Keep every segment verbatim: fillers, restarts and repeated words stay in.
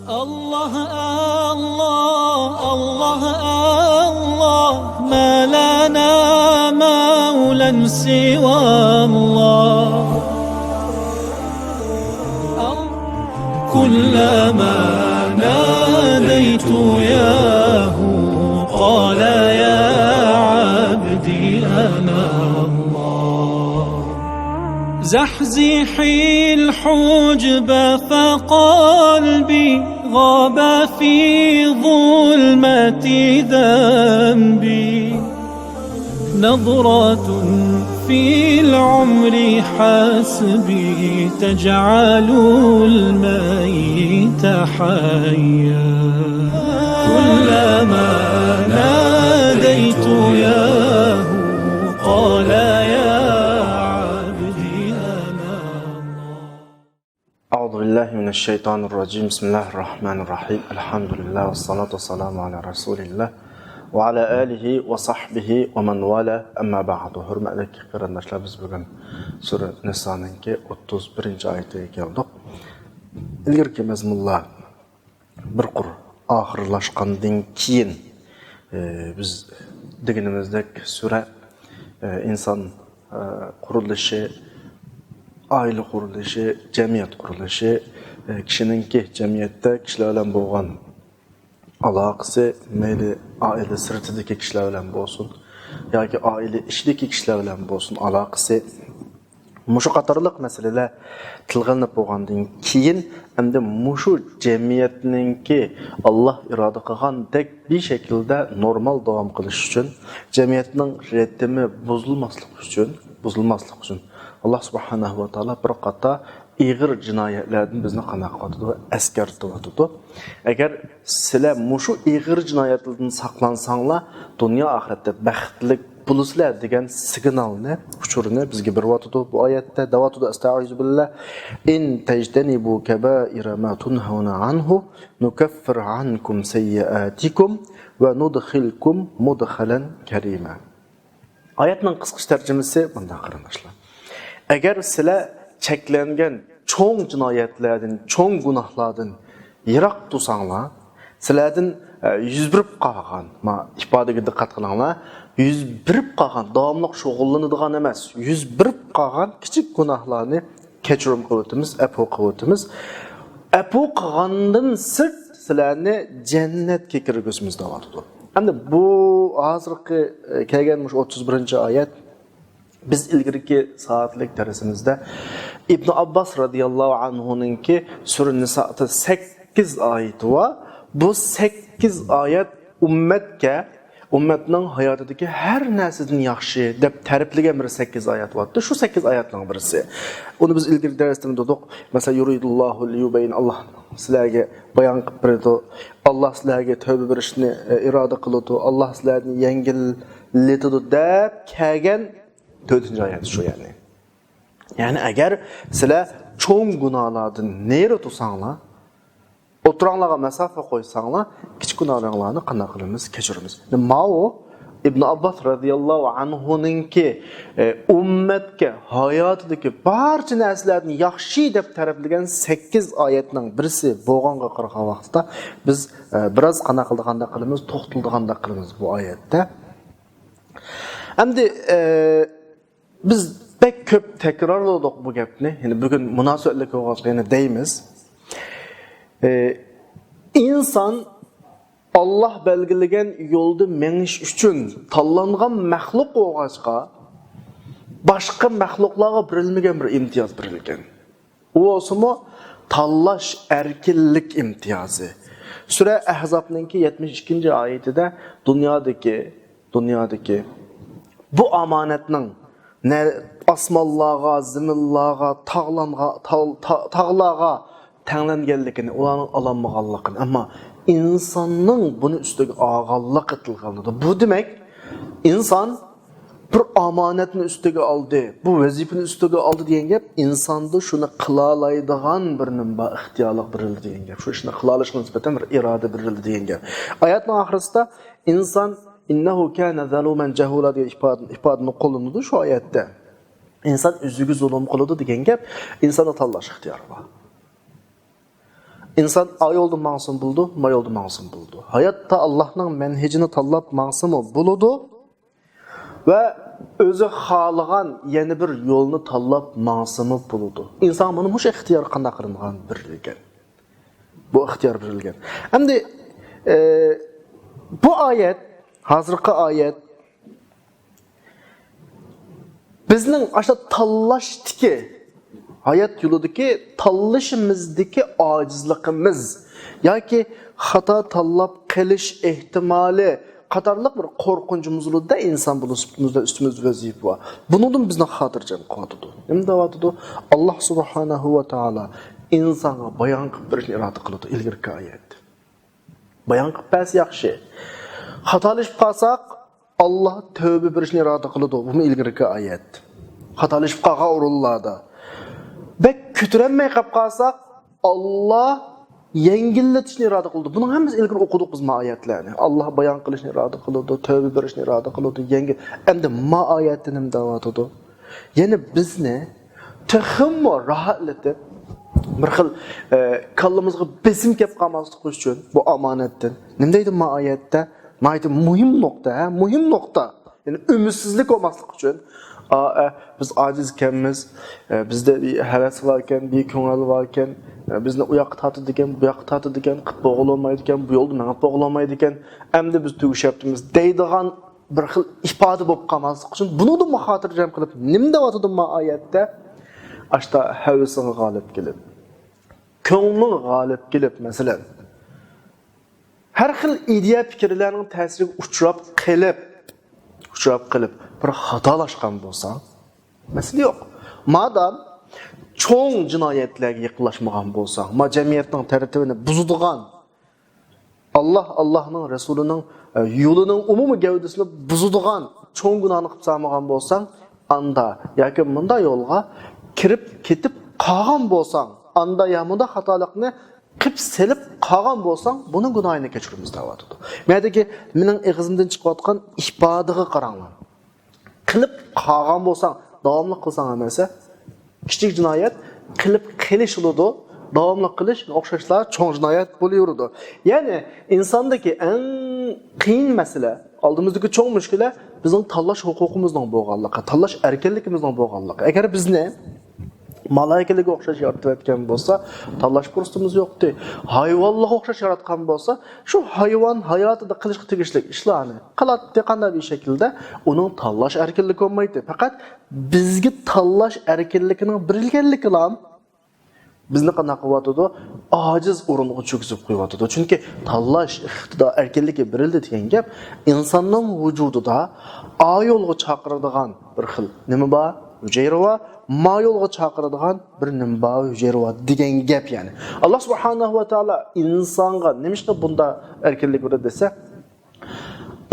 الله، الله، الله، الله، ما لنا مولى سوى الله. كلما ناديت ياه قال يا عبدي أنا الله. زحزحي الحجب فقلبي غاب في ظلمة ذنبي. نظرة في العمر حسبي تجعل الميت حيا. كلما ناديت ياه قال يا عبدي أنا الله. أعوذ بالله من الشيطان الرجيم. بسم الله الرحمن الرحيم. الحمد لله والصلاة والسلام على رسول الله وعلى آله وصحبه ومن والاه. أما بعد. ھۆرمەتلىك قېرىنداشلار، بىز بۈگۈن سۈرە نىسانىڭكى ئوتتۇز بىرىنچى ئايىتىگە كەلدۇق. ئىلگىرىكى مەزمۇنلار بىر قۇر ئاخىرلاشقاندىن كېيىن، ئى، بىز دېگىنىمىزدەك سۈرە، ئى، ئىنسان، ئى، قۇرۇلۇشى، ئائىلە قۇرۇلۇشى، جەمئىيەت قۇرۇلۇشى، ئى، كىشىنىڭكى جەمئىيەتتە كىشىلەر بىلەن بولغان ئالاقىسى، مەيلى ئائىلە سىرتىدىكى كىشىلەر بىلەن بولسۇن ياكى ئائىلە ئىچىدىكى كىشىلەر بىلەن بولسۇن، ئالاقىسى، مۇشۇ قاتارلىق مەسىلىلەر تىلغا ئېلىنىپ بولغاندىن كېيىن، ئەمدى مۇشۇ جەمئىيەتنىڭكى ئاللا ئىرادە قىلغاندەك بىر شەكىلدە نورمال داۋام قىلىش ئۈچۈن، جەمئىيەتنىڭ رىتىمى بۇزۇلماسلىق ئۈچۈن، بۇزۇلماسلىق ئۈچۈن، ئاللا سۇبھانەھۇ ۋە تائالا بىر قاتار ئېغىر جىنايەتلەردىن بىزنى قانداق قىلىۋاتىدۇ؟ ئەسكەرتىۋاتىدۇ. ئەگەر سىلەر مۇشۇ ئېغىر جىنايەتلەردىن ساقلانساڭلار، دۇنيا ئاخىرەتتە بەختلىك بولىسىلەر دېگەن سىگنالنى، ئۇچۇرنى بىزگە بېرىۋاتىدۇ. بۇ ئايەتتە دەۋاتىدۇ، ئەستەئىزۇ بىللا، إن تجتنبوا كبائر ما تنهون عنه نكفر عنكم سيئاتكم وندخلكم مدخلا كريما. ئايەتنىڭ قىسقىچە تەرجىمىسى مۇنداق، قېرىنداشلار. ئەگەر سىلەر چەكلەنگەن چوڭ جىنايەتلەردىن، چوڭ گۇناھلاردىن يىراق تۇرساڭلار، سىلەردىن، ئە، يۈز بېرىپ قالغان، ما، ئىپادىگە دىققەت قىلىڭلار، يۈز بېرىپ قالغان، داۋاملىق شۇغۇللىنىدىغان ئەمەس، يۈز بېرىپ قالغان كىچىك گۇناھلارنى كەچۈرۈم قىلىۋېتىمىز، ئەپۇ قىلىۋېتىمىز. ئەپۇ قىلغاندىن سىرت سىلەرنى جەننەتكە كىرگۈزىمىز دەۋاتىدۇ. ئەمدى بۇ ھازىرقى، ئە، كەلگەن مۇشۇ ئوتتۇز بىرىنچى ئايەت، بىز ئىلگىرىكى سائەتلىك دەرسىمىزدە ئىبن ئابباس رەزىياللاھۇ ئەنھۇنىڭكى سۈرە نىسادا سەككىز ئايىتى بار. بۇ سەككىز ئايەت ئۈممەتكە، ئۈممەتنىڭ ھاياتىدىكى ھەر نەرسىدىن ياخشى دەپ تەرىپلىگەن بىر سەككىز ئايەت بارتى. شۇ سەككىز ئايەتنىڭ بىرسى. ئۇنى بىز ئىلگىرى دەرستىمۇ دېدۇق. مەسىلەن، يۇرىدۇللاھۇ لىيۇبەييىنە، ئاللا سىلەرگە بايان قىلىپ بېرىدۇ. ئاللا سىلەرگە تەۋبە بېرىشنى، ئە، ئىرادە قىلىدۇ. ئاللا سىلەرنى يەڭگىللىتىدۇ دەپ كەلگەن تۆتىنچى ئايەت شۇ، يەنى. يەنى ئەگەر سىلەر چوڭ گۇناھلاردىن نېرى تۇرساڭلار، ئوتتۇراڭلارغا مەسافە قويساڭلار، كىچىك گۇناھلىرىڭلارنى قانداق قىلىمىز؟ كەچۈرىمىز. ماۋۇ ئىبن ئابباس رەزىياللاھۇ ئەنھۇنىڭكى، ئە، ئۈممەتكە ھاياتىدىكى بارچە نەرسىلەردىن ياخشى دەپ تەرىپلىگەن سەككىز ئايەتنىڭ بىرسى بولغانغا قارىغان ۋاقىتتا، بىز، ئە، بىراز قانداق قىلىدىغاندەك قىلىمىز، توختىلىدىغاندەك قىلىمىز بۇ ئايەتتە. ئەمدى، ئە، بىز بەك كۆپ تەكرارلىدۇق بۇ گەپنى. يەنى بۈگۈن مۇناسىۋەتلىك بولغاچقا يەنە دەيمىز. ئى، ئىنسان ئاللا بەلگىلىگەن يولدا مېڭىش ئۈچۈن تاللانغان مەخلۇق بولغاچقا، باشقا مەخلۇقلارغا بېرىلمىگەن بىر ئىمتىياز بېرىلگەن. ئۇ بولسىمۇ تاللاش ئەركىنلىك ئىمتىيازى. سۈرە ئەھزابنىڭكى يەتمىش ئىككىنچى ئايىتىدە دۇنيادىكى، دۇنيادىكى بۇ ئامانەتنىڭ نە ئاسمانلارغا، زېمىنلارغا، تاغلانغا-، تاغ-، تا-، تاغلارغا تەڭلەنگەنلىكىنى، ئۇلارنىڭ ئالالمىغانلىقىنى، ئەمما ئىنساننىڭ بۇنى ئۈستىگە ئالغانلىقى تىلغا ئېلىنىدۇ. بۇ دېمەك، ئىنسان بىر ئامانەتنى ئۈستىگە ئالدى، بۇ ۋەزىپىنى ئۈستىگە ئالدى دېگەن گەپ، ئىنساندا شۇنى قىلالايدىغان بىر نېمە بار، ئىختىيارلىق بېرىلدى دېگەن گەپ. شۇ ئىشنى قىلالىشىغا نىسبەتەن بىر ئىرادە بېرىلدى دېگەن گەپ. ئايەتنىڭ ئاخىرىسىدا ئىنسان، «إنه كان ظلوما جهولا» دېگەن ئىپادە، ئىپادىنى قوللىنىدۇ شۇ ئايەتتە. ئىنسان ئۆزىگە زۇلۇم قىلىدۇ دېگەن گەپ، ئىنساندا تاللاش ئىختىيارى بار. ئىنسان ئا يولدا ماڭسىمۇ بولىدۇ، ما يولدا ماڭسىمۇ بولىدۇ. ھاياتتا ئاللاھنىڭ مەنھىجىنى تاللاپ ماڭسىمۇ بولىدۇ ۋە ئۆزى خالىغان يەنە بىر يولنى تاللاپ ماڭسىمۇ بولىدۇ. ئىنسانغا مانا مۇشۇ ئىختىيار قانداق قىلىنغان، بېرىلگەن. بۇ ئىختىيار بېرىلگەن. ئەمدى، ئە، بۇ ئايەت، ھازىرقى ئايەت، بىزنىڭ ئاشۇ تاللاشتىكى، ھايات يولىدىكى تاللىشىمىزدىكى ئاجىزلىقىمىز ياكى خاتا تاللاپ قېلىش ئېھتىمالى قاتارلىق بىر قورقۇنچىمىز بولىدۇ-دە، ئىنسان بولۇش سۈپىتىمىزدە ئۈستىمىزدە ۋەزىپە بار. بۇنىڭدىن بىزنى خاتىرجەم قىلىۋاتىدۇ. نېمە دەۋاتىدۇ؟ ئاللاھ سۇبھانەھۇ ۋە تائالا ئىنسانغا بايان قىلىپ بېرىشنى ئىرادە قىلىدۇ، ئىلگىرىكى ئايەت. بايان قىلىپ بەرسە ياخشى. خاتالىشىپ قالساق، ئاللاھ تەۋبە بېرىشنى ئىرادە قىلىدۇ. بۇمۇ ئىلگىرىكى ئايەت. خاتالىشىپ قالغان ئورۇنلاردا. بەك كۆتۈرەلمەي قاپ قالساق، ئاللاھ يەڭگىللىتىشنى ئىرادە قىلىدۇ. بۇنىڭ ھەممىسى ئىلگىرى ئوقۇدۇق بىز ما ئايەتلەرنى. ئاللاھ بايان قىلىشنى ئىرادە قىلىدۇ، تەۋبە بېرىشنى ئىرادە قىلىدۇ، يەڭگىل. ئەمدى ما ئايەتتە نېمە دەۋاتىدۇ؟ يەنى بىزنى تېخىمۇ راھەتلىتىپ، بىر خىل، ئە، كاللىمىزغا بېسىم كەپ قالماسلىقى ئۈچۈن بۇ ئامانەتتىن. نېمە دەيدۇ ما ئايەتتە؟ ناھايىتى مۇھىم نۇقتا، ھە؟ مۇھىم نۇقتا. يەنى ئۈمىدسىزلىك بولماسلىق ئۈچۈن، ئا، ئە، بىز ئاجىز ئىكەنمىز، ئە، بىزدە بىر ھەۋەس باركەن، بىر كۆڭۈل باركەن، ئە، بىزنى ئۇ ياققا تارتىدىكەن، بۇ ياققا تارتىدىكەن، قىلىپ بولغىلى بولمايدىكەن، بۇ يولدا مېڭىپ بولغىلى بولمايدىكەن، ئەمدى بىز تۈگىشەپتىمىز دەيدىغان بىر خىل ئىپادە بولۇپ قالماسلىق ئۈچۈن، بۇنىڭدىن خاتىرجەم قىلىپ، نېمە دەۋاتىدۇ ما ئايەتتە؟ ئاشتا ھەۋىسىڭ غالىب كېلىپ، كۆڭلۈڭ غالىب كېلىپ، مەسىلەن، ھەر خىل ئىدىيە پىكىرلەرنىڭ تەسىرىگە ئۇچراپ قېلىپ، ئۇچراپ قېلىپ، بىر خاتالاشقان بولساڭ، مەسىلە يوق. مادام چوڭ جىنايەتلەرگە يېقىنلاشمىغان بولساڭ، ما جەمئىيەتنىڭ تەرتىپىنى بۇزىدىغان، ئاللاھ، ئاللاھنىڭ رەسۇلىنىڭ، ئە، يولىنىڭ ئومۇمىي گەۋدىسىنى بۇزىدىغان چوڭ گۇناھنى قىلىپ سالمىغان بولساڭ، ئاندا ياكى مۇندا يولغا كىرىپ كېتىپ قالغان بولساڭ، ئاندا يا مۇندا خاتالىقنى قىلىپ سېلىپ قالغان بولساڭ، بۇنىڭ گۇناھىنى كەچۈرىمىز دەۋاتىدۇ. مەدىكى مېنىڭ ئېغىزىمدىن چىقىۋاتقان ئىپادىگە قاراڭلار. قىلىپ قالغان بولساڭ، داۋاملىق قىلساڭ ئەمەسە، كىچىك جىنايەت، قىلىپ قېلىش بولىدۇ، داۋاملىق قىلىش ئوخشاشلا چوڭ جىنايەت بولۇۋېرىدۇ. يەنى ئىنساندىكى ئەڭ قىيىن مەسىلە، ئالدىمىزدىكى چوڭ مۈشكۈلە بىزنىڭ تاللاش ھوقۇقىمىزنىڭ بولغانلىقى، تاللاش ئەركىنلىكىمىزنىڭ بولغانلىقى. ئەگەر بىزنى مالايىكىلەرگە ئوخشاش يارىتىۋەتكەن بولسا، تاللاش پۇرسىتىمىز يوقتى. ھايۋانلارغا ئوخشاش ياراتقان بولسا، شۇ ھايۋان ھاياتىدا قىلىشقا تېگىشلىك ئىشلارنى قىلاتتى، قانداق بىر شەكىلدە، ئۇنىڭ تاللاش ئەركىنلىكى بولمايتتى. پەقەت بىزگە تاللاش ئەركىنلىكىنىڭ بېرىلگەنلىكىلا بىزنى قانداق قىلىۋاتىدۇ؟ ئاجىز ئورۇنغا چۆكۈزۈپ قويۇۋاتىدۇ. چۈنكى تاللاش ئىقتىدار ئەركىنلىكى بېرىلدى دېگەن گەپ، ئىنساننىڭ ۋۇجۇدىدا ئا يولغا چاقىرىدىغان بىر خىل نېمە بار؟ ھۈجەيرە بار. ما يولغا چاقىرىدىغان بىر نېمە بار؟ ھۈجەيرە بار دېگەن گەپ يەنى. ئاللاھ سۇبھانەھۇ ۋە تائالا ئىنسانغا نېمىشقا بۇنداق ئەركىنلىك بېرىدۇ دېسە،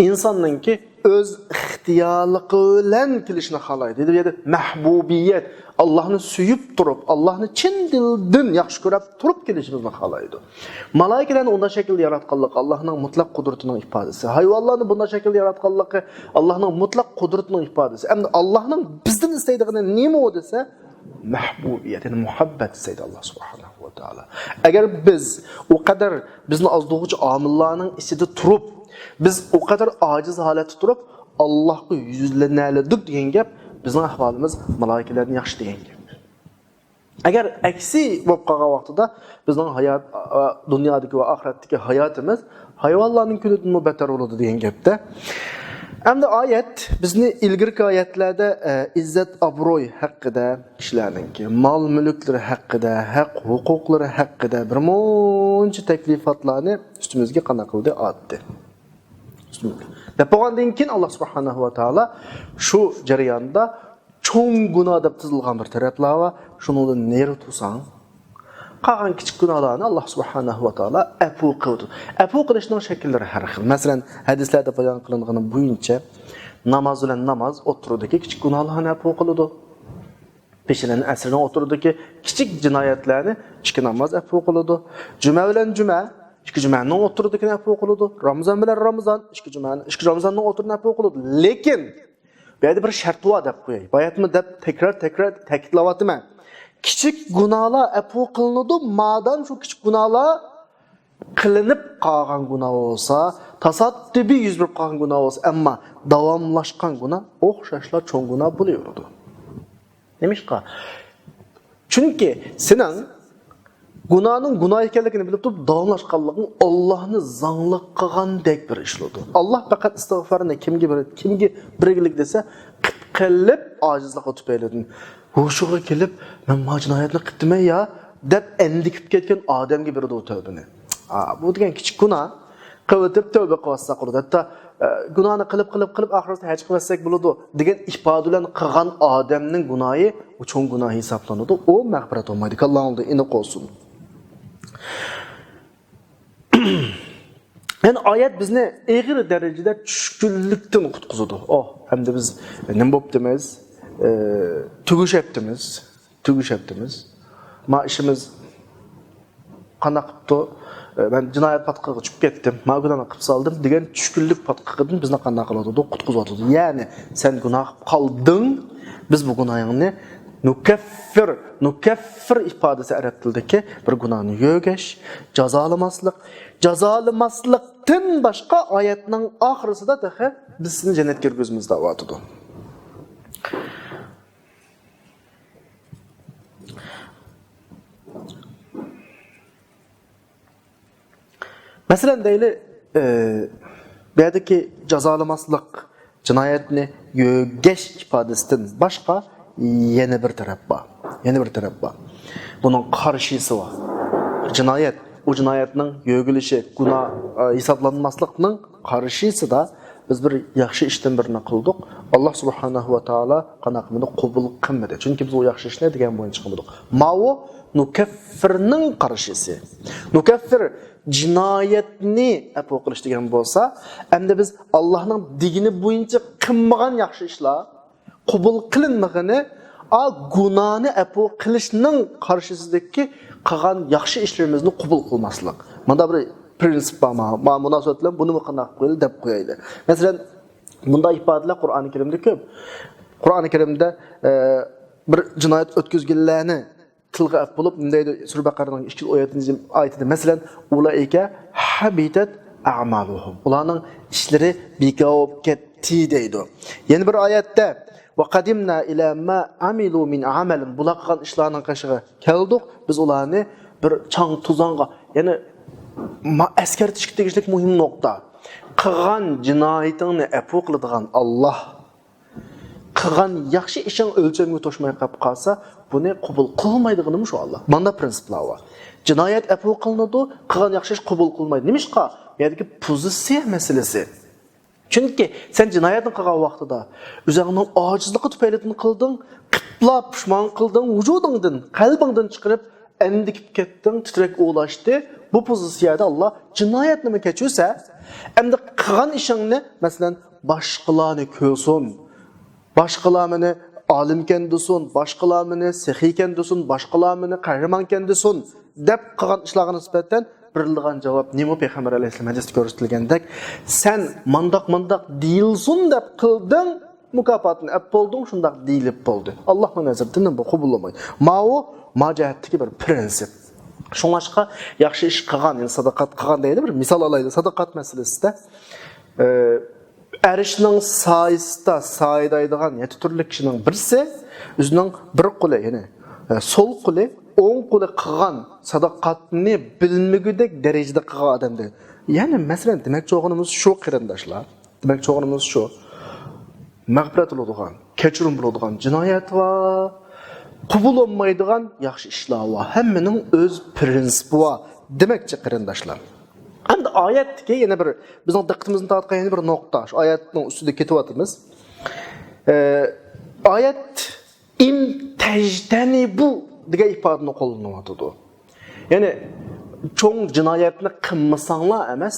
ئىنساننىڭكى ئۆز ئىختىيارلىقى بىلەن كېلىشىنى خالايدۇ. يەنى مەھبۇبىيەت، ئاللاھنى سۆيۈپ تۇرۇپ، ئاللاھنى چىن دىلدىن ياخشى كۆرۈپ تۇرۇپ كېلىشىمىزنى خالايدۇ. مالايىكىلەرنى ئۇنداق شەكىلدە ياراتقانلىقى ئاللاھنىڭ مۇتلەق قۇدرىتىنىڭ ئىپادىسى. ھايۋانلارنى بۇنداق شەكىلدە ياراتقانلىقى ئاللاھنىڭ مۇتلەق قۇدرىتىنىڭ ئىپادىسى. ئەمدى ئاللاھنىڭ بىزدىن ئىستەيدىغىنى نېمە ئۇ دېسە، مەھبۇبىيەت، يەنى مۇھەببەت ئىستەيدۇ ئاللاھ سۇبھانەھۇ ۋە تائالا. ئەگەر بىز ئۇ قەدەر بىزنى ئازدۇرغۇچى ئامىللارنىڭ ئىچىدە تۇرۇپ، بىز ئۇ قەدەر ئاجىز ھالەتتە تۇرۇپ، ئاللاھقا يۈزلىنەلىدۇق دېگەن گەپ، بىزنىڭ ئەھۋالىمىز مالايىكىلەردىن ياخشى دېگەن گەپ. ئەگەر ئەكسى بولۇپ قالغان ۋاقتىدا بىزنىڭ ھايات، ئا، دۇنيادىكى ۋە ئاخىرەتتىكى ھاياتىمىز ھايۋانلارنىڭ كۈنىدىنمۇ بەتتەر بولىدۇ دېگەن گەپتە. ئەمدى ئايەت بىزنى ئىلگىرىكى ئايەتلەردە، ئە، ئىززەت ئابروي ھەققىدە، كىشىلەرنىڭكى مال مۈلۈكلىرى ھەققىدە، ھەق ھوقۇقلىرى ھەققىدە بىر مۇنچە تەكلىپاتلارنى ئۈستىمىزگە قانداق قىلدى؟ ئاتتى. دەپ بولغاندىن كېيىن، ئاللاھ سۇبھانەھۇ ۋە تائالا شۇ جەرياندا چوڭ گۇناھ دەپ تىزىلغان بىر تەرەپلەر بار، شۇنىڭدىن نېرى تۇرساڭ، قالغان كىچىك گۇناھلارنى ئاللاھ سۇبھانەھۇ ۋە تائالا ئەپۇ قىلىدۇ. ئەپۇ قىلىشنىڭ شەكىللىرى ھەر خىل. مەسىلەن، ھەدىسلەردە بايان قىلىنغىنى بويىچە، ناماز بىلەن ناماز ئوتتۇرىدىكى كىچىك گۇناھلارنى ئەپۇ قىلىدۇ. پېشىن بىلەن ئەسىرنىڭ ئوتتۇرىدىكى كىچىك جىنايەتلەرنى ئىككى ناماز ئەپۇ قىلىدۇ. جۈمە بىلەن جۈمە ئىككى جۈمەنىڭ ئوتتۇرىدىكىنى ئەپۇ قىلىدۇ. رامىزان بىلەن رامىزان ئىككى جۈمەنى، ئىككى رامىزاننىڭ ئوتتۇرىنى ئەپۇ قىلىدۇ. لېكىن بۇ يەردە بىر شەرت بار دەپ قوياي. باياتمۇ دەپ تەكرار، تەكرار تەكىتلەۋاتىمەن. كىچىك گۇناھلار ئەپۇ قىلىنىدۇ، مادام شۇ كىچىك گۇناھلار قىلىنىپ قالغان گۇناھ بولسا، تاساددىپىي يۈز بېرىپ قالغان گۇناھ بولسا، ئەمما داۋاملاشقان گۇناھ ئوخشاشلا چوڭ گۇناھ بولۇۋېرىدۇ. نېمىشقا؟ چۈنكى سېنىڭ گۇناھنىڭ گۇناھ ئىكەنلىكىنى بىلىپ تۇرۇپ، داۋاملاشقانلىقىڭ ئاللاھنى زاڭلىق قىلغاندەك بىر ئىش بولىدۇ. ئاللاھ پەقەت ئىستىغفارنى كىمگە بېرىدۇ، كىمگە بەرگىلىك دېسە، قىپقېلىپ ئاجىزلىقى تۈپەيلىدىن ھوشىغا كېلىپ، مەن ما جىنايەتنى قىپتىمەن يا دەپ ئەندىكىپ كەتكەن ئادەمگە بېرىدۇ تەۋبىنى. ئا، بۇ دېگەن كىچىك گۇناھ. قىلىۋېتىپ تەۋبە قىلىۋاتساق بولىدۇ. ھەتتا، ئە، گۇناھنى قىلىپ، قىلىپ، قىلىپ، ئاخىرىدا ھەج قىلىۋەتسەك بولىدۇ دېگەن ئىپادە بىلەن قىلغان ئادەمنىڭ گۇناھى، ئۇ چوڭ گۇناھ ھېسابلىنىدۇ. ئۇ مەغپىرەت بولمايدۇ. كاللاڭدا ئېنىق بولسۇن. يەنى ئايەت بىزنى ئېغىر دەرىجىدە چۈشكۈنلۈكتىن قۇتقۇزىدۇ. ئوھ، ئەمدى بىز نېمە بوپتىمىز؟ ئە، تۈگىشەپتىمىز. تۈگىشەپتىمىز. ما ئىشىمىز قانداق قىپتۇ؟ ئە، مەن جىنايەت پاتقىقىغا چۈشۈپ كەتتىم. ما گۇناھنى قىپ سالدىم دېگەن چۈشكۈنلۈك پاتقىقىدىن بىزنى قانداق قىلىۋاتىدۇ؟ قۇتقۇزۇۋاتىدۇ. يەنى سەن گۇناھ قىپ قالدىڭ، بىز بۇ گۇناھىڭنى نۇكەففىر، نۇكەففىر ئىپادىسى ئەرەب تىلىدىكى بىر گۇناھنى يۆگەش، جازالىماسلىق. جازالىماسلىقتىن باشقا ئايەتنىڭ ئاخىرىسىدا تېخى بىز سېنى جەننەتكە كىرگۈزىمىز دەۋاتىدۇ. مەسىلەن، دەيلى، ئى، بۇ يەردىكى جازالىماسلىق، جىنايەتنى يۆگەش ئىپادىسىدىن باشقا يەنە بىر تەرەپ بار. يەنە بىر تەرەپ بار. بۇنىڭ قارشىسى بار. جىنايەت، ئۇ جىنايەتنىڭ يۆگىلىشى، گۇناھ، ئى، ھېسابلانماسلىقنىڭ قارشىسىدا بىز بىر ياخشى ئىشتىن بىرنى قىلدۇق. ئاللاھ سۇبھانەھۇ ۋە تائالا قانداق قىلمىدى؟ قوبۇل قىلمىدى. چۈنكى بىز ئۇ ياخشى ئىشنى دېگەن بويىچە قىلمىدۇق. ماۋۇ نۇكەففىرنىڭ قارشىسى. نۇكەففىر جىنايەتنى ئەپۇ قىلىش دېگەن بولسا، ئەمدى بىز ئاللاھنىڭ دېگىنى بويىچە قىلمىغان ياخشى ئىشلار، قوبۇل قىلىنمىغىنى، ئا، گۇناھنى ئەپۇ قىلىشنىڭ قارشىسىدىكى قىلغان ياخشى ئىشلىرىمىزنى قوبۇل قىلماسلىق. مۇندا بىر پرىنسىپ بار، ما، ما مۇناسىۋەت بىلەن بۇنىمۇ قانداق قىلىپ قويايلى. مەسىلەن، بۇنداق ئىپادىلەر قۇرئانى كەرىمدە كۆپ. قۇرئانى كەرىمدە، ئە، بىر جىنايەت ئۆتكۈزگەنلەرنى تىلغا ئەپ بولۇپ، نېمە دەيدۇ؟ سۈرە بەقەرىنىڭ ئىككى يۈز ئون يەتتىنچى ئايىتىدە، مەسىلەن، «ئۇلائىكە ھەبىتەت ئەمالۇھۇم.» ئۇلارنىڭ ئىشلىرى بىكار بولۇپ كەتتى دەيدۇ. يەنە بىر ئايەتتە، «ۋە قەدىمنا ئىلە ما ئەمىلۇ مىن ئەمەلىن.» بۇلار قىلغان ئىشلارنىڭ قېشىغا كەلدۇق، بىز ئۇلارنى بىر چاڭ-توزانغا، يەنى ما-، ئەسكەرتىشكە تېگىشلىك مۇھىم نۇقتا. قىلغان جىنايىتىڭنى ئەپۇ قىلىدىغان ئاللاھ. قىلغان ياخشى ئىشىڭ ئۆلچەمگە توشماي قېلىپ قالسا، بۇنى قوبۇل قىلمايدىغىنىمۇ شۇ ئاللاھ. مانا پرىنسىپلار بار. جىنايەت ئەپۇ قىلىنىدۇ، قىلغان ياخشى ئىش قوبۇل قىلمايدۇ. نېمىشقا؟ بۇ يەردىكى پوزىتسىيە مەسىلىسى. چۈنكى سەن جىنايەتنى قىلغان ۋاقتىدا ئۆزۈڭنىڭ ئاجىزلىقى تۈپەيلىدىن قىلدىڭ، قىپلا پۇشمان قىلدىڭ، ۋۇجۇدۇڭدىن، قەلبىڭدىن چىقىرىپ ئەندىكىپ كەتتىڭ، تىترەك ئۇۋۇلاشتى. بۇ پوزىتسىيەدە ئاللاھ جىنايەتنىمۇ كەچۈرسە، ئەمدى قىلغان ئىشىڭنى، مەسىلەن، باشقىلارنى كۆرسۇن، باشقىلار مېنى ئالىمكەن دېسۇن، باشقىلار مېنى سېخىيكەن دېسۇن، باشقىلار مېنى قەھرىمانكەن دېسۇن، دەپ قىلغان ئىشلارغا نىسبەتەن بېرىلىدىغان جاۋاب نېمە؟ پەيغەمبەر ئەلەيھىسسالام ھەدىستە كۆرسىتىلگەندەك، سەن مانداق مانداق دېيىلسۇن دەپ قىلدىڭ، مۇكاپاتىنى ئەپ بولدۇڭ، شۇنداق دېيىلىپ بولدى. ئاللاھنىڭ نەزىرىدىن بۇ قوبۇللىمايدۇ. ماۋۇ، ما جەھەتتىكى بىر پرىنسىپ. شۇڭلاشقا ياخشى ئىش قىلغان، يەنى ساداقات قىلغان دەيلى، بىر مىسال ئالايلى، ساداقات مەسىلىسىدە، ئە، ئەرشنىڭ سايىسىدا سايىدايدىغان يەتتە تۈرلۈك كىشىنىڭ بىرسى ئۆزىنىڭ بىر قولى، يەنى، ئە، سول قولى، ئوڭ قولى قىلغان ساداقاتنى بىلمىگۈدەك دەرىجىدە قىلغان ئادەم دەيدۇ. يەنى، مەسىلەن، دېمەكچى بولغىنىمىز شۇ، قېرىنداشلار. دېمەكچى بولغىنىمىز شۇ. مەغپىرەت بولىدىغان، كەچۈرۈم بولىدىغان جىنايەت بار، قوبۇل بولمايدىغان ياخشى ئىشلار بار. ھەممىنىڭ ئۆز پرىنسىپى بار. دېمەكچى، قېرىنداشلار. ئەمدى ئايەتتىكى يەنە بىر، بىزنىڭ دىققىتىمىزنى تارتقان يەنە بىر نۇقتا، شۇ ئايەتنىڭ ئۈستىدە كېتىۋاتىمىز. ئە، ئايەت «ئىن تەجتەنىبۇ» دېگەن ئىپادىنى قوللىنىۋاتىدۇ. يەنى، چوڭ جىنايەتنى قىلمىساڭلار ئەمەس،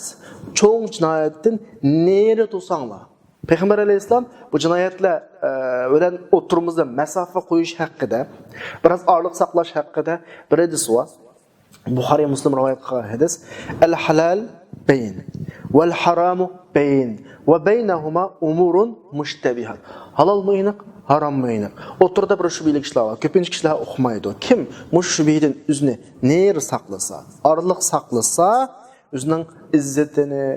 چوڭ جىنايەتتىن نېرى تۇرساڭلار. پەيغەمبەر ئەلەيھىسسالام بۇ جىنايەتلەر، ئە، بىلەن ئوتتۇرىمىزدا مەسافە قويۇش ھەققىدە، بىراز ئارىلىق ساقلاش ھەققىدە بىر ھەدىسى بار. بۇخارىي، مۇسلىم رىۋايەت قىلغان ھەدىس. «ئەل-ھالال بەين، ۋەل-ھارامۇ بەين، ۋە بەينەھۇما ئۇمۇرۇن مۇشتەبىھات.» ھالالمۇ ئېنىق، ھاراممۇ ئېنىق. ئوتتۇرىدا بىر شۈبھىلىك ئىشلار بار. كۆپىنچە كىشىلەر ئۇقمايدۇ. كىم مۇشۇ شۈبھىدىن ئۆزىنى نېرى ساقلىسا، ئارىلىق ساقلىسا، ئۆزىنىڭ ئىززىتىنى،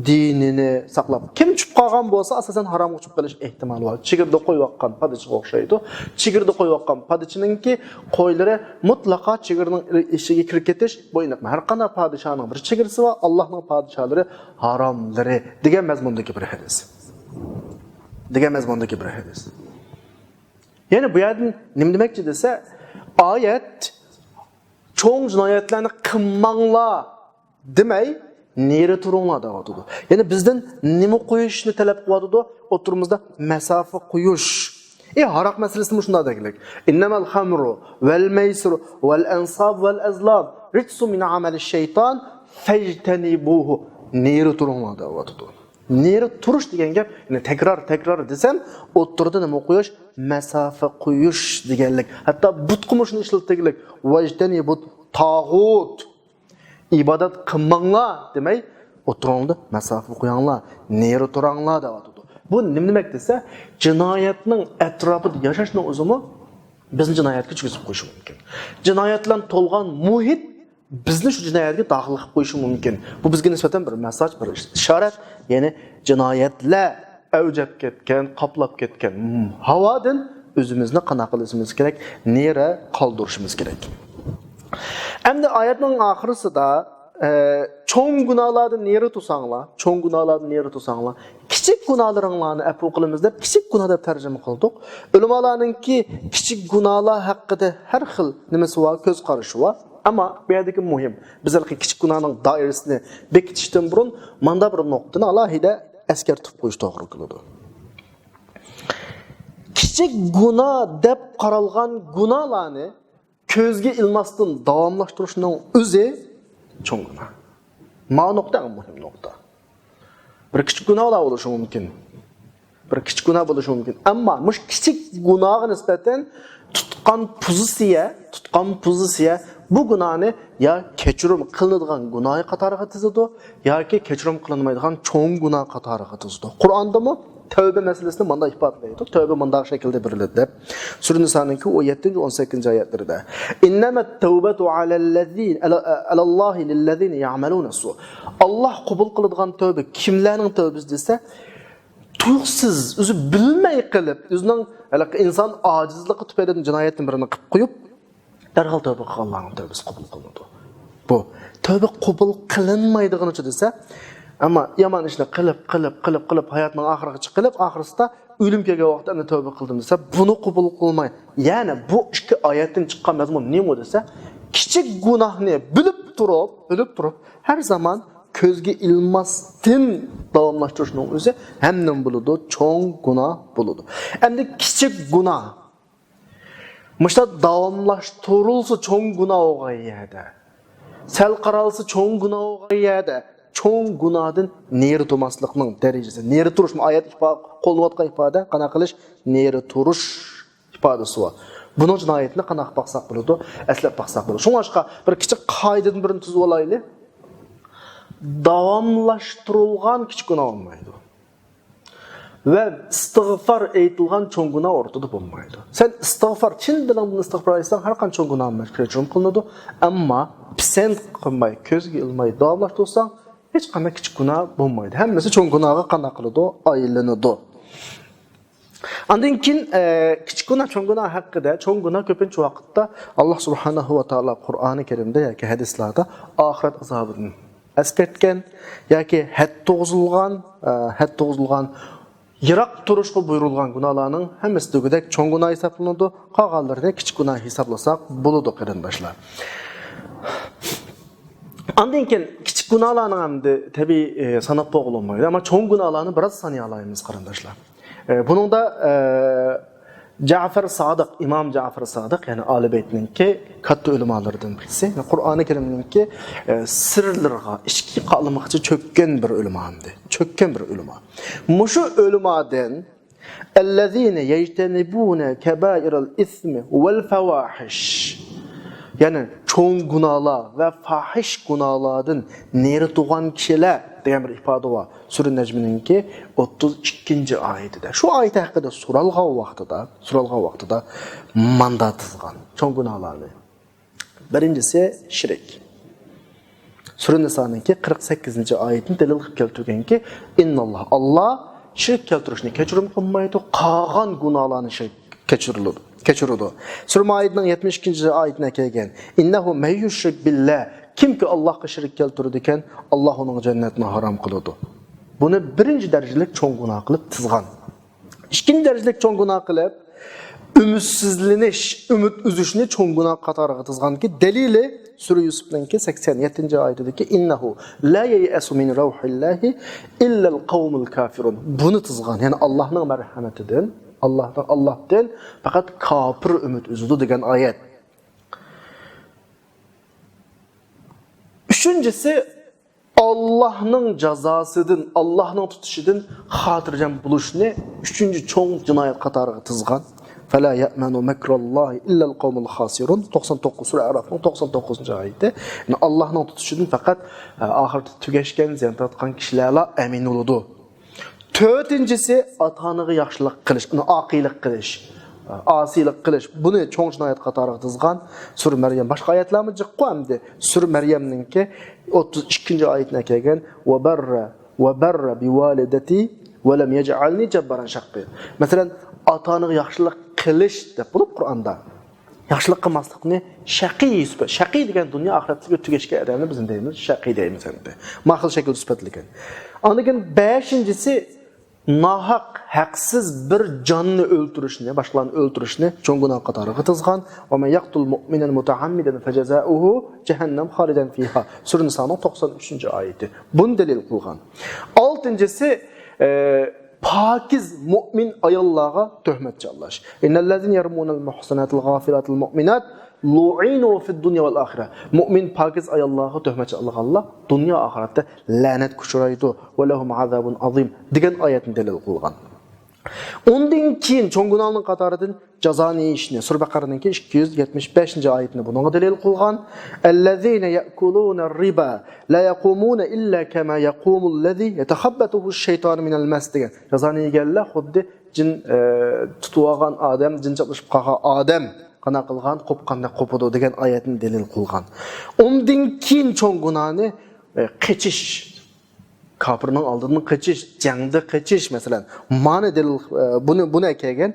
دىنىنى ساقلاپ، كىم چۈشۈپ قالغان بولسا، ئاساسەن ھارامغا چۈشۈپ قېلىش ئېھتىمالى بار. چېگرىدا قويۇۋاتقان پادىچىغا ئوخشايدۇ. چېگرىدا قويۇۋاتقان پادىچىنىڭكى قويلىرى مۇتلەقا چېگرىنىڭ ئىچىگە كىرىپ كېتىش، بۇ ئېنىق. ھەر قانداق پادىشاھنىڭ بىر چېگرىسى بار، ئاللاھنىڭ پادىشاھلىرى ھاراملىرى دېگەن مەزمۇندىكى بىر ھەدىس. دېگەن مەزمۇندىكى بىر ھەدىس. يەنى بۇ يەردىن نېمە دېمەكچى دېسە، ئايەت چوڭ جىنايەتلەرنى قىلماڭلار دېمەي، نېرى تۇرۇڭلار دەۋاتىدۇ. يەنى بىزدىن نېمە قويۇشنى تەلەپ قىلىۋاتىدۇ؟ ئوتتۇرىمىزدا مەسافە قويۇش. ئى، ھاراق مەسىلىسىمۇ شۇنداق دېگۈلۈك. إنما الخمر والميسر والأنصاب والأزلام رجس من عمل الشيطان فاجتنبوه. نېرى تۇرۇڭلار دەۋاتىدۇ. نېرى تۇرۇش دېگەن گەپ، يەنى تەكرار، تەكرار دېسەم، ئوتتۇرىدا نېمە قويۇش؟ مەسافە قويۇش دېگەنلىك. ھەتتا بۇتقىمۇ شۇنى ئىشلىتىدىغۇلۇك. ۋەجتەنىبۇت تاغۇت. ئىبادەت قىلماڭلار دېمەي، ئوتتۇرىڭلاردا مەسافە قويۇڭلار، نېرى تۇرۇڭلار دەۋاتىدۇ. بۇ نېمە دېمەك دېسە، جىنايەتنىڭ ئەتراپىدا ياشاشنىڭ ئۆزىمۇ بىزنى جىنايەتكە چۈشكۈزۈپ قويۇشى مۇمكىن. جىنايەت بىلەن تولغان مۇھىت بىزنى شۇ جىنايەتكە داخىل قىلىپ قويۇشى مۇمكىن. بۇ بىزگە نىسبەتەن بىر مەساج، بىر ئىشارەت. يەنى جىنايەتلەر ئەۋج ئېلىپ كەتكەن، قاپلاپ كەتكەن ھاۋادىن ئۆزىمىزنى قانداق قىلىشىمىز كېرەك؟ نېرى قالدۇرۇشىمىز كېرەك. ئەمدى ئايەتنىڭ ئاخىرىسىدا، ئە، چوڭ گۇناھلاردىن نېرى تۇرساڭلار، چوڭ گۇناھلاردىن نېرى تۇرساڭلار، كىچىك گۇناھلىرىڭلارنى ئەپۇ قىلىمىز دەپ كىچىك گۇناھ دەپ تەرجىمە قىلدۇق. ئۆلىمالارنىڭكى كىچىك گۇناھلار ھەققىدە ھەر خىل نېمىسى بار، كۆز قارىشى بار. ئەمما بۇ يەردىكى مۇھىم، بىز ھېلىقى كىچىك گۇناھنىڭ دائىرىسىنى بېكىتىشتىن بۇرۇن مانا بىر نۇقتىنى ئالاھىدە ئەسكەرتىپ قويۇش توغرا كېلىدۇ. كىچىك گۇناھ دەپ قارالغان گۇناھلارنى كۆزگە ئىلماستىن داۋاملاشتۇرۇشنىڭ ئۆزى چوڭ گۇناھ. مانا نۇقتا ئەڭ مۇھىم نۇقتا. بىر كىچىك گۇناھلار بولۇشى مۇمكىن. بىر كىچىك گۇناھ بولۇشى مۇمكىن. ئەمما مۇشۇ كىچىك گۇناھقا نىسبەتەن تۇتقان پوزىتسىيە، تۇتقان پوزىتسىيە بۇ گۇناھنى يا كەچۈرۈم قىلىنىدىغان گۇناھ قاتارىغا تىزىدۇ، ياكى كەچۈرۈم قىلىنمايدىغان چوڭ گۇناھ قاتارىغا تىزىدۇ. قۇرئاندىمۇ تەۋبە مەسىلىسىنى مۇنداق ئىپادىلەيدۇ. تەۋبە مۇنداق شەكىلدە بېرىلىدۇ دەپ. سۈرە نىسانىڭكى ئون يەتتىنچى، ئون سەككىزىنچى ئايەتلىرىدە. إنما التوبة على الذين، على، على الله للذين يعملون السوء. ئاللاھ قوبۇل قىلىدىغان تەۋبە كىملەرنىڭ تەۋبىسى دېسە، تۇيۇقسىز، ئۆزى بىلمەي قىلىپ، ئۆزىنىڭ ھېلىقى ئىنسان ئاجىزلىقى تۈپەيلىدىن جىنايەتنى بىرىنى قىلىپ قويۇپ، دەرھال تەۋبە قىلغانلارنىڭ تەۋبىسى قوبۇل قىلىنىدۇ. بۇ تەۋبە قوبۇل قىلىنمايدىغىنىچۇ دېسە، ئەمما يامان ئىشنى قىلىپ، قىلىپ، قىلىپ، قىلىپ، ھاياتنىڭ ئاخىرىغىچە قىلىپ، ئاخىرسىدا ئۆلۈم كەلگەن ۋاقىتتا ئەمدى تەۋبە قىلدىم دېسە، بۇنى قوبۇل قىلماي. يەنى بۇ ئىككى ئايەتتىن چىققان مەزمۇن نېمە دېسە، كىچىك گۇناھنى بىلىپ تۇرۇپ، بىلىپ تۇرۇپ، ھەر زامان كۆزگە ئىلماستىن داۋاملاشتۇرۇشنىڭ ئۆزى ھەم نېمە بولىدۇ؟ چوڭ گۇناھ بولىدۇ. ئەمدى كىچىك گۇناھ مۇشۇنداق داۋاملاشتۇرۇلسا چوڭ گۇناھ بولغان يەردە، سەل قارالسا چوڭ گۇناھ بولغان يەردە، چوڭ گۇناھدىن نېرى تۇرماسلىقنىڭ دەرىجىسى. نېرى تۇرۇشمۇ ئايەت ئىپا-، قوللىنىۋاتقان ئىپادە، قانداق قىلىش؟ نېرى تۇرۇش ئىپادىسى بار. بۇنىڭ جىنايىتىنى قانداق باقساق بولىدۇ؟ ئەسلەپ باقساق بولىدۇ. شۇڭلاشقا بىر كىچىك قائىدىدىن بىرنى تۈزۈۋالايلى. داۋاملاشتۇرۇلغان كىچىك گۇناھ بولمايدۇ. ۋە ئىستىغفار ئېيتىلغان چوڭ گۇناھ ئورتىدا بولمايدۇ. سەن ئىستىغفار، چىن دىلىڭدىن ئىستىغفار ئېيتساڭ، ھەر قانچە چوڭ گۇناھ بولمايدۇ، كەچۈرۈم قىلىنىدۇ. ئەمما پىسەنت قىلماي، كۆزگە ئىلماي داۋاملاشتۇرساڭ، ھېچقانداق كىچىك گۇناھ بولمايدۇ. ھەممىسى چوڭ گۇناھقا قانداق قىلىدۇ؟ ئايلىنىدۇ. ئاندىن كېيىن، ئە، كىچىك گۇناھ، چوڭ گۇناھ ھەققىدە، چوڭ گۇناھ كۆپىنچە ۋاقىتتا ئاللاھ سۇبھانەھۇ ۋە تائالا قۇرئانى كەرىمدە ياكى ھەدىسلەردە ئاخىرەت ئازابىدىن ئەسكەرتكەن ياكى ھەد توغزۇلغان، ئە، ھەد توغزۇلغان، يىراق تۇرۇشقا بۇيرۇلغان گۇناھلارنىڭ ھەممىسى دېگۈدەك چوڭ گۇناھ ھېسابلىنىدۇ، قالغانلىرىنى كىچىك گۇناھ ھېسابلىساق بولىدۇ، قېرىنداشلار. ئاندىن كېيىن كىچىك گۇناھلارنىڭ ئەمدى تەبىئىي، ئە، ساناپ بولغىلى بولمايدۇ، ئەمما چوڭ گۇناھلارنى بىراز سانىيالايمىز، قېرىنداشلار. ئە، بۇنىڭدا، ئە، جەفەر سادىق، ئىمام جەفەر سادىق، يەنى ئالىي بەيتنىڭكى كاتتا ئۆلىمالىرىدىن بىرسى، قۇرئانى كەرىمنىڭكى، ئە، سىرلىرىغا، ئىچكى قالىمىغىچە چۆككەن بىر ئۆلىما ئەمدى. چۆككەن بىر ئۆلىما. مۇشۇ ئۆلىمادىن، الذين يجتنبون كبائر الإثم والفواحش. يەنى چوڭ گۇناھلار ۋە فاھىش گۇناھلاردىن نېرى تۇرغان كىشىلەر دېگەن بىر ئىپادە بار. سۈرە نەجمنىڭكى ئوتتۇز ئىككىنچى ئايىتىدە. شۇ ئايەت ھەققىدە سورالغان ۋاقتىدا، سورالغان ۋاقتىدا ماندا تىزغان چوڭ گۇناھلارنى. بىرىنچىسى شىرك. سۈرە نىسانىڭكى قىرىق سەككىزىنچى ئايىتىنى دەلىل قىلىپ كەلتۈرگەنكى، ئىنناللاھ، ئاللاھ شىرك كەلتۈرۈشنى كەچۈرۈم قىلمايدۇ، قالغان گۇناھلارنى شىرك كەچۈرىدۇ. كەچۈرىدۇ. سۈرە مائىدىنىڭ يەتمىش ئىككىنچى ئايىتىنى ئەكەلگەن، ئىننەھۇ مەن يۇشرىك بىللاھ، كىمكى ئاللاھقا شىرك كەلتۈرىدىكەن، ئاللاھ ئۇنىڭغا جەننەتنى ھارام قىلىدۇ. بۇنى بىرىنچى دەرىجىلىك چوڭ گۇناھ قىلىپ تىزغان. ئىككىنچى دەرىجىلىك چوڭ گۇناھ قىلىپ، ئۈمىدسىزلىنىش، ئۈمىد ئۈزۈشنى چوڭ گۇناھ قاتارىغا تىزغانكى، دەلىلى سۈرە يۈسۈفنىڭكى سەكسەن يەتتىنچى ئايىتىدىكى، ئىننەھۇ لا يەيئەسۇ مىن رەۋھىللاھى ئىللەل قەۋمۇل كافىرۇن. بۇنى تىزغان، يەنى ئاللاھنىڭ مەرھەمىتىدىن، ئاللاھنىڭ، ئاللاھتىن پەقەت كاپىر ئۈمىد ئۈزىدۇ دېگەن ئايەت. ئۈچىنچىسى، ئاللاھنىڭ جازاسىدىن، ئاللاھنىڭ تۇتۇشىدىن خاتىرجەم بولۇشنى ئۈچىنچى چوڭ جىنايەت قاتارىغا تىزغان. فلا يأمن مكر الله إلا القوم الخاسرون. توقسان توققۇز، سۈرە ئەرافنىڭ توقسان توققۇزىنچى ئايىتى. يەنى ئاللاھنىڭ تۇتۇشىدىن پەقەت، ئە، ئاخىرىتى تۈگەشكەن، زىيان تارتقان كىشىلەرلا ئەمىن بولىدۇ. تۆتىنچىسى، ئاتا-ئانىغا ياخشىلىق قىلىش، ئۇنى ئاقىلىق قىلىش، ئاسىيلىق قىلىش. بۇنى چوڭ جىنايەت قاتارىغا تىزغان. سۈرە مەريەم، باشقا ئايەتلەرمۇ جىققۇ ئەمدى. سۈرە مەريەمنىڭكى ئوتتۇز ئىككىنچى ئايىتىنى ئەكەلگەن، ۋە بەررە، ۋە بەررە بىۋالىدەتى ۋە لەم يەجئەلنى جەببارەن شەققىيا. مەسىلەن، ئاتا-ئانىغا ياخشىلىق قىلىش دەپ بولۇپ قۇرئاندا. ياخشىلىق قىلماسلىقنى شەقىي سۈپەت، شەقىي دېگەن دۇنيا ئاخىرەتتىكى تۈگەشكەن ئادەمنى بىز دەيمىز، شەقىي دەيمىز ئەمدى. ما خىل شەكىلدە سۈپەتلىگەن. ئاندىن كېيىن بەشىنچىسى، ناھەق، ھەقسىز بىر جاننى ئۆلتۈرۈشنى، باشقىلارنى ئۆلتۈرۈشنى چوڭ گۇناھ قاتارىغا تىزغان. ومن يقتل مؤمنا متعمدا فجزاؤه جهنم خالدا فيها. سۈرە نىسانىڭ توقسان ئۈچىنچى ئايىتى. بۇنى دەلىل قىلغان. ئالتىنچىسى، ئە، پاكىز مۆمىن ئاياللارغا تۆھمەت چالاش. إن الذين يرمون المحصنات الغافلات المؤمنات لعنوا في الدنيا والآخرة. مۆمىن پاكىز ئاياللارغا تۆھمەت چالغانلار دۇنيا ئاخىرەتتە لەنەتكە ئۇچرايدۇ. ولهم عذاب عظيم دېگەن ئايەتنى دەلىل قىلغان. ئۇندىن كېيىن چوڭ گۇناھنىڭ قاتارىدىن جازانى يېيىشنى، سۈرە بەقەرەنىڭكى ئىككى يۈز يەتمىش بەشىنچى ئايىتىنى بۇنىڭغا دەلىل قىلغان. الذين يأكلون الربا لا يقومون إلا كما يقوم الذي يتخبطه الشيطان من المس دېگەن. جازانى يېگەنلەر خۇددى جىن، ئە، تۇتۇۋالغان ئادەم، جىن چاپلىشىپ قالغان ئادەم قانداق قىلغان، قوپقاندەك قوپىدۇ دېگەن ئايەتنى دەلىل قىلغان. ئۇندىن كېيىن چوڭ گۇناھنى، ئە، قېچىش، كاپىرنىڭ ئالدىدىن قېچىش، جەڭدە قېچىش، مەسىلەن، مانا دەلىل، ئە، بۇنى، بۇنى ئەكەلگەن.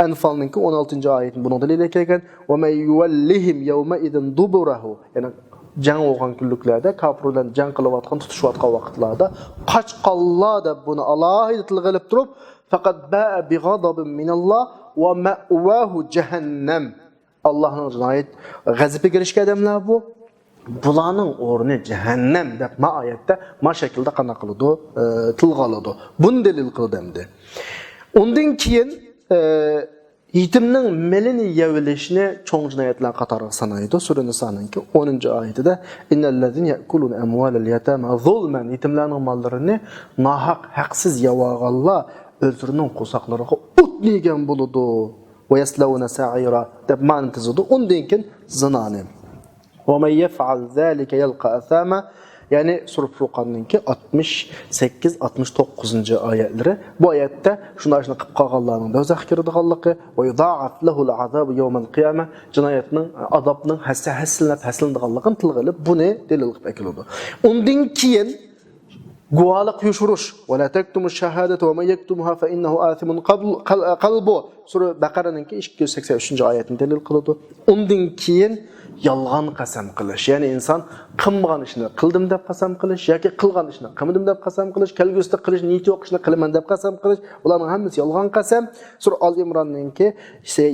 ئەنفالنىڭكى ئون ئالتىنچى ئايىتىنى بۇنىڭ دەلىلى ئەكەلگەن. ومن يولهم يومئذ دبره. يەنى جەڭ بولغان كۈنلۈكلەردە، كاپىر بىلەن جەڭ قىلىۋاتقان، تۇتۇشۇۋاتقان ۋاقىتلاردا قاچقانلار دەپ بۇنى ئالاھىدە تىلغا ئېلىپ تۇرۇپ، فقد باء بغضب من الله ومأواه جهنم. ئاللاھنىڭ جىنايەت غەزىپىگە ئېرىشكەن ئادەملەر بۇ. بۇلارنىڭ ئورنى جەھەننەم دەپ ما ئايەتتە ما شەكىلدە قانداق قىلىدۇ، ئە، تىلغا ئالىدۇ. بۇنى دەلىل قىلدى ئەمدى. ئۇندىن كېيىن، ئە، يېتىمنىڭ مېلىنى يەۋېلىشنى چوڭ جىنايەتلەر قاتارىغا سانايدۇ. سۈرە نىسانىڭكى ئونىنچى ئايىتىدە، إن الذين يأكلون أموال اليتامى ظلما، يېتىملەرنىڭ ماللىرىنى ناھەق، ھەقسىز يەۋالغانلار ئۆزلىرىنىڭ قورساقلىرىغا ئوتنى يېگەن بولىدۇ. ويصلون سعيرا دەپ مانا تىزىدۇ. ئۇندىن كېيىن زىنانى. ومن يفعل ذلك يلق أثاما. يەنى سۈرە فۇرقاننىڭكى ئاتمىش سەككىز، ئاتمىش توققۇزىنچى ئايەتلىرى. بۇ ئايەتتە شۇنداق ئىشنى قىلىپ قالغانلارنىڭ دوزاخقا كىرىدىغانلىقى، ويضاعف له العذاب يوم القيامة، جىنايەتنىڭ، ئازابنىڭ ھەسسە-، ھەسسىلىنىپ، ھەسسىلىنىدىغانلىقىنى تىلغا ئېلىپ، بۇنى دەلىل قىلىپ ئەكېلىدۇ. ئۇندىن كېيىن گۇۋاھلىق يوشۇرۇش. ولا تكتموا الشهادة ومن يكتمها فإنه آثم قبل-، قل-، قلبه. سۈرە بەقەرەنىڭكى ئىككى يۈز سەكسەن ئۈچىنچى ئايەتنى دەلىل قىلىدۇ. ئۇندىن كېيىن يالغان قەسەم قىلىش. يەنى ئىنسان قىلمىغان ئىشنى قىلدىم دەپ قەسەم قىلىش ياكى قىلغان ئىشنى قىلمىدىم دەپ قەسەم قىلىش، كەلگۈسىدە قىلىش نىيىتى يوق ئىشنى قىلىمەن دەپ قەسەم قىلىش، بۇلارنىڭ ھەممىسى يالغان قەسەم. سۈرە ئال ئىمراننىڭكى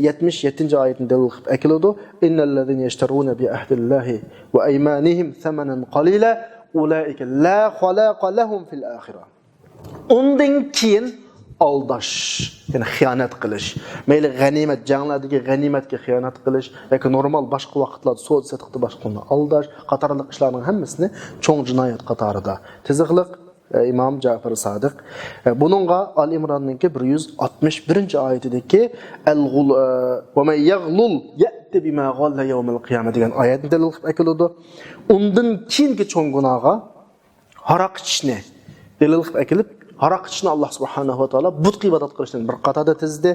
يەتمىش يەتتىنچى ئايىتىنى دەلىل قىلىپ ئەكېلىدۇ. إن الذين يشترون بعهد الله وأيمانهم ثمنا قليلا أولئك لا خلاق لهم في الآخرة. ئۇندىن كېيىن ئالداش، يەنى خىيانەت قىلىش، مەيلى غەنىيمەت، جەڭلەردىكى غەنىيمەتكە خىيانەت قىلىش ياكى نورمال باشقا ۋاقىتلاردا سودا سېتىقتا باشقىلارنى ئالداش قاتارلىق ئىشلارنىڭ ھەممىسىنى چوڭ جىنايەت قاتارىدا تىزىقلىق، ئە، ئىمام جەپەر سادىق. ئە، بۇنىڭغا ئال ئىمراننىڭكى بىر يۈز ئاتمىش بىرىنچى ئايىتىدىكى ئەل غۇل-، ئە، ۋە مەن يەغلۇل يەئتِ بما غل يوم القيامة دېگەن ئايەتنى دەلىل قىلىپ ئەكېلىدۇ. ئۇندىن كېيىنكى چوڭ گۇناھقا ھاراق ئىچىشنى دەلىل قىلىپ ئەكېلىپ، ھاراق ئىچىشنى ئاللاھ سۇبھانەھۇ ۋە تائالا بۇتقا ئىبادەت قىلىشتىن بىر قاتاردا تىزدى.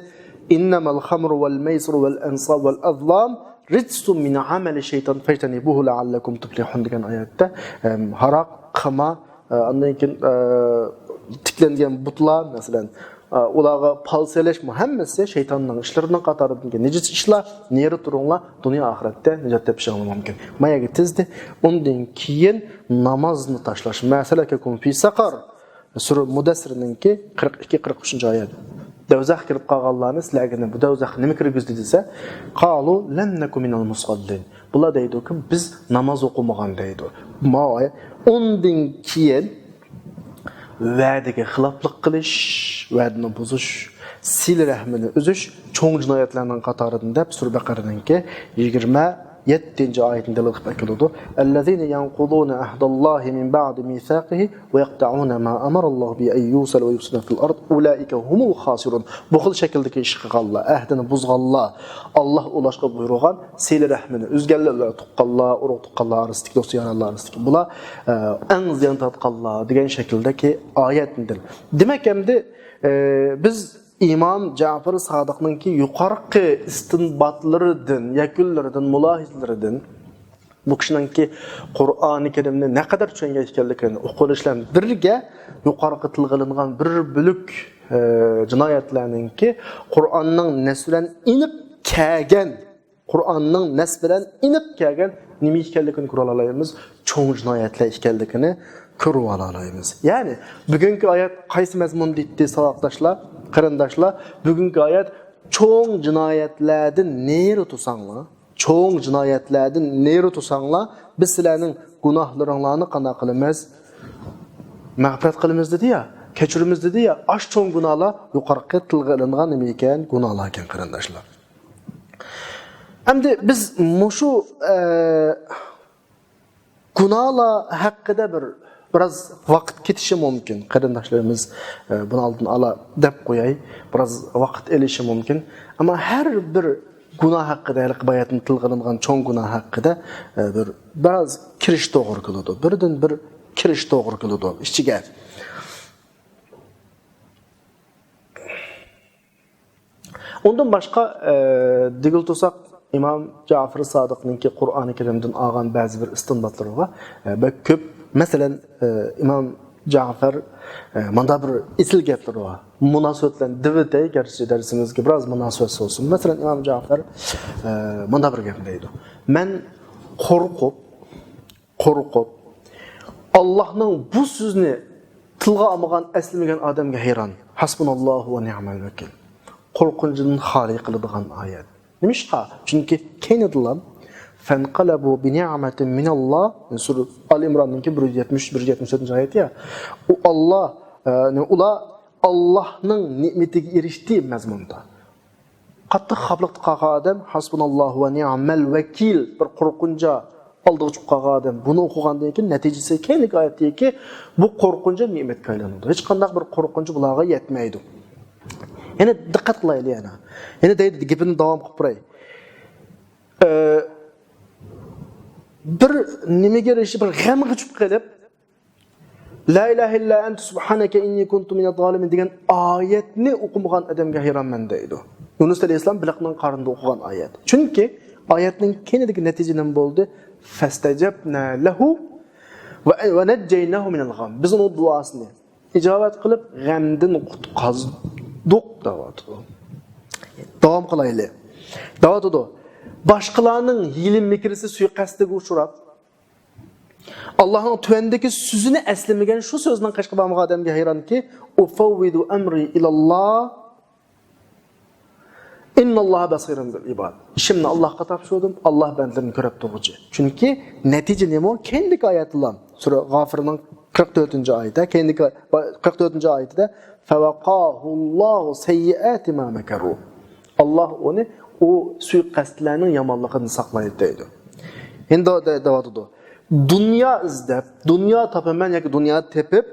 إنما الخمر والميسر والأنصاب والأزلام رجس من عمل الشيطان فاجتنبوه لعلكم تفلحون دېگەن ئايەتتە، ئەم، ھاراق، قىمار، ئە، ئاندىن كېيىن، ئە، تىكلەنگەن بۇتلار، مەسىلەن، ئە، ئۇلارغا پال سېلىش، بۇ ھەممىسى شەيتاننىڭ ئىشلىرىنىڭ قاتارىدىكى نىجىس ئىشلار، نېرى تۇرۇڭلار، دۇنيا ئاخىرەتتە نىجات تېپىشىڭلار مۇمكىن. ما يەرگە تىزدى. ئۇندىن كېيىن نامازنى تاشلاش. ما سلككم في سقر؟ سۈرە مۇدەسسىرنىڭكى قىرىق ئىككى، قىرىق ئۈچىنچى ئايەت. دوزاخقا كىرىپ قالغانلارنى سىلەرگە نېمە، بۇ دوزاخقا نېمە كىرگۈزدى دېسە، قالوا لم نك من المصلين. بۇلار دەيدۇكى، بىز ناماز ئوقۇمىغان دەيدۇ. ماۋۇ ئۇندىن كېيىن ۋەدىگە خىلاپلىق قىلىش، ۋەدىنى بۇزۇش، سىلە رەھمىنى ئۈزۈش چوڭ جىنايەتلەرنىڭ قاتارىدىن دەپ سۈرە بەقەرىنىڭكى يىگىرمە يەتتىنچى ئايىتىنى دەلىل قىلىپ ئەكېلىدۇ. الذين ينقضون عهد الله من بعد ميثاقه ويقطعون ما أمر الله به أن يوصل ويفسدون في الأرض أولئك هم الخاسرون. بۇ خىل شەكىلدىكى ئىش قىلغانلار، ئەھدىنى بۇزغانلار، ئاللاھ ئۇلاشقا بۇيرۇغان سىلە رەھمىنى ئۈزگەنلەر، تۇغقانلار، ئۇرۇق تۇغقانلار ئارىسىدىكى، دوست يارانلار ئارىسىدىكى، بۇلار، ئە، ئەڭ زىيان تارتقانلار دېگەن شەكىلدىكى ئايەتنى دەل. دېمەك، ئەمدى، ئە، بىز ئىمام جەفەر سادىقنىڭكى يۇقارقى ئىستىنباتلىرىدىن، يەكۈنلىرىدىن، مۇلاھىزىلىرىدىن بۇ كىشىنىڭكى قۇرئانى كەرىمنى نەقەدەر چۈشەنگەن ئىكەنلىكىنى ئۇقۇش بىلەن بىرگە، يۇقارقى تىلغا ئېلىنغان بىر بۆلۈك، ئە، جىنايەتلەرنىڭكى قۇرئاننىڭ نەس بىلەن ئېنىق كەلگەن، قۇرئاننىڭ نەس بىلەن ئېنىق كەلگەن نېمە ئىكەنلىكىنى كۆرۈۋالالايمىز، چوڭ جىنايەتلەر ئىكەنلىكىنى كۆرۈۋالالايمىز. يەنى بۈگۈنكى ئايەت قايسى مەزمۇندا ئېيتتى، ساۋاقداشلار، قېرىنداشلار؟ بۈگۈنكى ئايەت چوڭ جىنايەتلەردىن نېرى تۇرساڭلار، چوڭ جىنايەتلەردىن نېرى تۇرساڭلار، بىز سىلەرنىڭ گۇناھلىرىڭلارنى قانداق قىلىمىز؟ مەغپىرەت قىلىمىز دېدى يا، كەچۈرىمىز دېدى يا، ئاشۇ چوڭ گۇناھلار يۇقىرىقى تىلغا ئېلىنغان نېمە ئىكەن؟ گۇناھلار ئىكەن، قېرىنداشلار. ئەمدى بىز مۇشۇ، ئە، گۇناھلار ھەققىدە بىر، بىراز ۋاقىت كېتىشى مۇمكىن. قېرىنداشلىرىمىز، ئە، بۇنى ئالدىن ئالا دەپ قوياي، بىراز ۋاقىت ئېلىشى مۇمكىن. ئەمما ھەر بىر گۇناھ ھەققىدە، ھېلىقى باياتىن تىلغا ئېلىنغان چوڭ گۇناھ ھەققىدە، ئە، بىر، بىراز كىرىش توغرا كېلىدۇ. بىردىن بىر كىرىش توغرا كېلىدۇ ئىچىگە. ئۇندىن باشقا، ئە، دېگىلى تۇرساق، ئىمام جەفەر سادىقنىڭكى قۇرئانى كەرىمدىن ئالغان بەزى بىر ئىستىنباتلىرى بار. ئە، بەك كۆپ. مەسىلەن، ئە، ئىمام جەفەر، ئە، ماندا بىر ئېسىل گەپلىرى بار. مۇناسىۋەت بىلەن دېۋىتەي، گەرچە دەرسىمىزگە بىراز مۇناسىۋەتسىز بولسۇن. مەسىلەن، ئىمام جەفەر، ئە، ماندا بىر گەپنى دەيدۇ. مەن قورقۇپ، قورقۇپ، ئاللاھنىڭ بۇ سۆزنى تىلغا ئالمىغان، ئەسلىمىگەن ئادەمگە ھەيران. ھەسبۇناللاھۇ ۋە نىئمەل ۋەكىل. قورقۇنچتىن خالىي قىلىدىغان ئايەت. نېمىشقا؟ چۈنكى كەينىدىلا فەنقەلەبۇ بىنىئمەتىن مىنەللاھ، سۈرە ئال ئىمراننىڭكى بىر يۈز يەتمىش، بىر يۈز يەتمىش تۆتىنچى ئايىتى يا. ئۇ ئاللاھ، ئە، ئۇلار ئاللاھنىڭ نېمىتىگە ئېرىشتى مەزمۇندا. قاتتىق خاپىلىقتا قالغان ئادەم، ھەسبۇناللاھۇ ۋە نىئمەل ۋەكىل، بىر قورقۇنچا ئالدىغا چۈشۈپ قالغان ئادەم. بۇنى ئوقۇغاندىن كېيىن، نەتىجىسى كەينىدىكى ئايەتتىكى بۇ قورقۇنچ نېمەتكە ئايلىنىدۇ. ھېچقانداق بىر قورقۇنچ بۇلارغا يەتمەيدۇ. يەنە دىققەت قىلايلى يەنە. يەنە دەيدۇ، گېپىنى داۋام قىلىپ بېرەي. ئە، بىر نېمىگە ئېرىشىپ، بىر غەمگە چۈشۈپ قېلىپ، لا ئىلاھە ئىللا ئەنتە سۇبھانەكە ئىننى كۇنتۇ مىنەز زالىمىن دېگەن ئايەتنى ئوقۇمىغان ئادەمگە ھەيرانمەن دەيدۇ. يۇنۇس ئەلەيھىسسالام بېلىقنىڭ قارنىدا ئوقۇغان ئايەت. چۈنكى ئايەتنىڭ كەينىدىكى نەتىجە نېمە بولدى؟ فەستەجەبنا لەھۇ ۋە، ۋە نەججەيناھۇ مىنەل غەم. بىز ئۇنىڭ دۇئاسىنى ئىجابەت قىلىپ، غەمدىن قۇتقۇزدۇق دەۋاتىدۇ. داۋام قىلايلى. دەۋاتىدۇ. باشقىلارنىڭ ھىيلە-مىكرىسى، سۇيىقەستىگە ئۇچراپ، ئاللاھنىڭ تۆۋەندىكى سۆزىنى ئەسلىمىگەن، شۇ سۆزنىڭ قېشىغا بارمىغان ئادەمگە ھەيرانكى، ئۇفەۋۋىدۇ ئەمرى ئىلاللاھ، ئىنناللاھە بەسىرۇن بىل ئىباد. ئىشىمنى ئاللاھقا تاپشۇردۇم، ئاللاھ بەندىلىرىنى كۆرۈپ تۇرغۇچى. چۈنكى نەتىجە نېمە؟ كەينىدىكى ئايەتلەر. سۈرە غافىرنىڭ قىرىق تۆتىنچى ئايىتى، كەينىدىكى قىرىق تۆتىنچى ئايىتىدە، فەۋەقاھۇللاھۇ سەييىئاتى ما مەكەرۇ. ئاللاھ ئۇنى ئۇ سۇيىقەستلەرنىڭ يامانلىقىدىن ساقلايدۇ دەيدۇ. ئەمدى دە-، دەۋاتىدۇ. دۇنيا ئىزدەپ، دۇنيا تاپىمەن ياكى دۇنيا تېپىپ،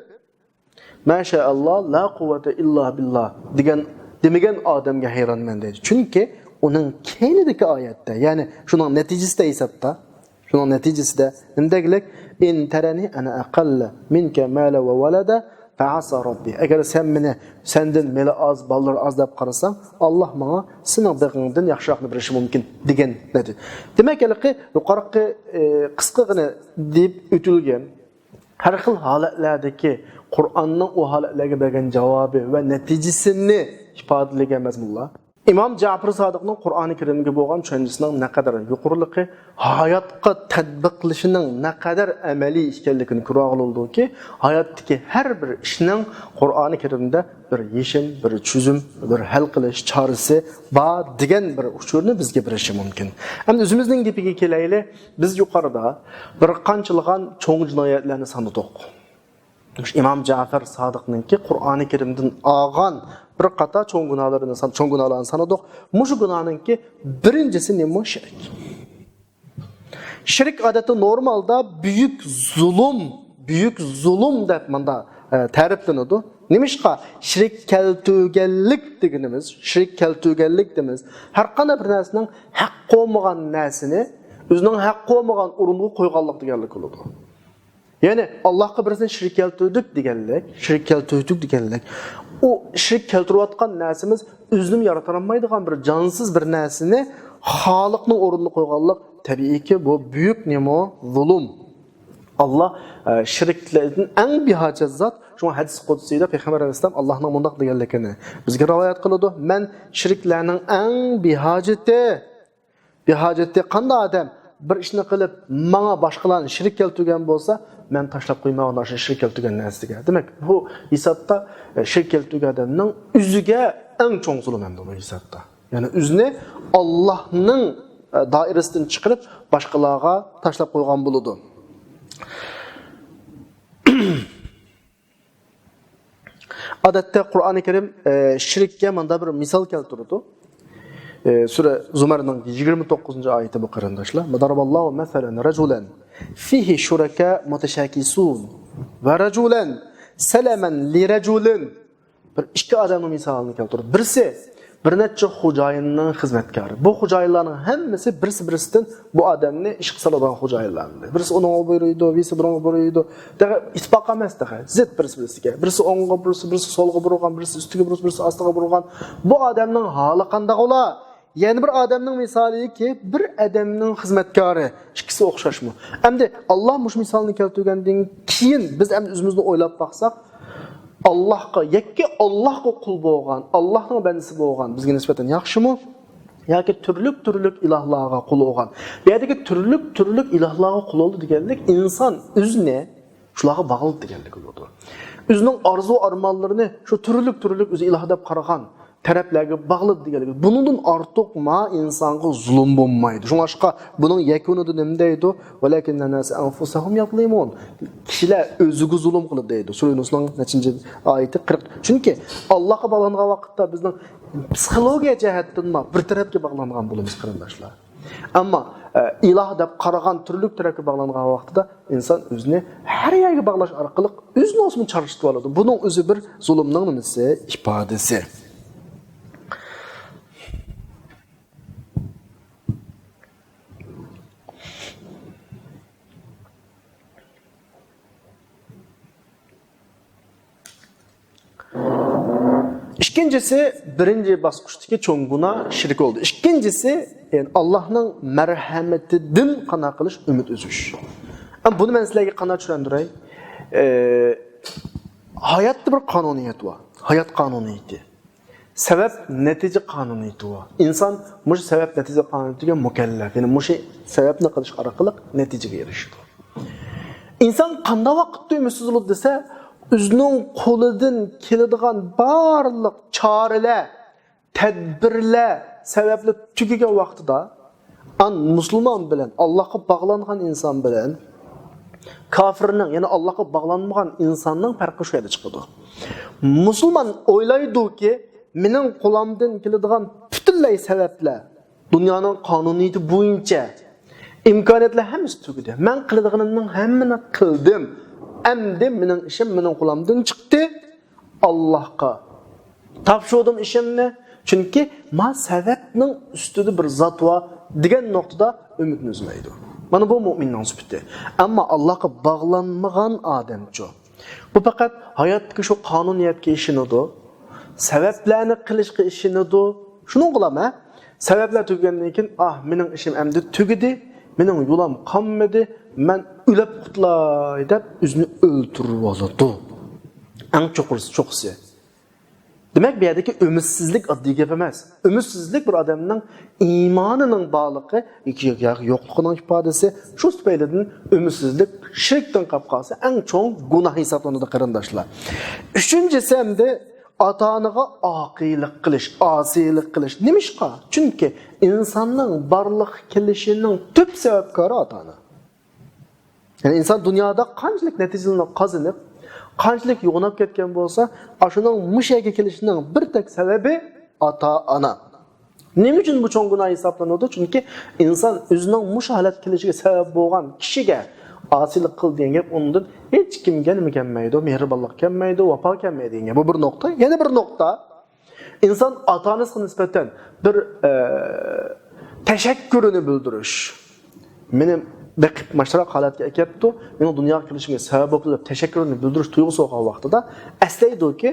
ماشائاللاھ، لا قۇۋۋەتە ئىللا بىللاھ دېگەن، دېمىگەن ئادەمگە ھەيرانمەن دەيدۇ. چۈنكى ئۇنىڭ كەينىدىكى ئايەتتە، يەنى شۇنىڭ نەتىجىسىدە ھېسابتا، شۇنىڭ نەتىجىسىدە نېمە دەگلىك؟ «إن ترني أنا أقل منك مالا وولدا فعسى ربي». ئەگەر سەن مېنى سەندىن مېلى ئاز، بالىلىرى ئاز دەپ قارىساڭ، ئاللا ماڭا سېنىڭ بېغىڭدىن ياخشىراقنى بېرىشى مۇمكىن دېگەن نەتىجە. دېمەك، ھېلىقى يۇقىرىقى، ئى، قىسقىغىنە دېيىپ ئۆتۈلگەن ھەر خىل ھالەتلەردىكى قۇرئاننىڭ ئۇ ھالەتلەرگە بەرگەن جاۋابى ۋە نەتىجىسىنى ئىپادىلىگەن مەزمۇنلار. ئىمام جەپىر سادىقنىڭ قۇرئانى كەرىمگە بولغان چۈشەنچىسىنىڭ نەقەدەر يۇقىرىلىقى، ھاياتقا تەتبىقلىشىنىڭ نەقەدەر ئەمەلىي ئىكەنلىكىنى كۆرۈۋالغىلى بولىدۇكى، ھاياتتىكى ھەر بىر ئىشنىڭ قۇرئانى كەرىمدە بىر يېشىم، بىر چۆزۈم، بىر ھەل قىلىش چارىسى بار دېگەن بىر ئۇچۇرنى بىزگە بېرىشى مۇمكىن. ئەمدى ئۆزىمىزنىڭ گېپىگە كېلەيلى. بىز يۇقىرىدا بىر قانچىلىغان چوڭ جىنايەتلەرنى سانىدۇق. مۇشۇ ئىمام جەپەر سادىقنىڭكى قۇرئانى كەرىمدىن ئالغان بىر قاتار چوڭ گۇناھلىرىنى سان-، چوڭ گۇناھلارنى سانىدۇق. مۇشۇ گۇناھنىڭكى بىرىنچىسى نېمە؟ شىرك. شىرك ئادەتتە نورمالدا بۈيۈك زۇلۇم، بۈيۈك زۇلۇم دەپ مۇندا، ئە، تەرىپلىنىدۇ. نېمىشقا؟ شىرك كەلتۈرگەنلىك دېگىنىمىز، شىرك كەلتۈرگەنلىك دېگىنىمىز، ھەر قانداق بىر نەرسىنىڭ ھەققى بولمىغان نەرسىنى ئۆزىنىڭ ھەققى بولمىغان ئورۇنغا قويغانلىق دېگەنلىك بولىدۇ. يەنى، ئاللاھقا بىرسىنى شېرىك كەلتۈردۇق دېگەنلىك، شېرىك كەلتۈردۇق دېگەنلىك. ئۇ شېرىك كەلتۈرۈۋاتقان نەرسىمىز ئۆزىنىمۇ يارىتالمايدىغان بىر جانسىز بىر نەرسىنى خالىقنىڭ ئورنىدا قويغانلىق، تەبىئىيكى، بۇ بۈيۈك نېمە؟ زۇلۇم. ئاللا، ئە، شېرىكلەردىن ئەڭ بىھاجەت زات. شۇڭا ھەدىس قۇدسىيدا پەيغەمبەر ئەلەيھىسسالام ئاللاھنىڭ مۇنداق دېگەنلىكىنى بىزگە رىۋايەت قىلىدۇ: «مەن شېرىكلەرنىڭ ئەڭ بىھاجىتى.» بىھاجەتتە قانداق ئادەم بىر ئىشنى قىلىپ، ماڭا باشقىلارنى شېرىك كەلتۈرگەن بولسا، مەن تاشلاپ قويمايمەن ئاشۇ شېرىك كەلتۈرگەن نەرسىگە. دېمەك، بۇ ھېسابتا، ئە، شېرىك كەلتۈرگەن ئادەمنىڭ ئۆزىگە ئەڭ چوڭ زۇلۇم ئەمدى بۇ ھېسابتا. يەنى ئۆزىنى ئاللاھنىڭ، ئە، دائىرىسىدىن چىقىرىپ، باشقىلارغا تاشلاپ قويغان بولىدۇ. ئادەتتە قۇرئانى كەرىم، ئە، شىرككە مۇنداق بىر مىسال كەلتۈرىدۇ. ئە، سۈرە زۇمەرنىڭ يىگىرمە توققۇزىنچى ئايىتى بۇ، قېرىنداشلار. ضرب الله مثلا رجلا فيه شركاء متشاكسون ورجلا سلما لرجل. بىر ئىككى ئادەمنىڭ مىسالىنى كەلتۈرىدۇ. بىرسى بىر نەچچە خوجايىننىڭ خىزمەتكارى. بۇ خوجايىنلارنىڭ ھەممىسى بىرسى-بىرسىدىن بۇ ئادەمنى ئىشقا سالىدىغان خوجايىنلار. بىرسى ئۇنىڭغا بۇيرۇيدۇ، بىرسى بۇنىڭغا بۇيرۇيدۇ. تېخى ئىتتىپاق ئەمەس تېخى. زىت بىرسى-بىرسىگە. بىرسى ئوڭغا بۇرسا، بىرسى سولغا بۇرغان، بىرسى ئۈستىگە بۇرسا، بىرسى ئاستىغا بۇرغان. بۇ ئادەمنىڭ ھالى قانداق بولا؟ يەنە بىر ئادەمنىڭ مىسالىكى، بىر ئادەمنىڭ خىزمەتكارى. ئىككىسى ئوخشاشمۇ؟ ئەمدى ئاللا مۇشۇ مىسالنى كەلتۈرگەندىن كېيىن بىز ئەمدى ئۆزىمىزنى ئويلاپ باقساق، ئاللاھقا، يەككە ئاللاھقا قۇل بولغان، ئاللاھنىڭ بەندىسى بولغان بىزگە نىسبەتەن ياخشىمۇ؟ ياكى تۈرلۈك-تۈرلۈك ئىلاھلارغا قۇل بولغان؟ بۇ يەردىكى تۈرلۈك-تۈرلۈك ئىلاھلارغا قۇل بولدى دېگەنلىك ئىنسان ئۆزىنى شۇلارغا باغلىدى دېگەنلىك بولىدۇ. ئۆزىنىڭ ئارزۇ-ئارمانلىرىنى شۇ تۈرلۈك-تۈرلۈك ئۆزى ئىلاھ دەپ قارىغان تەرەپلەرگە باغلىدى دېگەنلىك. بۇنىڭدىن ئارتۇق ما ئىنسانغا زۇلۇم بولمايدۇ. شۇڭلاشقا بۇنىڭ يەكۈنىدە نېمە دەيدۇ؟ ولكن الناس أنفسهم يظلمون. كىشىلەر ئۆزىگە زۇلۇم قىلىدۇ دەيدۇ. سۈرە يۇنۇسنىڭ نەچچىنچى ئايىتى؟ قىرىق. چۈنكى ئاللاھقا باغلانغان ۋاقىتتا بىزنىڭ پسىخولوگىيە جەھەتتىنمۇ بىر تەرەپكە باغلانغان بولىمىز، قېرىنداشلار. ئەمما، ئە، ئىلاھ دەپ قارىغان تۈرلۈك تەرەپكە باغلانغان ۋاقتىدا ئىنسان ئۆزىنى ھەر يەرگە باغلاش ئارقىلىق ئۆزىنى ئوسمۇ چارچىتىۋالىدۇ. بۇنىڭ ئۆزى بىر زۇلۇمنىڭ نېمىسى؟ ئىپادىسى. ئىككىنچىسى، بىرىنچى باسقۇچتىكى چوڭ گۇناھ شىرك بولدى. ئىككىنچىسى، يەنى ئاللاھنىڭ مەرھەمىتىدىن قانداق قىلىش؟ ئۈمىد ئۈزۈش. ئەمما بۇنى مەن سىلەرگە قانداق چۈشەندۈرەي؟ ئە، ھاياتتا بىر قانۇنىيەت بار. ھايات قانۇنىيىتى. سەۋەب نەتىجە قانۇنىيىتى بار. ئىنسان مۇشۇ سەۋەب نەتىجە قانۇنىيىتىگە مۇكەللەپ. يەنى مۇشۇ سەۋەبنى قىلىش ئارقىلىق نەتىجىگە ئېرىشىدۇ. ئىنسان قانداق ۋاقىتتا ئۈمىدسىز بولىدۇ دېسە، ئۆزىنىڭ قولىدىن كېلىدىغان بارلىق چارىلەر، تەدبىرلەر، سەۋەبلەر تۈگىگەن ۋاقتىدا، ئان مۇسۇلمان بىلەن، ئاللاھقا باغلانغان ئىنسان بىلەن كافىرنىڭ، يەنى ئاللاھقا باغلانمىغان ئىنساننىڭ پەرقى شۇ يەردە چىقىدۇ. مۇسۇلمان ئويلايدۇكى، مېنىڭ قولۇمدىن كېلىدىغان پۈتۈنلەي سەۋەبلەر، دۇنيانىڭ قانۇنىيىتى بويىچە ئىمكانىيەتلەر ھەممىسى تۈگىدى. مەن قىلىدىغىنىمنىڭ ھەممىنى قىلدىم. ئەمدى مېنىڭ ئىشىم مېنىڭ قولۇمدىن چىقتى. ئاللاھقا تاپشۇردۇم ئىشىمنى. چۈنكى ما سەۋەبنىڭ ئۈستىدە بىر زات بار دېگەن نۇقتىدا ئۈمىدنى ئۈزمەيدۇ. مانا بۇ مۇئمىننىڭ سۈپىتى. ئەمما ئاللاھقا باغلانمىغان ئادەمچۇ؟ بۇ پەقەت ھاياتتىكى شۇ قانۇنىيەتكە ئىشىنىدۇ، سەۋەبلەرنى قىلىشقا ئىشىنىدۇ. شۇنىڭغىلا مە سەۋەبلەر تۈگىگەندىن كېيىن، ئاھ، مېنىڭ ئىشىم ئەمدى تۈگىدى، مېنىڭ يولام قالمىدى، مەن ئۆلۈپ قۇتۇلاي دەپ ئۆزىنى ئۆلتۈرۈۋالىدۇ. ئەڭ چوقۇرسى، چوقۇسى. دېمەك، بۇ يەردىكى ئۈمىدسىزلىك ئاددىي گەپ ئەمەس. ئۈمىدسىزلىك بىر ئادەمنىڭ ئىمانىنىڭ بارلىقى ياكى يوقلۇقىنىڭ ئىپادىسى. شۇ تۈپەيلىدىن ئۈمىدسىزلىك شىركتىن قاپ قالسا، ئەڭ چوڭ گۇناھ ھېسابلىنىدۇ، قېرىنداشلار. ئۈچىنچىسى ئەمدى ئاتا-ئانىغا ئاقىيلىق قىلىش، ئاسىيلىق قىلىش. نېمىشقا؟ چۈنكى ئىنساننىڭ بارلىققا كېلىشىنىڭ تۈپ سەۋەبكارى ئاتا-ئانا. يەنى ئىنسان دۇنيادا قانچىلىك نەتىجىلەرنى قازىنىپ، قانچىلىك يوغىناپ كەتكەن بولسا، ئاشۇنىڭ مۇشۇ يەرگە كېلىشىنىڭ بىر تەك سەۋەبى ئاتا-ئانا. نېمە ئۈچۈن بۇ چوڭ گۇناھ ھېسابلىنىدۇ؟ چۈنكى ئىنسان ئۆزىنىڭ مۇشۇ ھالەتكە كېلىشىگە سەۋەب بولغان كىشىگە ئاسىيلىق قىل دېگەن گەپ ئۇنىڭدىن ھېچكىمگە نېمە كەلمەيدۇ؟ مېھرىبانلىق كەلمەيدۇ، ۋاپا كەلمەيدۇ دېگەن گەپ. بۇ بىر نۇقتا. يەنە بىر نۇقتا، ئىنسان ئاتا-ئانىسىغا نىسبەتەن بىر، ئە، تەشەككۈرىنى بىلدۈرۈش. مېنى بېقىپ ماشۇنداق ھالەتكە ئەكەپتۇ، مېنىڭ دۇنياغا كېلىشىمگە سەۋەب بوپتۇ دەپ تەشەككۈرىنى بىلدۈرۈش تۇيغۇسى بولغان ۋاقتىدا ئەسلەيدۇكى،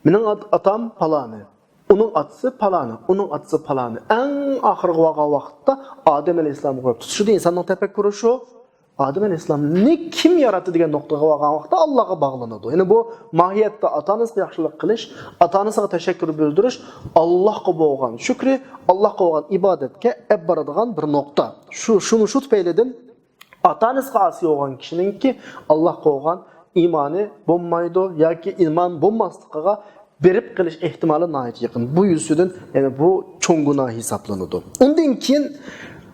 مېنىڭ ئات-، ئاتام پالانى، ئۇنىڭ ئاتىسى پالانى، ئۇنىڭ ئاتىسى پالانى. ئەڭ ئاخىرىغا بارغان ۋاقىتتا ئادەم ئەلەيھىسسالامغا قويۇپ تۇتۇشىدۇ. ئىنساننىڭ تەپەككۇرى شۇ. ئادەم ئەلەيھىسسالامنى كىم ياراتتى دېگەن نۇقتىغا بارغان ۋاقىتتا ئاللاغا باغلىنىدۇ. يەنى بۇ ماھىيەتتە ئاتا-ئانىسىغا ياخشىلىق قىلىش، ئاتا-ئانىسىغا تەشەككۈر بىلدۈرۈش، ئاللاغا بولغان شۈكرى، ئاللاغا بولغان ئىبادەتكە ئەپ بارىدىغان بىر نۇقتا. شۇ، شۇ، شۇ تۈپەيلىدىن ئاتا-ئانىسىغا ئاسىي بولغان كىشىنىڭكى ئاللاغا بولغان ئىمانى بولمايدۇ ياكى ئىمان بولماسلىقىغا بېرىپ قېلىش ئېھتىمالى ناھايىتى يېقىن. بۇ يۈزىدىن، يەنى بۇ چوڭ گۇناھ ھېسابلىنىدۇ. ئۇندىن كېيىن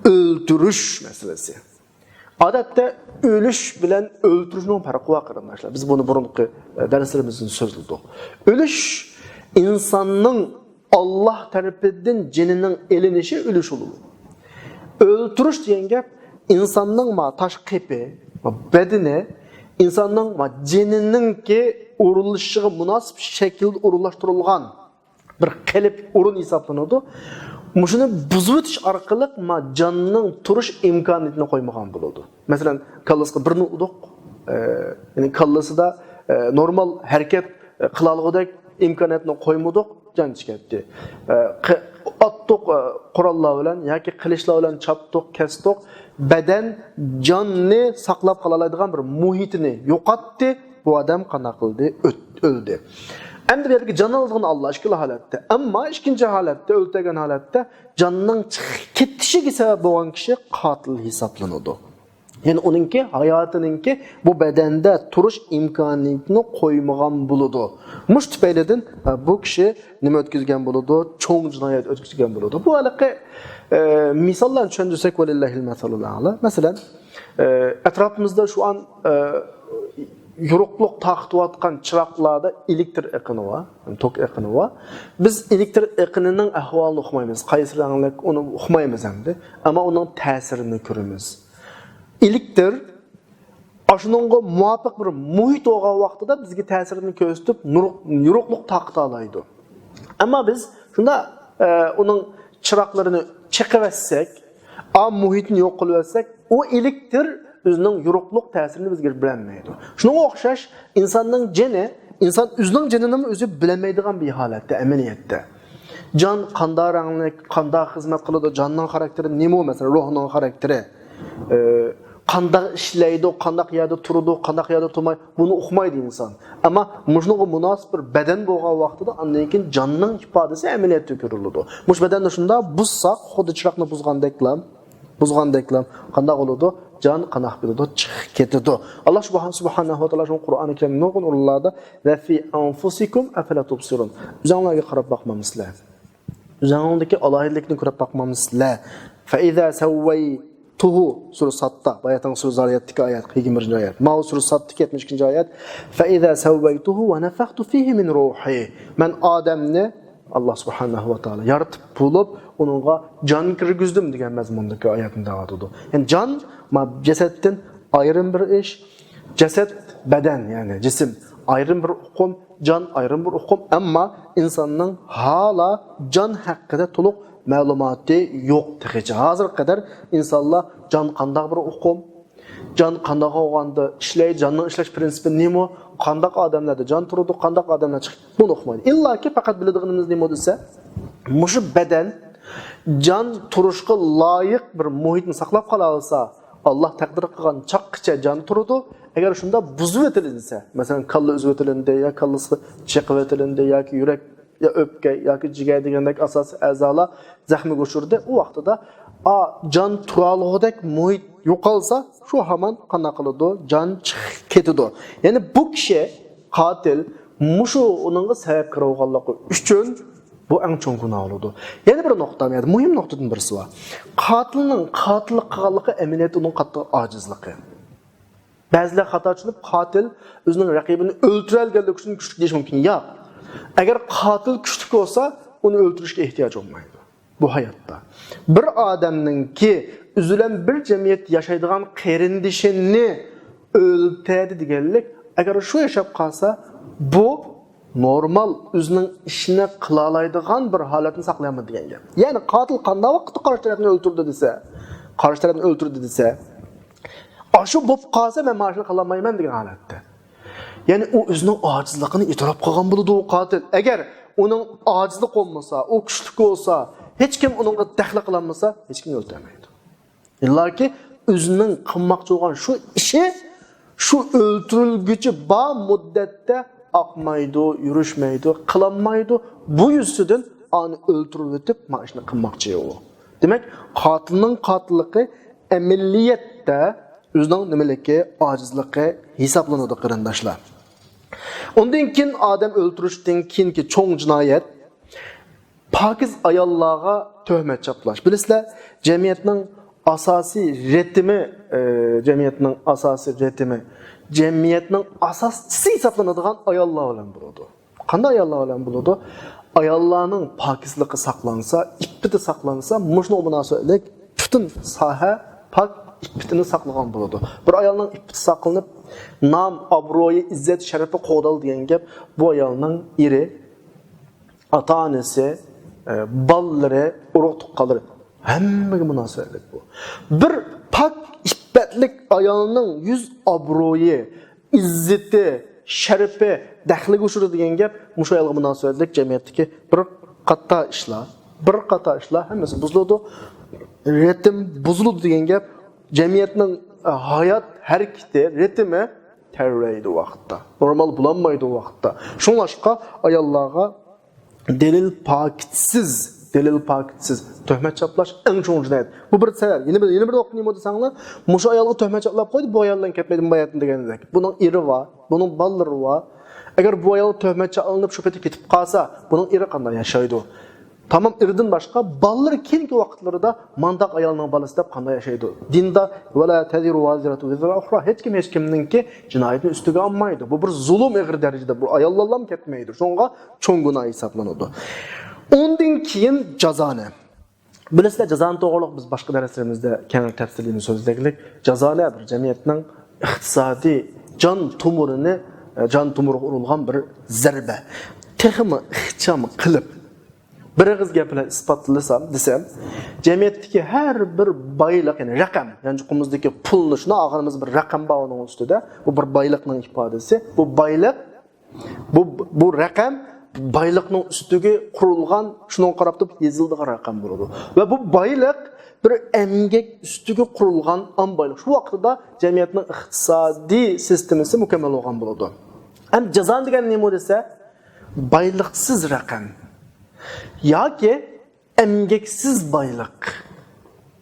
ئۆلتۈرۈش مەسىلىسى. ئادەتتە ئۆلۈش بىلەن ئۆلتۈرۈشنىڭ پەرقى بار، قېرىنداشلار. بىز بۇنى بۇرۇنقى، ئە، دەرسلىرىمىزدىن سۆزلىدۇق. ئۆلۈش ئىنساننىڭ ئاللاھ تەرىپىدىن جېنىنىڭ ئېلىنىشى ئۆلۈش بولىدۇ. ئۆلتۈرۈش دېگەن گەپ ئىنساننىڭ ما تاشقى قېپى، ما بەدىنى، ئىنساننىڭ ما جېنىنىڭكى ئورۇنلىشىشىغا مۇناسىپ شەكىلدە ئورۇنلاشتۇرۇلغان بىر قېلىپ ئورۇن ھېسابلىنىدۇ. مۇشۇنى بۇزۇۋېتىش ئارقىلىق ما جاننىڭ تۇرۇش ئىمكانىيىتىنى قويمىغان بولىدۇ. مەسىلەن، كاللىسىغا بىرنى ئۇردۇق، ئە، يەنى كاللىسىدا، ئە، نورمال ھەرىكەت، ئە، قىلالىغۇدەك ئىمكانىيەتنى قويمىدۇق، جان چىقىپ كەتتى. ئە، قى-، ئاتتۇق، ئە، قوراللار بىلەن ياكى قىلىچلار بىلەن چاپتۇق، كەستۇق. بەدەن جاننى ساقلاپ قالالايدىغان بىر مۇھىتىنى يوقاتتى. بۇ ئادەم قانداق قىلدى؟ ئۆت-، ئۆلدى. ئەمدى بۇ يەردىكى جان ئالىدىغان ئاللا ئىككىلا ھالەتتە. ئەمما ئىككىنچى ھالەتتە، ئۆلتۈرگەن ھالەتتە جاننىڭ چىقىپ كېتىشىگە سەۋەب بولغان كىشى قاتىل ھېسابلىنىدۇ. يەنى ئۇنىڭكى ھاياتىنىڭكى بۇ بەدەندە تۇرۇش ئىمكانىيىتىنى قويمىغان بولىدۇ. مۇشۇ تۈپەيلىدىن، ئە، بۇ كىشى نېمە ئۆتكۈزگەن بولىدۇ؟ چوڭ جىنايەت ئۆتكۈزگەن بولىدۇ. بۇ ھېلىقى، ئە، مىساللارنى چۈشەندۈرسەك، ۋەلىللاھىل مەسەلۇل ئەئلا. مەسىلەن، ئە، ئەتراپىمىزدا شۇ ئان، ئە، يورۇقلۇق تارقىتىۋاتقان چىراغلاردا ئېلېكتر ئېقىنى بار، توك ئېقىنى بار. بىز ئېلېكتر ئېقىنىنىڭ ئەھۋالىنى ئۇقمايمىز، قايسى رەڭلىك، ئۇنى ئۇقمايمىز ئەمدى. ئەمما ئۇنىڭ تەسىرىنى كۆرىمىز. ئېلېكتر ئاشۇنىڭغا مۇۋاپىق بىر مۇھىت بولغان ۋاقتىدا بىزگە تەسىرىنى كۆرسىتىپ، نۇر-، يورۇقلۇق تارقىتالايدۇ. ئەمما بىز شۇنداق، ئە، ئۇنىڭ چىراغلىرىنى چېقىۋەتسەك، ئا مۇھىتنى يوق قىلىۋەتسەك، ئۇ ئېلېكتر ئۆزىنىڭ يورۇقلۇق تەسىرىنى بىزگە بېرەلمەيدۇ. شۇنىڭغا ئوخشاش، ئىنساننىڭ جېنى، ئىنسان ئۆزىنىڭ جېنىنىمۇ ئۆزى بىلەلمەيدىغان بىر ھالەتتە، ئەمەلىيەتتە. جان قانداق رەڭلىك، قانداق خىزمەت قىلىدۇ، جاننىڭ خاراكتېرى نېمە، مەسىلەن، روھنىڭ خاراكتېرى، ئى، قانداق ئىشلەيدۇ، قانداق يەردە تۇرىدۇ، قانداق يەردە تۇرماي، بۇنى ئۇقمايدۇ ئىنسان. ئەمما مۇشۇنىڭغا مۇناسىپ بىر بەدەن بولغان ۋاقتىدا ئاندىن كېيىن جاننىڭ ئىپادىسى ئەمەلىيەتتە كۆرۈلىدۇ. مۇشۇ بەدەننى شۇنداق بۇزساق، خۇددى چىراغنى بۇزغاندەكلا، بۇزغاندەكلا قانداق بولىدۇ؟ جان قانداق بولىدۇ؟ چىقىپ كېتىدۇ. ئاللا سۇبھان-، سۇبھانەھۇ ۋە تائالا شۇ قۇرئانى كەرىمدە نۇرغۇن ئورۇنلاردا، «ۋە فى ئەنفۇسىكۇم ئەفەلا تۇبسىرۇن»، ئۆزۈڭلارغا قاراپ باقمامسىلەر؟ ئۆزۈڭدىكى ئالاھىدىلىكنى كۆرۈپ باقمامسىلەر؟ فەئىزا سەۋۋەيتۇھۇ، سۈرە ساددا، باياتىڭ سۈرە زارىياتتىكى ئايەت، يىگىرمە بىرىنچى ئايەت. ماۋۇ سۈرە ساددىكى يەتمىش ئىككىنچى ئايەت. فەئىزا سەۋۋەيتۇھۇ ۋە نەفەختۇ فىھى مىن روھى. مەن ئادەمنى، ئاللا سۇبھانەھۇ ۋە تائالا، يارىتىپ بولۇپ، ئۇنىڭغا جان كىرگۈزدۈم دېگەن مەزمۇندىكى ئايەتنى دەۋاتىدۇ. يەنى جان، ما، جەسەتتىن ئايرىم بىر ئىش. جەسەت، بەدەن، يەنى جىسىم. ئايرىم بىر ئۇقۇم، جان ئايرىم بىر ئۇقۇم، ئەمما ئىنساننىڭ ھالا جان ھەققىدە تولۇق مەلۇماتى يوق تېخىچە. ھازىرغا قەدەر ئىنسانلار جان قانداق بىر ئۇقۇم، جان قانداق بولغاندا ئىشلەيدۇ، جاننىڭ ئىشلەش پىرىنسىپى نېمە، قانداق ئادەملەردە جان تۇرىدۇ، قانداق ئادەملەر چىقىپ، بۇنى ئۇقمايدۇ. ئىللاكى پەقەت بىلىدىغىنىمىز نېمە دېسە، مۇشۇ بەدەن جان تۇرۇشقا لايىق بىر مۇھىتنى ساقلاپ قالالىسا، ئاللا تەقدىر قىلغان چاققىچە جان تۇرىدۇ. ئەگەر شۇنداق بۇزۇۋېتىلىنسە، مەسىلەن، كاللا ئۈزۈۋېتىلىندى يا كاللىسى چېقىۋېتىلىندى ياكى يۈرەك يا ئۆپكە ياكى جىگەر دېگەندەك ئاساسىي ئەزالار زەخمىگە ئۇچرىدى، ئۇ ۋاقتىدا ئا، جان تۇرالىغۇدەك مۇھىت يوقالسا، شۇ ھامان قانداق قىلىدۇ؟ جان چىقىپ كېتىدۇ. يەنى بۇ كىشى، قاتىل، مۇشۇ ئۇنىڭغا سەۋەبكار بولغانلىقى ئۈچۈن بۇ ئەڭ چوڭ گۇناھ بولىدۇ. يەنە بىر نۇقتا، يەنى مۇھىم نۇقتىدىن بىرسى بار. قاتىلنىڭ قاتىللىق قىلغانلىقى ئەمەلىيەتتە ئۇنىڭ قاتتىق ئاجىزلىقى. بەزىلەر خاتا چۈشىنىپ، قاتىل ئۆزىنىڭ رەقىبىنى ئۆلتۈرەلىگەنلىكى ئۈچۈن كۈچلۈك دېيىش مۇمكىن. ياق. ئەگەر قاتىل كۈچلۈك بولسا، ئۇنى ئۆلتۈرۈشكە ئېھتىياج بولمايدۇ. بۇ ھاياتتا. بىر ئادەمنىڭكى ئۆزى بىلەن بىر جەمئىيەتتە ياشايدىغان قېرىندىشىنى ئۆلتۈردى دېگەنلىك، ئەگەر شۇ ياشاپ قالسا، بۇ نورمال ئۆزىنىڭ ئىشىنى قىلالايدىغان بىر ھالەتنى ساقلىيالمىدى دېگەن گەپ. يەنى قاتىل قانداق ۋاقىتتا قارشى تەرەپنى ئۆلتۈردى دېسە، قارشى تەرەپنى ئۆلتۈردى دېسە، ئاشۇ بولۇپ قالسا، مەن مانا شۇنى قىلالمايمەن دېگەن ھالەتتە. يەنى ئۇ ئۆزىنىڭ ئاجىزلىقىنى ئېتىراپ قىلغان بولىدۇ، ئۇ قاتىل. ئەگەر ئۇنىڭ ئاجىزلىق بولمىسا، ئۇ كۈچلۈك بولسا، ھېچكىم ئۇنىڭغا دەخلى قىلالمىسا، ھېچكىم ئۆلتۈرمەيدۇ. ئىللاكى ئۆزىنىڭ قىلماقچى بولغان شۇ ئىشى شۇ ئۆلتۈرۈلگۈچى بار مۇددەتتە ئاقمايدۇ، يۈرۈشمەيدۇ، قىلالمايدۇ. بۇ يۈزىسىدىن ئانى ئۆلتۈرۈۋېتىپ، مانا شۇنى قىلماقچى ئۇ. دېمەك، قاتىلنىڭ قاتىللىقى ئەمەلىيەتتە ئۆزىنىڭ نېمىلىكى، ئاجىزلىقى ھېسابلىنىدۇ، قېرىنداشلار. ئۇندىن كېيىن ئادەم ئۆلتۈرۈشتىن كېيىنكى چوڭ جىنايەت، پاكىز ئاياللارغا تۆھمەت چاپلاش. بىلىسىلەر، جەمئىيەتنىڭ ئاساسىي رىتىمى، ئە، جەمئىيەتنىڭ ئاساسىي رىتىمى، جەمئىيەتنىڭ ئاساسچىسى ھېسابلىنىدىغان ئاياللار بىلەن بولىدۇ. قانداق ئاياللار بىلەن بولىدۇ؟ ئاياللارنىڭ پاكىزلىقى ساقلانسا، ئىپپىتى ساقلانسا، مۇشۇنىڭغا مۇناسىۋەتلىك پۈتۈن ساھە پاك ئىپپىتىنى ساقلىغان بولىدۇ. بىر ئايالنىڭ ئىپپىتى ساقلىنىپ، نام، ئابرۇيى، ئىززەت، شەرىپى قوغدالدى دېگەن گەپ، بۇ ئايالنىڭ ئېرى، ئاتا-ئانىسى، ئە، بالىلىرى، ئۇرۇق-تۇغقانلىرى، ھەممىگە مۇناسىۋەتلىك بۇ. بىر پاك ئىپپەتلىك ئايالنىڭ يۈز ئابرۇيى، ئىززىتى، شەرىپى دەخلىگە ئۇچرىدى دېگەن گەپ مۇشۇ ئايالغا مۇناسىۋەتلىك جەمئىيەتتىكى بىر قاتار ئىشلار. بىر قاتار ئىشلار ھەممىسى بۇزۇلىدۇ. رىتىم بۇزۇلىدۇ دېگەن گەپ جەمئىيەتنىڭ، ئە، ھايات ھەرىكىتى، رىتىمى تەۋرەيدۇ ۋاقىتتا. نورمال بولالمايدۇ ۋاقىتتا. شۇڭلاشقا ئاياللارغا دەلىل پاكىتسىز، دەلىل پاكىتسىز تۆھمەت چاپلاش ئەڭ چوڭ جىنايەت. بۇ بىر سەۋەب. يەنە بىر، يەنە بىر نۇقتا نېمە دېسەڭلار، مۇشۇ ئايالغا تۆھمەت چاپلاپ قويدى، بۇ ئايال بىلەن كەتمەيدۇ، بۇ ئايالدىن دېگەندەك. بۇنىڭ ئېرى بار، بۇنىڭ بالىلىرى بار. ئەگەر بۇ ئايال تۆھمەت چاپلىنىپ شۇ پېتى كېتىپ قالسا، بۇنىڭ ئېرى قانداق ياشايدۇ؟ تامام ئېرىدىن باشقا بالىلىرى كېيىنكى ۋاقىتلىرىدا مانداق ئايالنىڭ بالىسى دەپ قانداق ياشايدۇ؟ دىندا «ۋەلا تەزىرۇ ۋازىرەتۇ ۋىزرا ئۇخرا»، ھېچكىم ھېچكىمنىڭكى جىنايىتىنى ئۈستىگە ئالمايدۇ. بۇ بىر زۇلۇم ئېغىر دەرىجىدە، بۇ ئاياللارلام كەتمەيدۇ. شۇڭا چوڭ گۇناھ ھېسابلىنىدۇ. ئۇندىن كېيىن جازانى. بىلىسىلەر، جازانى توغرىلىق بىز باشقا دەرسلىرىمىزدە كەڭرى تەپسىلىي سۆزلىگلىك. جازانى بىر جەمئىيەتنىڭ ئىقتىسادىي جان تومۇرىنى، جان تومۇرىغا ئۇرۇلغان بىر زەربە. تېخىمۇ ئىخچام قىلىپ، بىر ئېغىز گەپ بىلەن ئىسپاتلىسام دېسەم، جەمئىيەتتىكى ھەر بىر بايلىق، يەنى رەقەم، يانچۇقىمىزدىكى پۇلنى، شۇنداق ئاغزىمىزدا بىر رەقەم بار ئۇنىڭ ئۈستىدە، بۇ بىر بايلىقنىڭ ئىپادىسى. بۇ بايلىق، بۇ، بۇ رەقەم بايلىقنىڭ ئۈستىگە قۇرۇلغان، شۇنىڭغا قاراپ تۇرۇپ يېزىلىدىغان رەقەم بولىدۇ. ۋە بۇ بايلىق بىر ئەمگەك ئۈستىگە قۇرۇلغان ئام بايلىق. شۇ ۋاقتىدا جەمئىيەتنىڭ ئىقتىسادىي سىستېمىسى مۇكەممەل بولغان بولىدۇ. ئەمدى جازانى دېگەن نېمە دېسە، بايلىقسىز رەقەم. ياكى ئەمگەكسىز بايلىق.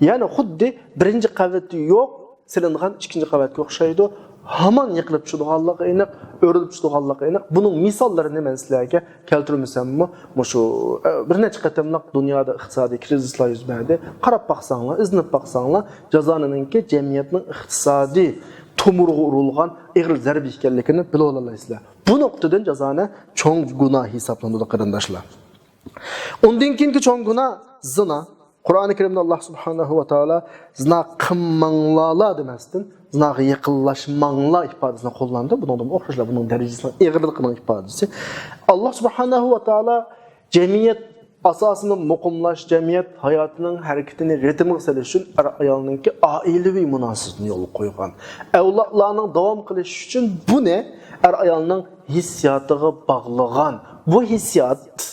يەنى خۇددى بىرىنچى قەۋىتى يوق، سېلىنغان ئىككىنچى قەۋەتكە ئوخشايدۇ. ھامان يىقىلىپ چۈشىدىغانلىقى ئېنىق، ئۆرۈلۈپ چۈشىدىغانلىقى ئېنىق. بۇنىڭ مىساللىرىنى مەن سىلەرگە كەلتۈرمىسەممۇ، مۇشۇ، ئە، بىر نەچچە قېتىملىق دۇنيادا ئىقتىسادىي كىرىزىسلار يۈز بەردى. قاراپ باقساڭلار، ئىزدىنىپ باقساڭلار، جازانىنىڭكى جەمئىيەتنىڭ ئىقتىسادىي تومۇرىغا ئۇرۇلغان ئېغىر زەربە ئىكەنلىكىنى بىلىۋالالايسىلەر. بۇ نۇقتىدىن جازانە چوڭ گۇناھ ھېسابلىنىدۇ، قېرىنداشلار. ئۇندىن كېيىنكى چوڭ گۇناھ زىنا. قۇرئانى كەرىمدە ئاللا سۇبھانەھۇ ۋە تائالا زىنا قىلماڭلارلا دېمەستىن، زىناغا يېقىنلاشماڭلار ئىپادىسىنى قوللاندى. بۇنىڭدىمۇ ئوخشاشلا بۇنىڭ دەرىجىسىنىڭ ئېغىرلىقىنىڭ ئىپادىسى. ئاللا سۇبھانەھۇ ۋە تائالا جەمئىيەت ئاساسىنى مۇقىملاش، جەمئىيەت ھاياتىنىڭ ھەرىكىتىنى رىتىمغا سېلىش ئۈچۈن ئەر-ئايالنىڭكى ئائىلىۋى مۇناسىۋىتىنى يولغا قويغان. ئەۋلادلارنىڭ داۋام قىلىشى ئۈچۈن بۇنى ئەر-ئايالنىڭ ھېسسىياتىغا باغلىغان. بۇ ھېسسىيات،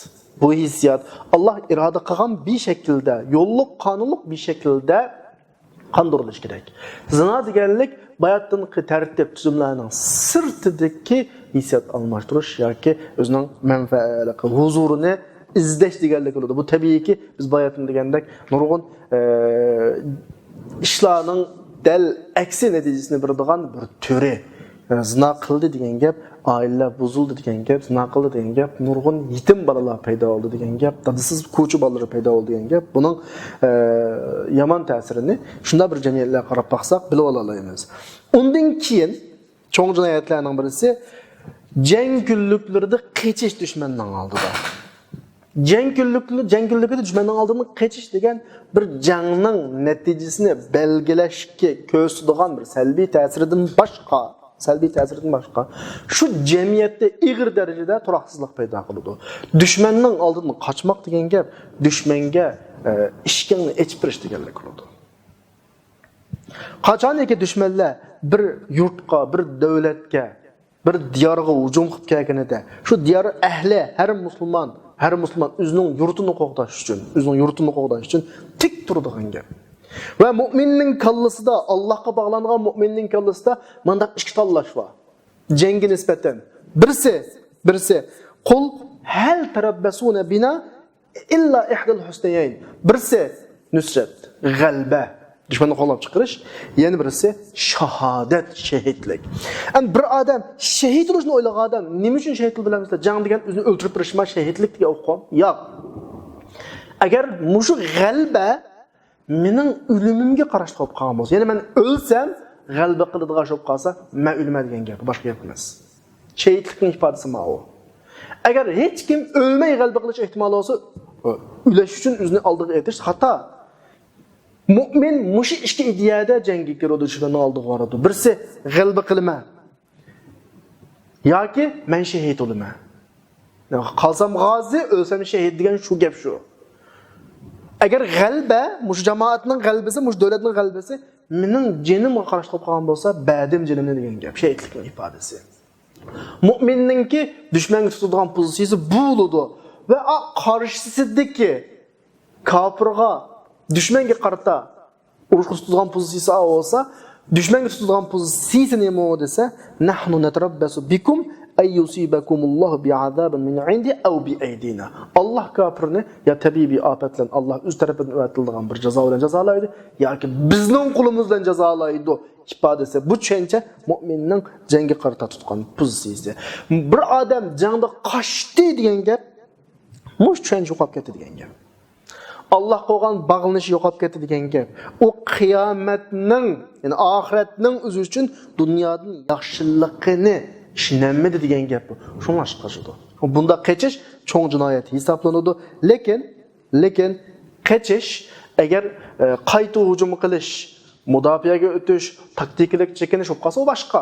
بۇ ھېسسىيات ئاللا ئىرادە قىلغان بىر شەكىلدە، يوللۇق، قانۇنلۇق بىر شەكىلدە قاندۇرۇلۇشى كېرەك. زىنا دېگەنلىك باياتىنقى تەرتىپ تۈزۈملەرنىڭ سىرتىدىكى ھېسسىيات ئالماشتۇرۇش ياكى ئۆزىنىڭ مەنپەئەت، ھۇزۇرىنى ئىزدەش دېگەنلىك بولىدۇ. بۇ تەبىئىيكى، بىز باياتىن دېگەندەك نۇرغۇن، ئە، ئىشلارنىڭ دەل ئەكسى نەتىجىسىنى بېرىدىغان بىر تۈرى. زىنا قىلدى دېگەن گەپ، ئائىلىلەر بۇزۇلدى دېگەن گەپ، زىنا قىلدى دېگەن گەپ، نۇرغۇن يېتىم بالىلار پەيدا بولدى دېگەن گەپ، دادىسىز كوچا بالىلىرى پەيدا بولدى دېگەن گەپ. بۇنىڭ، ئە، يامان تەسىرىنى شۇنداق بىر جەمئىيەتلەرگە قاراپ باقساق بىلىۋالالايمىز. ئۇندىن كېيىن چوڭ جىنايەتلەرنىڭ بىرسى جەڭ كۈنلۈكلىرىدە قېچىش دۈشمەننىڭ ئالدىدا. جەڭ كۈنلۈك-، جەڭ كۈنلۈكىدە دۈشمەننىڭ ئالدىدىن قېچىش دېگەن بىر جەڭنىڭ نەتىجىسىنى بەلگىلەشكە كۆرسىتىدىغان بىر سەلبىي تەسىرىدىن باشقا، سەلبىي تەسىرىدىن باشقا، شۇ جەمئىيەتتە ئېغىر دەرىجىدە تۇراقسىزلىق پەيدا قىلىدۇ. دۈشمەننىڭ ئالدىدىن قاچماق دېگەن گەپ دۈشمەنگە، ئە، ئىشىكىڭنى ئېچىپ بېرىش دېگەنلىك بولىدۇ. قاچانكى دۈشمەنلەر بىر يۇرتقا، بىر دۆلەتكە، بىر دىيارغا ھۇجۇم قىلىپ كەلگىنىدە، شۇ دىيار ئەھلى، ھەر مۇسۇلمان، ھەر مۇسۇلمان ئۆزىنىڭ يۇرتىنى قوغداش ئۈچۈن، ئۆزىنىڭ يۇرتىنى قوغداش ئۈچۈن تىك تۇرىدىغان گەپ. ۋە مۇئمىننىڭ كاللىسىدا، ئاللاھقا باغلانغان مۇئمىننىڭ كاللىسىدا مۇنداق ئىككى تاللاش بار. جەڭگە نىسبەتەن. بىرسى، بىرسى، قۇل ھەل تەرەببەسۇنە بىنا ئىللا ئىھدەل ھۇسنەيەين. بىرسى نۇسرەت، غەلىبە، دۈشمەننى قوغلاپ چىقىرىش، يەنە بىرسى شاھادەت، شېھىتلىك. ئەمدى بىر ئادەم شېھىت بولۇشنى ئويلىغان ئادەم نېمە ئۈچۈن شېھىت بولىدۇ بىلەمسىلەر؟ جەڭ دېگەن ئۆزىنى ئۆلتۈرۈپ بېرىشما شېھىتلىك دېگەن ئۇقۇم يوق. ئەگەر مۇشۇ غەلىبە مېنىڭ ئۆلۈمۈمگە قاراشلىق بولۇپ قالغان بولسا، يەنى مەن ئۆلسەم، غەلىبە قىلىدىغان ئىش بولۇپ قالسا، مەن ئۆلىمەن دېگەن گەپ، باشقا گەپ ئەمەس. شېھىتلىكنىڭ ئىپادىسى ماۋۇ. ئەگەر ھېچكىم ئۆلمەي غەلىبە قىلىش ئېھتىمالى بولسا، ئۆلۈش ئۈچۈن ئۆزىنى ئالدىغا ئېتىش خاتا. مۇئمىن مۇشۇ ئىككى ئىدىيەدە جەڭگە كىرىدۇ، دۈشمەننىڭ ئالدىغا بارىدۇ. بىرسى غەلىبە قىلىمەن ياكى مەن شېھىت بولىمەن. قالسام غازى، ئۆلسەم شېھىت دېگەن شۇ گەپ شۇ. ئەگەر غەلىبە، مۇشۇ جامائەتنىڭ غەلىبىسى، مۇشۇ دۆلەتنىڭ غەلىبىسى مېنىڭ جېنىمغا قاراشلىق بولغان بولسا، بەردىم جېنىمنى دېگەن گەپ، شېھىتلىكنىڭ ئىپادىسى. مۇئمىننىڭكى دۈشمەنگە تۇتىدىغان پوزىتسىيىسى بۇ بولىدۇ. ۋە ئا، قارشىسىدىكى كاپىرغا، دۈشمەنگە قارىتا ئۇرۇشقا تۇتىدىغان پوزىتسىيىسى بولسا، دۈشمەنگە تۇتىدىغان پوزىتسىيىسى نېمە دېسە، نەھنۇ نەتەرەببەسۇ بىكۇم ئەن يۇسىبەكۇمۇللاھۇ بىئازابىن مىن ئىندىھى ئەۋ بىئەيدىنا. ئاللاھ كاپىرنى يا تەبىئىي ئاپەت بىلەن ئاللاھ ئۆز تەرىپىدىن ئەۋەتىلىدىغان بىر جازا بىلەن جازالايدۇ ياكى بىزنىڭ قولىمىز بىلەن جازالايدۇ ئىپادىسى. بۇ چۈشەنچە مۇئمىننىڭ جەڭگە قارىتا تۇتقان پوزىتسىيىسى. بىر ئادەم جەڭدە قاچتى دېگەن گەپ، مۇشۇ چۈشەنچە يوقاپ كەتتى دېگەن گەپ. ئاللاھقا بولغان باغلىنىشى يوقاپ كەتتى دېگەن گەپ. ئۇ قىيامەتنىڭ، يەنى ئاخىرەتنىڭ ئۆزى ئۈچۈن دۇنيادىن ياخشىلىقىنى ئىشىنەلمىدى دېگەن گەپ بۇ. شۇڭلاشقا قاچىدۇ. بۇنداق قېچىش چوڭ جىنايەت ھېسابلىنىدۇ. لېكىن، لېكىن قېچىش ئەگەر، ئە، قايتا ھۇجۇم قىلىش، مۇداپىئەگە ئۆتۈش، تاكتىكىلىق چېكىنىش بولۇپ قالسا، ئۇ باشقا.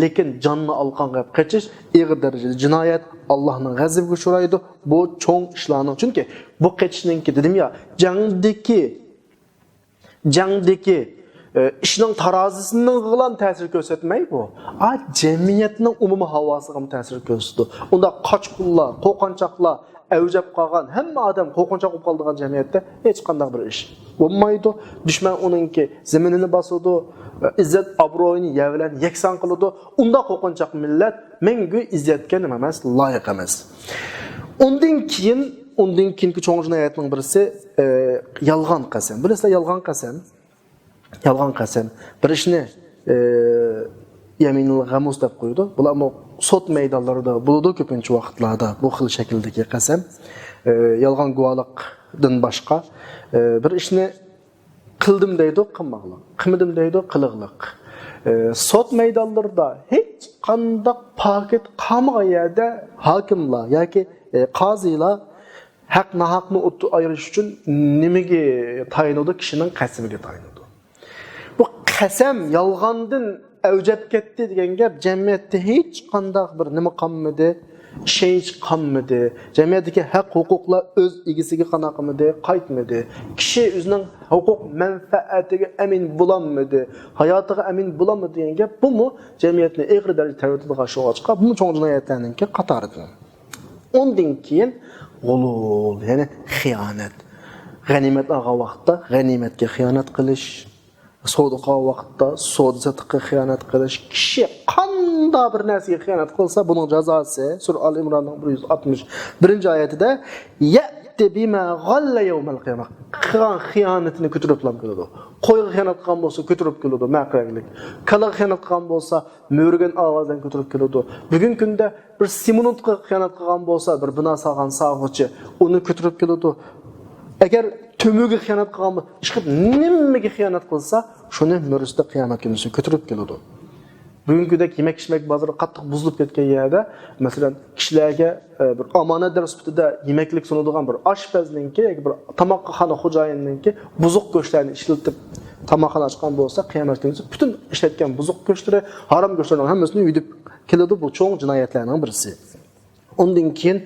لېكىن جاننى ئالقان قىلىپ قېچىش ئېغىر دەرىجىدە جىنايەت، ئاللاھنىڭ غەزىپىگە ئۇچرايدۇ. بۇ چوڭ ئىشلارنىڭ، چۈنكى بۇ قېچىشنىڭكى، دېدىم يا، جەڭدىكى، جەڭدىكى، ئە، ئىشنىڭ تارازىسىنىڭغىلا تەسىر كۆرسەتمەي بۇ. ئا، جەمئىيەتنىڭ ئومۇمىي ھاۋاسىغىمۇ تەسىر كۆرسىتىدۇ. ئۇنداق قاچقۇنلار، قورقۇنچاقلار ئەۋج ئاپ قالغان، ھەممە ئادەم قورقۇنچاق بولۇپ قالىدىغان جەمئىيەتتە ھېچقانداق بىر ئىش بولمايدۇ. دۈشمەن ئۇنىڭكى زېمىنىنى باسىدۇ، ئىززەت ئابرۇيىنى يەر بىلەن يەكسان قىلىدۇ. ئۇنداق قورقۇنچاق مىللەت مەڭگۈ ئىززەتكە نېمە ئەمەس، لايىق ئەمەس. ئۇندىن كېيىن، ئۇندىن كېيىنكى چوڭ جىنايەتنىڭ بىرسى، ئە، يالغان قەسەم. بىلىسىلەر، يالغان قەسەم. يالغان قەسەم. بىر ئىشنى، ئى، يەمىنىل غەمۇس دەپ قويىدۇ. بۇلارمۇ سوت مەيدانلىرىدا بولىدۇ كۆپىنچە ۋاقىتلاردا بۇ خىل شەكىلدىكى قەسەم. ئى، يالغان گۇۋاھلىقتىن باشقا. ئى، بىر ئىشنى قىلدىم دەيدۇ، قىلماقلىق. قىلمىدىم دەيدۇ، قىلىقلىق. ئى، سوت مەيدانلىرىدا ھېچقانداق پاكىت قالمىغان يەردە ھاكىملار ياكى، ئى، قازىلار ھەق ناھەقنى ئوتتۇرىغا ئايرىش ئۈچۈن نېمىگە تايىنىدۇ؟ كىشىنىڭ قەسىمىگە تايىنىدۇ. بۇ قەسەم يالغاندىن ئەۋجەپ كەتتى دېگەن گەپ، جەمئىيەتتە ھېچقانداق بىر نېمە قالمىدى، ئىشەنچ قالمىدى. جەمئىيەتتىكى ھەق ھوقۇقلار ئۆز ئىگىسىگە قانداق قىلمىدى، قايتمىدى. كىشى ئۆزىنىڭ ھوقۇق مەنپەئەتىگە ئەمىن بولالمىدى، ھاياتىغا ئەمىن بولالمىدى دېگەن گەپ، بۇمۇ جەمئىيەتنى ئېغىر دەرىجىدە تەۋرىتىدىغان ئىش بولغاچقا، بۇمۇ چوڭ جىنايەتلەرنىڭكى قاتارىدىن. ئۇندىن كېيىن غۇلۇل، يەنى خىيانەت. غەنىيمەت ئالغان ۋاقىتتا غەنىيمەتكە خىيانەت قىلىش، سودا قىلغان ۋاقىتتا سودا سېتىققا خىيانەت قىلىش. كىشى قانداق بىر نەرسىگە خىيانەت قىلسا، بۇنىڭ جازاسى سۈرە ئال ئىمراننىڭ بىر يۈز ئاتمىش بىرىنچى ئايىتىدە، يەتى بىما غەللە يەۋمەل قىيامە. قىلغان خىيانىتىنى كۆتۈرۈپلا كېلىدۇ. قويغا خىيانەت قىلغان بولسا، كۆتۈرۈپ كېلىدۇ، مەقەللىك. كالاغا خىيانەت قىلغان بولسا، مۆرىگەن ئاۋازدىن كۆتۈرۈپ كېلىدۇ. بۈگۈنكى كۈندە بىر سېمونتقا خىيانەت قىلغان بولسا، بىر بىنا سالغان سالغۇچى ئۇنى كۆتۈرۈپ كېلىدۇ. ئەگەر تۆمۈرگە خىيانەت قىلغان بولسا، ئىشقىلىپ نېمىگە خىيانەت قىلسا، شۇنى مۈرىسىدە قىيامەت كۈنىسى كۆتۈرۈپ كېلىدۇ. بۈگۈنكىدەك يېمەك-ئىچمەك بازىرى قاتتىق بۇزۇلۇپ كەتكەن يەردە، مەسىلەن، كىشىلەرگە، ئە، بىر ئامانەتدار سۈپىتىدە يېمەكلىك سۇنىدىغان بىر ئاشپەزنىڭكى ياكى بىر تاماقخانا خوجايىنىنىڭكى بۇزۇق گۆشلەرنى ئىشلىتىپ تاماقخانا ئاچقان بولسا، قىيامەت كۈنى پۈتۈن ئىشلەتكەن بۇزۇق گۆشلىرى، ھارام گۆشلەرنىڭ ھەممىسىنى يۇيۇپ كېلىدۇ. بۇ چوڭ جىنايەتلەرنىڭ بىرسى. ئۇندىن كېيىن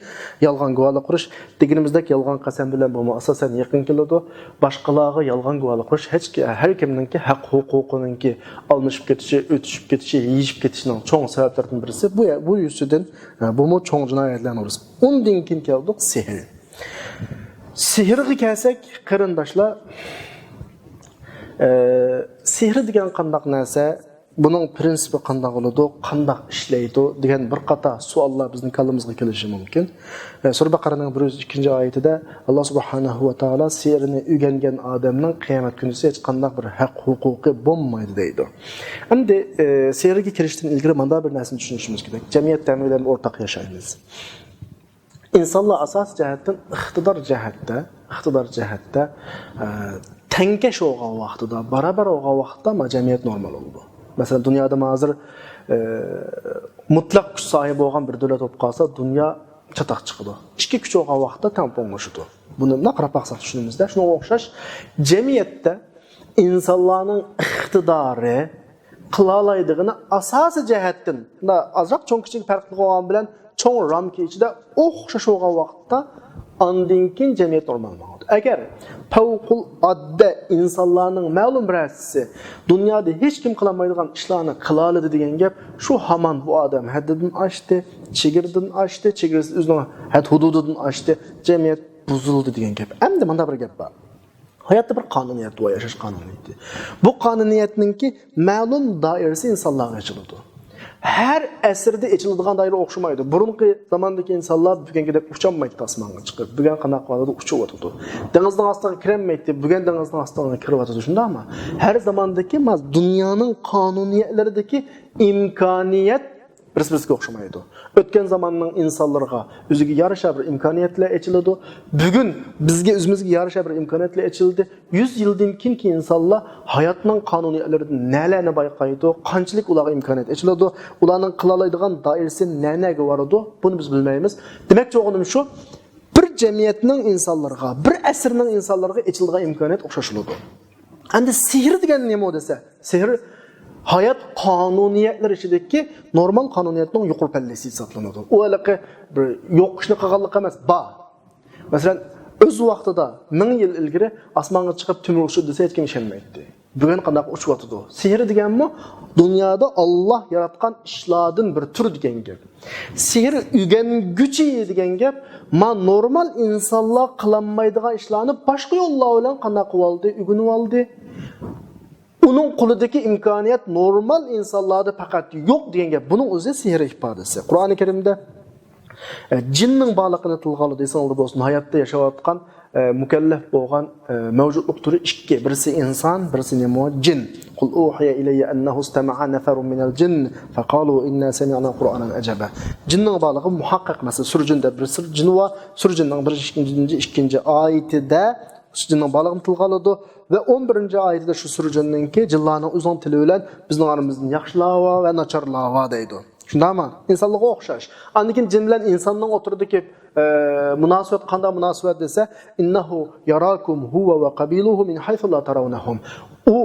يالغان گۇۋاھلىق ئۇرۇش. دېگىنىمىزدەك، يالغان قەسەم بىلەن بۇمۇ ئاساسەن يېقىن كېلىدۇ. باشقىلارغا يالغان گۇۋاھلىق ئۇرۇش ھېچ، ھەر كىمنىڭكى ھەق ھوقۇقىنىڭكى ئالمىشىپ كېتىشى، ئۆتۈشۈپ كېتىشى، يېيىشىپ كېتىشىنىڭ چوڭ سەۋەبلىرىدىن بىرسى. بۇ، بۇ يۈزىسىدىن، بۇمۇ چوڭ جىنايەتلەرنىڭ بىرسى. ئۇندىن كېيىن كەلدۇق سېھىر. سېھىرغا كەلسەك، قېرىنداشلار، ئە، سېھىر دېگەن قانداق نەرسە؟ بۇنىڭ پىرىنسىپى قانداق بولىدۇ، قانداق ئىشلەيدۇ دېگەن بىر قاتار سوئاللار بىزنىڭ كاللىمىزغا كېلىشى مۇمكىن. ئە، سۈرە بەقەرەنىڭ بىر يۈز ئىككىنچى ئايىتىدە ئاللا سۇبھانەھۇ ۋە تائالا سېھىرنى ئۆگەنگەن ئادەمنىڭ قىيامەت كۈنىسى ھېچقانداق بىر ھەق ھوقۇقى بولمايدۇ دەيدۇ. ئەمدى، ئە، سېھىرگە كىرىشتىن ئىلگىرى مانا بىر نەرسىنى چۈشىنىشىمىز كېرەك. جەمئىيەتتە ھەممەيلەن ئورتاق ياشايمىز. ئىنسانلار ئاساسىي جەھەتتىن، ئىقتىدار جەھەتتە، ئىقتىدار جەھەتتە، ئە، تەڭكەش بولغان ۋاقتىدا، باراۋەر بولغان ۋاقىتتا ما جەمئىيەت نورمال بولىدۇ. مەسىلەن، دۇنيادا ما ھازىر، ئە، مۇتلەق كۈچ ساھىبى بولغان بىر دۆلەت بولۇپ قالسا، دۇنيا چاتاق چىقىدۇ. ئىككى كۈچ بولغان ۋاقىتتا تەڭپۇڭلىشىدۇ. بۇنى مۇنداق قاراپ باقساق چۈشىنىمىزدە، شۇنىڭغا ئوخشاش جەمئىيەتتە ئىنسانلارنىڭ ئىقتىدارى، قىلالايدىغىنى ئاساسىي جەھەتتىن، مۇنداق ئازراق چوڭ كىچىك پەرقلىق بولغان بىلەن چوڭ رامكا ئىچىدە ئوخشاش بولغان ۋاقىتتا، ئاندىن كېيىن جەمئىيەت نورمال ماڭىدۇ. ئەگەر پەۋقۇلئاددە ئىنسانلارنىڭ مەلۇم بىر ھەسسىسى دۇنيادا ھېچكىم قىلالمايدىغان ئىشلارنى قىلالىدى دېگەن گەپ، شۇ ھامان بۇ ئادەم ھەددىدىن ئاشتى، چېگرىدىن ئاشتى، چېگرىسى ئۆزىنىڭ ھەد ھۇدۇدىدىن ئاشتى، جەمئىيەت بۇزۇلدى دېگەن گەپ. ئەمدى مۇنداق بىر گەپ بار. ھاياتتا بىر قانۇنىيەت بار، ياشاش قانۇنىيىتى. بۇ قانۇنىيەتنىڭكى مەلۇم دائىرىسى ئىنسانلارغا ئېچىلىدۇ. ھەر ئەسىردە ئېچىلىدىغان دائىرە ئوخشىمايدۇ. بۇرۇنقى زاماندىكى ئىنسانلار بۈگۈنكىدەك ئۇچالمايتتى ئاسمانغا چىقىپ. بۈگۈن قانداق قىلىۋاتىدۇ؟ ئۇچۇۋاتىدۇ. دېڭىزنىڭ ئاستىغا كىرەلمەيتتى. بۈگۈن دېڭىزنىڭ ئاستىغا كىرىۋاتىدۇ. شۇنداقمۇ؟ ھەر زاماندىكى ما دۇنيانىڭ قانۇنىيەتلىرىدىكى ئىمكانىيەت بىرسى-بىرسىگە ئوخشىمايدۇ. ئۆتكەن زاماننىڭ ئىنسانلىرىغا ئۆزىگە يارىشا بىر ئىمكانىيەتلەر ئېچىلىدۇ. بۈگۈن بىزگە ئۆزىمىزگە يارىشا بىر ئىمكانىيەتلەر ئېچىلدى. يۈز يىلدىن كېيىنكى ئىنسانلار ھاياتنىڭ قانۇنىيەتلىرىدىن نەلەرنى بايقايدۇ، قانچىلىك ئۇلارغا ئىمكانىيەت ئېچىلىدۇ، ئۇلارنىڭ قىلالايدىغان دائىرىسى نە-نەگە بارىدۇ، بۇنى بىز بىلمەيمىز. دېمەكچى بولغىنىم شۇ، بىر جەمئىيەتنىڭ ئىنسانلىرىغا، بىر ئەسىرنىڭ ئىنسانلىرىغا ئېچىلىدىغان ئىمكانىيەت ئوخشاش بولىدۇ. ئەمدى سېھىر دېگەن نېمە دېسە، سېھىر ھايات قانۇنىيەتلىرى ئىچىدىكى نورمال قانۇنىيەتنىڭ يۇقىرى پەللىسى ھېسابلىنىدۇ. ئۇ ھېلىقى بىر يوق ئىشنى قىلغانلىق ئەمەس، بار. مەسىلەن، ئۆز ۋاقتىدا مىڭ يىل ئىلگىرى ئاسمانغا چىقىپ تۆمۈر ئۇچۇر دېسە ھېچكىم ئىشەنمەيتتى. بۈگۈن قانداق ئۇچۇۋاتىدۇ؟ سېھىر دېگەنمۇ دۇنيادا ئاللا ياراتقان ئىشلاردىن بىر تۈر دېگەن گەپ. سېھىر ئۆگەنگۈچى دېگەن گەپ، ما نورمال ئىنسانلار قىلالمايدىغان ئىشلارنى باشقا يوللار بىلەن قانداق قىلىۋالدى، ئۆگىنىۋالدى. ئۇنىڭ قولىدىكى ئىمكانىيەت نورمال ئىنسانلاردا پەقەت يوق دېگەن گەپ. بۇنىڭ ئۆزى سېھىر ئىپادىسى. قۇرئانى كەرىمدە، ئە، جىننىڭ بارلىقىنى تىلغا ئالىدۇ، ئېسىڭلاردا بولسۇن. ھاياتتا ياشاۋاتقان، ئە، مۇكەللەپ بولغان، ئە، مەۋجۇتلۇق تۈرى ئىككى. بىرسى ئىنسان، بىرسى نېمە؟ جىن. قۇل ئۇھىيە ئىلەييە ئەننەھۇ ئىستەمەئە نەفەرۇن مىنەل جىن فەقالۇ ئىننا سەمىئنا قۇرئانەن ئەجەبا. جىننىڭ بارلىقى مۇھەققەق. مەسىلەن، سۈرە جىندا بىر سۈرە جىن بار. سۈرە جىننىڭ بىرىنچى، ئىككىنچى، ئىككىنچى ئايىتىدە سۈرە جىننىڭ بارلىقىنى تىلغا ئالىدۇ. ۋە ئون بىرىنچى ئايىتىدە شۇ سۈرە جىننىڭكى جىنلارنىڭ ئۆزىنىڭ تىلى بىلەن بىزنىڭ ئارىمىزدىن ياخشىلار بار ۋە ناچارلار بار دەيدۇ. شۇنداقمۇ؟ ئىنسانلارغا ئوخشاش. ئاندىن كېيىن جىن بىلەن ئىنساننىڭ ئوتتۇرىدىكى، ئە، مۇناسىۋەت قانداق مۇناسىۋەت دېسە، ئىننەھۇ ياراكۇم ھۇۋە ۋە قەبىلۇھۇ مىن ھەيسۇ لا تەرەۋنەھۇم. ئۇ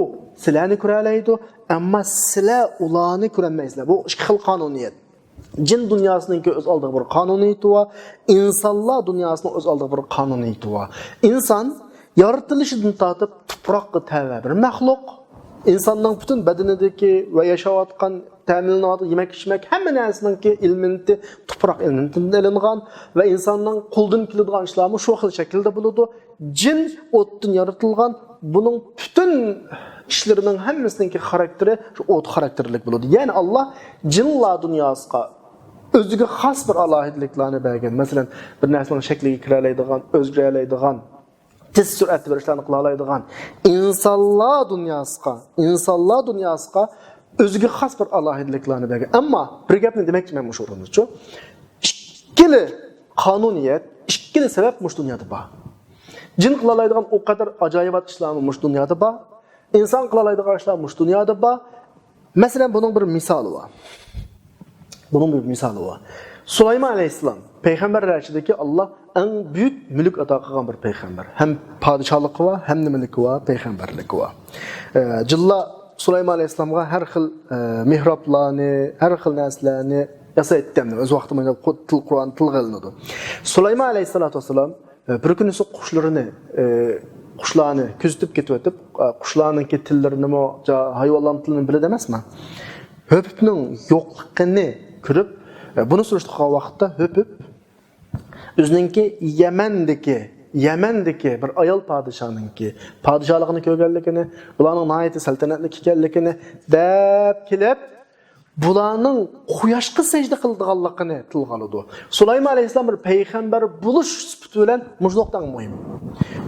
سىلەرنى كۆرەلەيدۇ، ئەمما سىلەر ئۇلارنى كۆرەلمەيسىلەر. بۇ ئىككى خىل قانۇنىيەت. جىن دۇنياسىنىڭكى ئۆز ئالدىغا بىر قانۇنىيىتى بار، ئىنسانلار دۇنياسىنىڭ ئۆز ئالدىغا بىر قانۇنىيىتى بار. ئىنسان يارىتىلىشىدىن تارتىپ تۇپراققا تەۋە بىر مەخلۇق. ئىنساننىڭ پۈتۈن بەدىنىدىكى ۋە ياشاۋاتقان، تەمىنلەنىۋاتقان يېمەك-ئىچمەك، ھەممە نەرسىنىڭكى ئېلېمېنتى تۇپراق ئېلېمېنتىدىن ئېلىنغان ۋە ئىنساننىڭ قولىدىن كېلىدىغان ئىشلارمۇ شۇ خىل شەكىلدە بولىدۇ. جىن ئوتتىن يارىتىلغان، بۇنىڭ پۈتۈن ئىشلىرىنىڭ ھەممىسىنىڭكى خاراكتېرى شۇ ئوت خاراكتېرلىك بولىدۇ. يەنى ئاللا جىنلار دۇنياسىغا ئۆزىگە خاس بىر ئالاھىدىلىكلەرنى بەرگەن. مەسىلەن، بىر نەرسىنىڭ شەكلىگە كىرەلەيدىغان، ئۆزگىرەلەيدىغان، تېز سۈرئەتتە بىر ئىشلارنى قىلالايدىغان ئىنسانلار دۇنياسىغا، ئىنسانلار دۇنياسىغا ئۆزىگە خاس بىر ئالاھىدىلىكلەرنى بەرگەن. ئەمما بىر گەپنى دېمەكچىمەن مۇشۇ ئورۇندىچۇ. ئىككىلا قانۇنىيەت، ئىككىلا سەۋەب مۇشۇ دۇنيادا بار. جىن قىلالايدىغان ئۇ قەدەر ئاجايىبات ئىشلارمۇ مۇشۇ دۇنيادا بار. ئىنسان قىلالايدىغان ئىشلار مۇشۇ دۇنيادا بار. مەسىلەن، بۇنىڭ بىر مىسالى بار. بۇنىڭ بىر مىسالى بار. سۇلايمان ئەلەيھىسسالام پەيغەمبەرلەر ئىچىدىكى ئاللا ئەڭ بۈيۈك مۈلۈك ئاتا قىلغان بىر پەيغەمبەر. ھەم پادىشاھلىقى بار، ھەم نېمىلىكى بار، پەيغەمبەرلىكى بار. ئە، جىنلار سۇلايمان ئەلەيھىسسالامغا ھەر خىل، ئە، مېھرابلارنى، ھەر خىل نەرسىلەرنى ياسايتتى. ئەمدى ئۆز ۋاقتىدا تىل، قۇرئان تىلغا ئېلىنىدۇ. سۇلايمان ئەلەيھىسسالاتۇ ۋەسسالام، ئە، بىر كۈنىسى قۇشلىرىنى، ئە، قۇشلارنى كۆزىتىپ كېتىۋېتىپ، ئە، قۇشلارنىڭكى تىللىرىنىمۇ، جا-، ھايۋانلارنىڭ تىلىنى بىلىدۇ ئەمەسمۇ؟ ھۆپۈپنىڭ يوقلۇقىنى كۆرۈپ، ئە، بۇنى سۈرۈشتە قىلغان ۋاقىتتا ھۆپۈپ ئۆزىنىڭكى يەمەندىكى، يەمەندىكى بىر ئايال پادىشاھنىڭكى پادىشاھلىقىنى كۆرگەنلىكىنى، بۇلارنىڭ ناھايىتى سەلتەنەتلىك ئىكەنلىكىنى دەپ كېلىپ، بۇلارنىڭ قۇياشقا سەجدە قىلىدىغانلىقىنى تىلغا ئالىدۇ. سۇلايمان ئەلەيھىسسالام بىر پەيغەمبەر بولۇش سۈپىتى بىلەن مۇشۇ نۇقتا ئەڭ مۇھىم.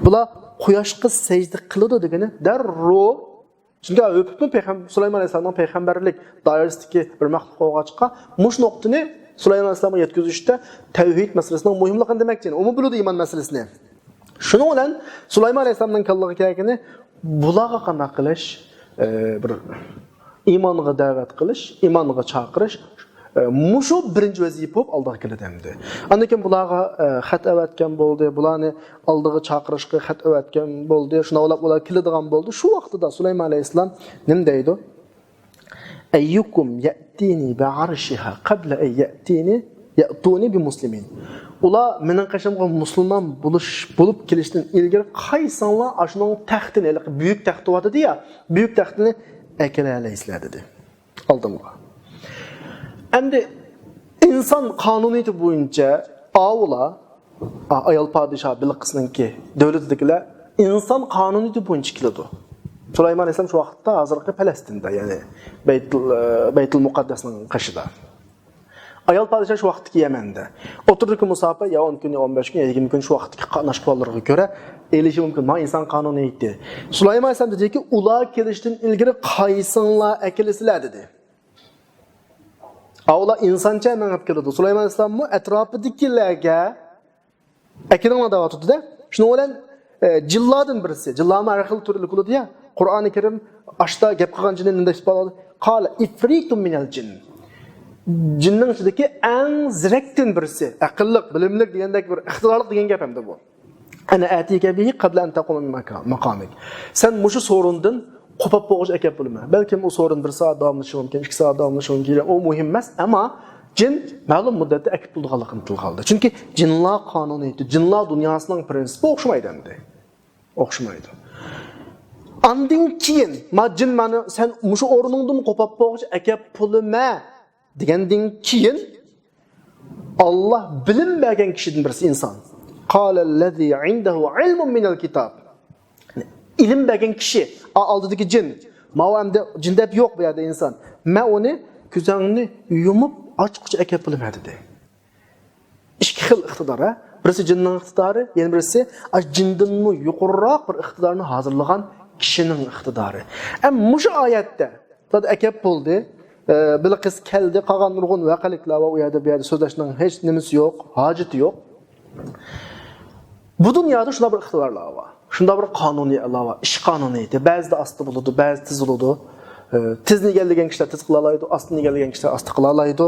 بۇلار قۇياشقا سەجدە قىلىدۇ دېگىنى دەررۇ، چۈنكى ھۆپۈپمۇ پەيغەم-، سۇلايمان ئەلەيھىسسالامنىڭ پەيغەمبەرلىك دائىرىسىدىكى بىر مەخلۇق بولغاچقا، مۇشۇ نۇقتىنى سۇلايمان ئەلەيھىسسالامغا يەتكۈزۈشتە تەۋھىد مەسىلىسىنىڭ مۇھىملىقىنى دېمەكچى. ئۇمۇ بىلىدۇ ئىمان مەسىلىسىنى. شۇنىڭ بىلەن سۇلايمان ئەلەيھىسسالامنىڭ كاللىغا كەلگىنى بۇلارغا قانداق قىلىش، ئە، بىر ئىمانغا دەۋەت قىلىش، ئىمانغا چاقىرىش، ئە، مۇشۇ بىرىنچى ۋەزىپە بولۇپ ئالدىغا كېلىدۇ ئەمدى. ئاندىن كېيىن بۇلارغا، ئە، خەت ئەۋەتكەن بولدى، بۇلارنى ئالدىغا چاقىرىشقا خەت ئەۋەتكەن بولدى، شۇنداق بولۇپ ئۇلار كېلىدىغان بولدى. شۇ ۋاقتىدا سۇلايمان ئەلەيھىسسالام نېمە دەيدۇ؟ ئەييۇكۇم يەتىنى بىئەرشىھا قەبلە ئەن يەتىنى يەتۇنى بىمۇسلىمىن. ئۇلار مېنىڭ قېشىمغا مۇسۇلمان بولۇش، بولۇپ كېلىشتىن ئىلگىرى قايسىڭلار ئاشۇنىڭ تەختىنى، ھېلىقى بۈيۈك تەختى بار دېدى يا، بۈيۈك تەختىنى ئەكېلەلەيسىلەر دېدى ئالدىمغا. ئەمدى ئىنسان قانۇنىيىتى بويىچە ئاۋۇلار، ئا-، ئايال پادىشاھ بىلقىسنىڭكى دۆلىتىدىكىلەر ئىنسان قانۇنىيىتى بويىچە كېلىدۇ. سۇلايمان ئەلەيھىسسالام شۇ ۋاقىتتا ھازىرقى پەلەستىندە، يەنى بەيتۇل، بەيتۇل مۇقەددەسنىڭ قېشىدا. ئايال پادىشاھ شۇ ۋاقىتتىكى يەمەندە. ئوتتۇرىدىكى مۇساپە يا ئون كۈن، يا ئون بەش كۈن، يا يىگىرمە كۈن شۇ ۋاقىتتىكى قاتناشقانلىرىغا كۆرە ئېلىشى مۇمكىن. مانا ئىنسان قانۇنىيىتى. سۇلايمان ئەلەيھىسسالام دېدىكى، ئۇلار كېلىشتىن ئىلگىرى قايسىڭلار ئەكېلىسىلەر دېدى. ئاۋۇلار ئىنسانچە مېڭىپ كېلىدۇ. سۇلايمان ئەلەيھىسسالاممۇ ئەتراپىدىكىلەرگە ئەكېلىڭلار دەۋاتىدۇ-دە. شۇنىڭ بىلەن، ئە، جىنلاردىن بىرسى، جىنلارمۇ ھەر خىل تۈرلۈك بولىدۇ يا. قۇرئانى كەرىم ئاشتا گەپ قىلغان جىننى نېمە دەپ ئىپادىلەيدۇ؟ قال ئىفرىتۇم مىنەل جىن. جىننىڭ ئىچىدىكى ئەڭ زېرەكتىن بىرسى، ئەقىللىق، بىلىملىك دېگەندەك بىر ئىقتىدارلىق دېگەن گەپ ئەمدى بۇ. ئەنە ئەتىكە بىھى قەبلە ئەن تەقۇمە مىن ماكا-، ماقامىك. سەن مۇشۇ سورۇندىن قوپاپ بولغۇچە ئەكەپ بولىمەن. بەلكىم ئۇ سورۇن بىر سائەت داۋاملىشىشى مۇمكىن، ئىككى سائەت داۋاملىشىشى مۇمكىن. ئۇ مۇھىم ئەمەس، ئەمما جىن مەلۇم مۇددەتتە ئەكەپ بولىدىغانلىقىنى تىلغا ئالدى. چۈنكى جىنلار قانۇنىيىتى، جىنلار دۇنياسىنىڭ پرىنسىپى ئوخشىمايدۇ ئەمدى. ئوخشىمايدۇ. ئاندىن كېيىن، ما جىن مانا سەن مۇشۇ ئورنۇڭدىن قوپاپ بولغۇچە ئەكەپ بولىمەن دېگەندىن كېيىن، ئاللا بىلىم بەرگەن كىشىدىن بىرسى ئىنسان. قالەللەزى ئىندەھۇ ئىلمۇم مىنەل كىتاب. ئىلىم بەرگەن كىشى، ئا-، ئالدىدىكى جىن. ماۋۇ ئەمدى جىن دەپ يوق بۇ يەردە ئىنسان. مەن ئۇنى كۆزۈڭنى يۇمۇپ ئاچقۇچە ئەكەپ بولىمەن دېدى. ئىككى خىل ئىقتىدار، ھە؟ بىرسى جىننىڭ ئىقتىدارى، يەنە بىرسى ئاشۇ جىندىنمۇ يۇقىرىراق بىر ئىقتىدارنى ھازىرلىغان كىشىنىڭ ئىقتىدارى. ئەم مۇشۇ ئايەتتە زادى ئەكەپ بولدى. ئە، بىلقىس كەلدى، قالغان نۇرغۇن ۋەقەلىكلەر بار. ئۇ يەردە، بۇ يەردە سۆزلەشنىڭ ھېچ نېمىسى يوق، ھاجىتى يوق. بۇ دۇنيادا شۇنداق بىر ئىقتىدارلار بار. شۇنداق بىر قانۇنىيەتلەر بار. ئىش قانۇنىيىتى. بەزىدە ئاستا بولىدۇ، بەزىدە تېز بولىدۇ. ئە، تېزنى ئىگىلىگەن كىشىلەر تېز قىلالايدۇ، ئاستىنى ئىگىلىگەن كىشىلەر ئاستا قىلالايدۇ.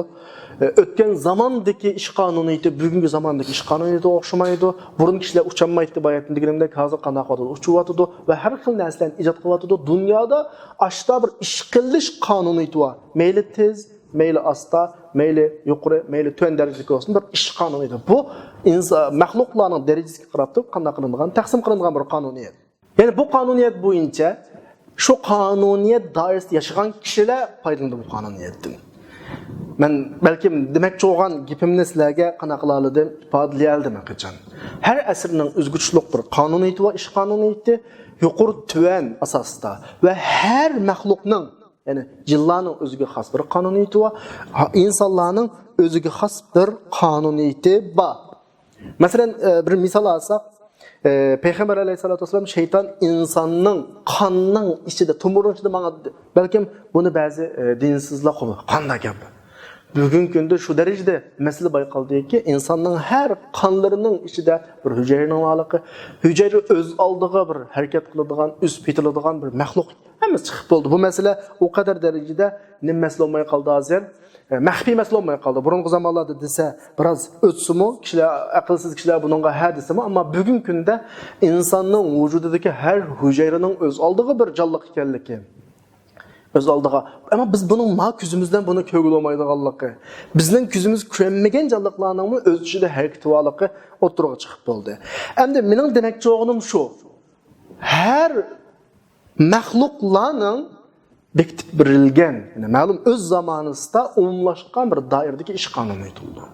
ئە، ئۆتكەن زاماندىكى ئىش قانۇنىيىتى بۈگۈنكى زاماندىكى ئىش قانۇنىيىتىگە ئوخشىمايدۇ. بۇرۇن كىشىلەر ئۇچالمايتتى، باياتىن دېگىنىمدەك، ھازىر قانداق ئۇچۇۋاتىدۇ ۋە ھەر خىل نەرسىلەرنى ئىجاد قىلىۋاتىدۇ. دۇنيادا ئاشتا بىر ئىش قىلىش قانۇنىيىتى بار. مەيلى تېز، مەيلى ئاستا، مەيلى يۇقىرى، مەيلى تۆۋەن دەرىجىلىك بولسۇن، بىر ئىش قانۇنىيىتى. بۇ ئىنسا-، مەخلۇقلارنىڭ دەرىجىسىگە قاراپ تۇرۇپ قانداق قىلىنغان، تەقسىم قىلىنغان بىر قانۇنىيەت. يەنى بۇ قانۇنىيەت بويىچە شۇ قانۇنىيەت دائىرىسىدە ياشىغان كىشىلەر پايدىلىنىدۇ بۇ قانۇنىيەتتىن. مەن بەلكىم دېمەكچى بولغان گېپىمنى سىلەرگە قانداق قىلالىدىم، ئىپادىلىيەلىدىم ھەرقاچان. ھەر ئەسىرنىڭ ئۆزىگە تۇشلۇق بىر قانۇنىيىتى بار، ئىش قانۇنىيىتى، يۇقىرى تۆۋەن ئاساستا ۋە ھەر مەخلۇقنىڭ، يەنى جىنلارنىڭ ئۆزىگە خاس بىر قانۇنىيىتى بار، ھا-، ئىنسانلارنىڭ ئۆزىگە خاس بىر قانۇنىيىتى بار. مەسىلەن، ئە، بىر مىسال ئالساق، ئە، پەيغەمبەر ئەلەيھىسسالاتۇ ۋەسسالام، شەيتان ئىنساننىڭ قاننىڭ ئىچىدە، تومۇرنىڭ ئىچىدە ماڭىدۇ. بەلكىم بۇنى بەزى، ئە، دىنسىزلار قوبۇل، قانداق گەپ؟ بۈگۈنكى كۈندە شۇ دەرىجىدە مەسىلە بايقالدىكى، ئىنساننىڭ ھەر قانلىرىنىڭ ئىچىدە بىر ھۈجەيرىنىڭ بارلىقى، ھۈجەيرە ئۆز ئالدىغا بىر ھەرىكەت قىلىدىغان، ئۆسۈپ يېتىلىدىغان بىر مەخلۇق. ھەممىسى چىقىپ بولدى. بۇ مەسىلە ئۇ قەدەر دەرىجىدە نېمە مەسىلە بولماي قالدى ھازىر؟ ئە، مەخپىي مەسىلە بولماي قالدى. بۇرۇنقى زامانلاردا دېسە، بىراز ئۆتسىمۇ، كىشىلەر، ئەقىلسىز كىشىلەر بۇنىڭغا ھە دېسىمۇ، ئەمما بۈگۈنكى كۈندە ئىنساننىڭ ۋۇجۇدىدىكى ھەر ھۈجەيرىنىڭ ئۆز ئالدىغا بىر جانلىق ئىكەنلىكى، ئۆز ئالدىغا. ئەمما بىز بۇنىڭ ما كۆزىمىز بىلەن بۇنى كۆرگىلى بولمايدىغانلىقى، بىزنىڭ كۆزىمىز كۆرمىگەن جانلىقلارنىڭمۇ ئۆز ئىچىدە ھەرىكىتى بارلىقى ئوتتۇرىغا چىقىپ بولدى. ئەمدى مېنىڭ دېمەكچى بولغىنىم شۇ، ھەر مەخلۇقلارنىڭ بېكىتىپ بېرىلگەن، يەنى مەلۇم ئۆز زامانىسىدا ئومۇملاشقان بىر دائىرىدىكى ئىش قانۇنىيىتى بولىدۇ.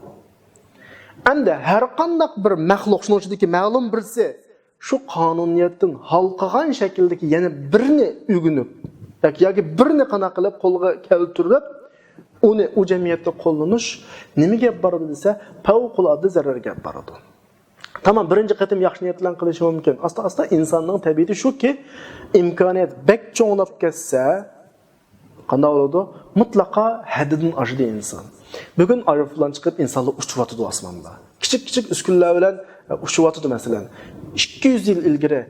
ئەمدى ھەر قانداق بىر مەخلۇق، شۇنىڭ ئىچىدىكى مەلۇم بىرسى شۇ قانۇنىيەتتىن ھالقىغان شەكىلدىكى يەنە بىرنى ئۆگىنىپ ياكى، ياكى بىرنى قانداق قىلىپ قولغا كەلتۈرۈپ، ئۇنى ئۇ جەمئىيەتتە قوللىنىش نېمە گەپ بارىدۇ دېسە، پەۋقۇلئاددە زەرەر گەپ بارىدۇ. تامام بىرىنچى قېتىم ياخشى نىيەت بىلەن قىلىشى مۇمكىن. ئاستا-ئاستا ئىنساننىڭ تەبىئىتى شۇكى، ئىمكانىيەت بەك چوڭلاپ كەتسە، قانداق بولىدۇ؟ مۇتلەقا ھەددىدىن ئاشىدۇ ئىنسان. بۈگۈن ئايروپىلان چىقىپ، ئىنسانلار ئۇچۇۋاتىدۇ ئاسماندا. كىچىك-كىچىك ئۈسكۈنىلەر بىلەن، ئە، ئۇچۇۋاتىدۇ، مەسىلەن. ئىككى يۈز يىل ئىلگىرى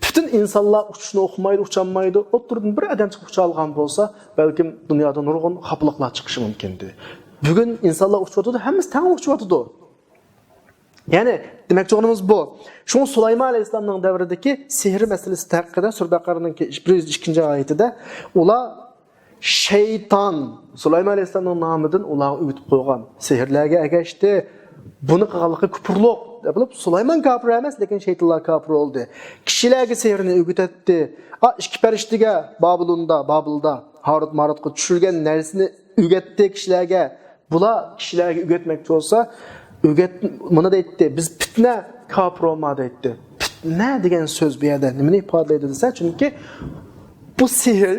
پۈتۈن ئىنسانلار ئۇچۇشنى ئۇقمايدۇ، ئۇچالمايدۇ. ئوتتۇرىدىن بىر ئادەم چىقىپ ئۇچالغان بولسا، بەلكىم دۇنيادا نۇرغۇن خاپىلىقلار چىقىشى مۇمكىن ئىدى. بۈگۈن ئىنسانلار ئۇچۇۋاتىدۇ، ھەممىسى تەڭ ئۇچۇۋاتىدۇ. يەنى دېمەكچى بولغىنىمىز بۇ. شۇڭا سۇلايمان ئەلەيھىسسالامنىڭ دەۋرىدىكى سېھىر مەسىلىسى ھەققىدە سۈرە بەقەرىنىڭ بىر يۈز ئىككىنچى ئايىتىدە، ئۇلار شەيتان سۇلايمان ئەلەيھىسسالامنىڭ نامىدىن ئۇلارغا ئۆگىتىپ قويغان سېھىرلەرگە ئەگەشتى. بۇنى قىلغانلىقى كۇپۇرلۇق دەپ بولۇپ، سۇلايمان كاپىر ئەمەس، لېكىن شەيتانلار كاپىر بولدى. كىشىلەرگە سېھىرنى ئۆگىتەتتى. ئا، ئىككى پەرىشتىگە بابىلوندا، بابىلدا، ھاروت ماروتقا چۈشۈرگەن نەرسىنى ئۆگەتتى كىشىلەرگە. بۇلار كىشىلەرگە ئۆگەتمەكچى بولسا، ئۆگەت-، مۇنى دەيتتى، بىز پىتنە كاپىر بولما دەيتتى. پىتنە دېگەن سۆز بۇ يەردە نېمىنى ئىپادىلەيدۇ دېسە، چۈنكى بۇ سېھىر،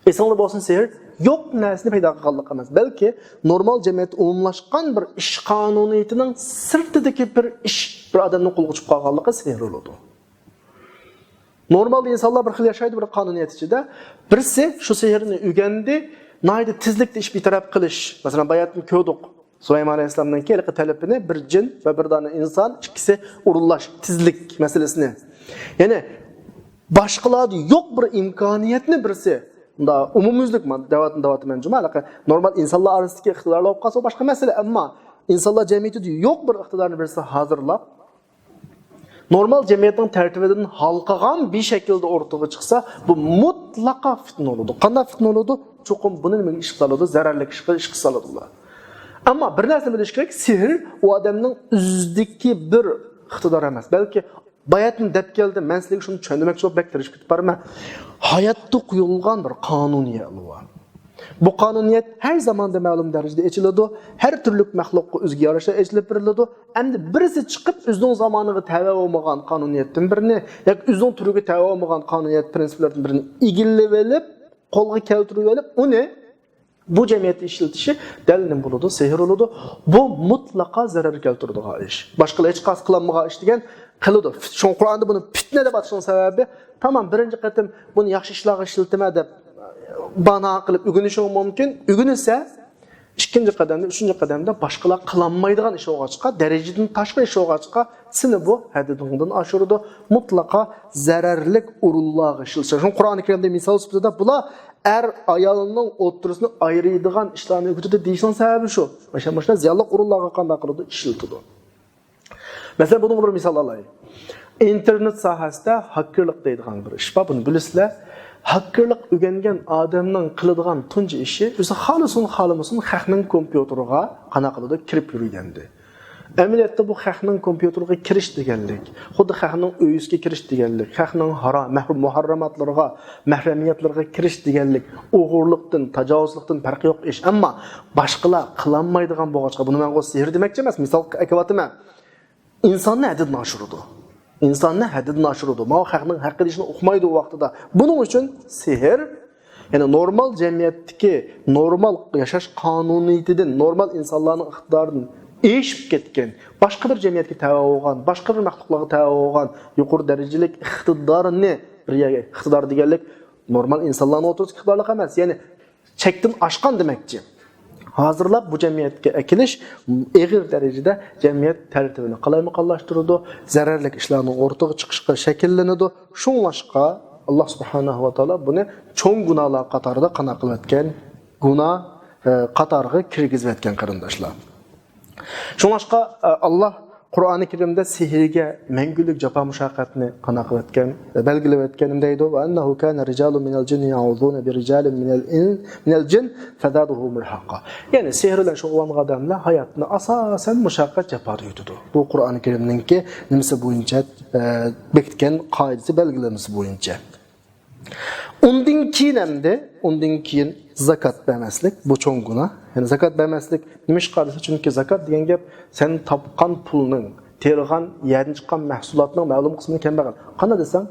ئېسىڭلار بولسۇن، سېھىر يوق نەرسىنى پەيدا قىلغانلىق ئەمەس، بەلكى نورمال جەمئىيەتتە ئومۇملاشقان بىر ئىش قانۇنىيىتىنىڭ سىرتىدىكى بىر ئىش بىر ئادەمنىڭ قولىغا چۈشۈپ قالغانلىقى سېھىر بولىدۇ. نورمالدا ئىنسانلار بىر خىل ياشايدۇ، بىر قانۇنىيەت ئىچىدە. بىرسى شۇ سېھىرنى ئۆگەندى، ناھايىتى تېزلىكتە ئىش بىتەرەپ قىلىش. مەسىلەن، باياتىن كۆردۇق. سۇلايمان ئەلەيھىسسالامنىڭكى ھېلىقى تەلىپىنى بىر جىن ۋە بىر دانە ئىنسان ئىككىسى ئورۇنلاش، تېزلىك مەسىلىسىنى. يەنى باشقىلاردا يوق بىر ئىمكانىيەتنى بىرسى، بۇندا ئومۇميۈزلۈك، مەن دەۋاتىمەن، دەۋاتىمەن جۇمۇ، ھېلىقى نورمال ئىنسانلار ئارىسىدىكى ئىقتىدارلار بولۇپ قالسا، باشقا مەسىلە. ئەمما ئىنسانلار جەمئىيىتىدە يوق بىر ئىقتىدارنى بىرسى ھازىرلاپ، نورمال جەمئىيەتنىڭ تەرتىپىدىن ھالقىغان بىر شەكىلدە ئورتىغا چىقسا، بۇ مۇتلەقا پىتنە بولىدۇ. قانداق پىتنە بولىدۇ؟ چوقۇم بۇنى نېمىگە ئىشقا سالىدۇ؟ زەرەرلىك ئىشقا، ئىشقا سالىدۇ بۇلار. ئەمما بىر نەرسىنى بىلىش كېرەك، سېھىر ئۇ ئادەمنىڭ ئۆزىدىكى بىر ئىقتىدار ئەمەس، بەلكى باياتىن دەپ كەلدىم، مەن سىلەرگە شۇنى چۈشەندۈرمەكچى بولۇپ بەك تىرىشىپ كېتىپ بارىمەن. ھاياتتا قويۇلغان بىر قانۇنىيەت بار. بۇ قانۇنىيەت ھەر زاماندا مەلۇم دەرىجىدە ئېچىلىدۇ. ھەر تۈرلۈك مەخلۇققا ئۆزىگە يارىشا ئېچىلىپ بېرىلىدۇ. ئەمدى بىرسى چىقىپ ئۆزىنىڭ زامانىغا تەۋە بولمىغان قانۇنىيەتتىن بىرنى ياكى ئۆزىنىڭ تۈرىگە تەۋە بولمىغان قانۇنىيەت پىرىنسىپلىرىدىن بىرنى ئىگىلىۋېلىپ، قولغا كەلتۈرۈۋېلىپ، ئۇنى بۇ جەمئىيەتتە ئىشلىتىشى دەل نېمە بولىدۇ؟ سېھىر بولىدۇ. بۇ مۇتلەقا زەرەر كەلتۈرىدىغان ئىش. باشقىلار ھېچقايسى قىلالمىغان ئىش دېگەن قىلىدۇ. شۇڭا قۇرئاندا بۇنى پىتنە دەپ ئاتىشىنىڭ سەۋەبى، تامام بىرىنچى قېتىم بۇنى ياخشى ئىشلارغا ئىشلىتىمەن دەپ بانا قىلىپ ئۆگىنىشىڭ مۇمكىن. ئۆگىنىسە، ئىككىنچى قەدەمدە، ئۈچىنچى قەدەمدە باشقىلار قىلالمايدىغان ئىش بولغاچقا، دەرىجىدىن تاشقىرى ئىش بولغاچقا، سېنى بۇ ھەددىڭدىن ئاشۇرىدۇ. مۇتلەقا زەرەرلىك ئورۇنلارغا ئىشلىتىش. شۇڭا قۇرئانى كەرىمدە مىسال سۈپىتىدە، بۇلار ئەر ئايالنىڭ ئوتتۇرىسىنى ئايرىيدىغان ئىشلارنى ئۆگىتىدۇ دېيىشنىڭ سەۋەبى شۇ. مانا مۇشۇنداق زىيانلىق ئورۇنلارغا قانداق قىلىدۇ؟ ئىشلىتىدۇ. مەسىلەن، بۇنىڭغا بىر مىسال ئالايلى. ئىنتېرنېت ساھەسىدە ھاككېرلىق دەيدىغان بىر ئىش بار، بۇنى بىلىسىلەر. ھاككېرلىق ئۆگەنگەن ئادەمنىڭ قىلىدىغان تۇنجى ئىشى، ئۆزى خالىسۇن، خالىمىسۇن، خەقنىڭ كومپيۇتېرىغا قانداق قىلىدۇ؟ كىرىپ يۈرگەندە. ئەمەلىيەتتە بۇ خەقنىڭ كومپيۇتېرىغا كىرىش دېگەنلىك، خۇددى خەقنىڭ ئۆيىسىگە كىرىش دېگەنلىك، خەقنىڭ ھارا-، مەھرۇم مۇھەررەماتلىرىغا، مەھرەمىيەتلىرىغا كىرىش دېگەنلىك ئوغرىلىقتىن، تاجاۋۇزلۇقتىن پەرقى يوق ئىش. ئەمما باشقىلار قىلالمايدىغان بولغاچقا، بۇنى مەن سېھىر دېمەكچى ئەمەس، مىسال ئەكېۋاتىمەن. ئىنساننى ھەددىدىن ئاشۇرىدۇ. ئىنساننى ھەددىدىن ئاشۇرىدۇ. ماۋۇ خەقنىڭ ھەققى دېيىشنى ئۇقمايدۇ ئۇ ۋاقتىدا. بۇنىڭ ئۈچۈن سېھىر، يەنى نورمال جەمئىيەتتىكى نورمال ياشاش قانۇنىيىتىدىن، نورمال ئىنسانلارنىڭ ئىقتىدارىدىن ئېشىپ كەتكەن، باشقا بىر جەمئىيەتكە تەۋە بولغان، باشقا بىر مەخلۇقلارغا تەۋە بولغان يۇقىرى دەرىجىلىك ئىقتىدارنى بىر يەرگە، ئىقتىدار دېگەنلىك نورمال ئىنسانلارنىڭ ئوتتۇرىسىدىكى ئىقتىدارلىق ئەمەس، يەنى چەكتىن ئاشقان دېمەكچى. ھازىرلاپ بۇ جەمئىيەتكە ئەكېلىش ئېغىر دەرىجىدە جەمئىيەت تەرتىپىنى قالايمىقانلاشتۇرىدۇ، زەرەرلىك ئىشلارنىڭ ئورتىغا چىقىشقا شەكىللىنىدۇ. شۇڭلاشقا، ئاللا سۇبھانەھۇ ۋە تائالا بۇنى چوڭ گۇناھلار قاتارىدا قانداق قىلىۋەتكەن؟ گۇناھ، ئە، قاتارىغا كىرگۈزۈۋەتكەن، قېرىنداشلار. شۇڭلاشقا، ئە، ئاللا قۇرئانى كەرىمدە سېھىرگە مەڭگۈلۈك جاپا مۇشەققەتنى قانداق قىلىۋەتكەن، بەلگىلىۋەتكەن دەيدۇ، وأنه كان رجال من الجن يعوذون برجال من الإن-، من الجن فزادوهم رهقا. يەنى سېھىر بىلەن شۇغۇللانغان ئادەملەر ھاياتىنى ئاساسەن مۇشەققەت جاپادا ئۆتىدۇ. بۇ قۇرئانى كەرىمنىڭكى نېمىسى بويىچە، ئە، بېكىتكەن قائىدىسى، بەلگىلىمىسى بويىچە. ئۇندىن كېيىن ئەمدى، ئۇندىن كېيىن زاكات بەرمەسلىك، بۇ چوڭ گۇناھ. يەنى زاكات بەرمەسلىك نېمىشقا دېسە، چۈنكى زاكات دېگەن گەپ سەن تاپقان پۇلنىڭ، تېرىغان يەردىن چىققان مەھسۇلاتنىڭ مەلۇم قىسمىنى كەمبەغەل. قانداق دېسەڭ،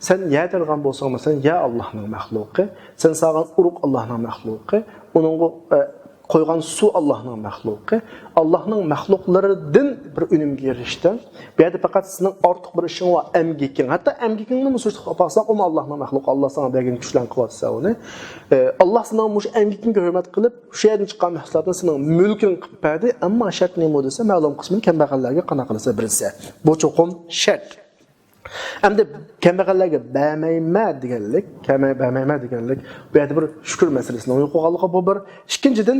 سەن يەر تېرىغان بولساڭ، مەسىلەن، يەر ئاللاھنىڭ مەخلۇقى، سەن سالغان ئۇرۇق ئاللاھنىڭ مەخلۇقى، ئۇنىڭغا، ئە، قويغان سۇ ئاللاھنىڭ مەخلۇقى، ئاللاھنىڭ مەخلۇقلىرىدىن بىر ئۈنۈمگە ئېرىشتىڭ. بۇ يەردە پەقەت سېنىڭ ئارتۇق بىر ئىشىڭ بار، ئەمگىكىڭ. ھەتتا ئەمگىكىڭنى مۇشۇ ئىشقا قىلىپ باقساڭ، ئۇمۇ ئاللاھنىڭ مەخلۇقى، ئاللا ساڭا بەرگەن كۈچ بىلەن قىلىۋاتىسەن ئۇنى. ئە، ئاللا سېنىڭ مۇشۇ ئەمگىكىڭگە ھۆرمەت قىلىپ، شۇ يەردىن چىققان مەھسۇلاتنى سېنىڭ مۈلكۈڭ قىلىپ بەردى، ئەمما شەرت نېمە دېسە، مەلۇم قىسمىنى كەمبەغەللەرگە قانداق قىلسا بېرىسەن. بۇ چوقۇم شەرت. ئەمدى كەمبەغەللەرگە بەرمەيمەن دېگەنلىك، كەمە-، بەرمەيمەن دېگەنلىك، بۇ يەردە بىر شۈكۈر مەسىلىسىنىڭ يوق بولغانلىقى بۇ بىر. ئىككىنچىدىن،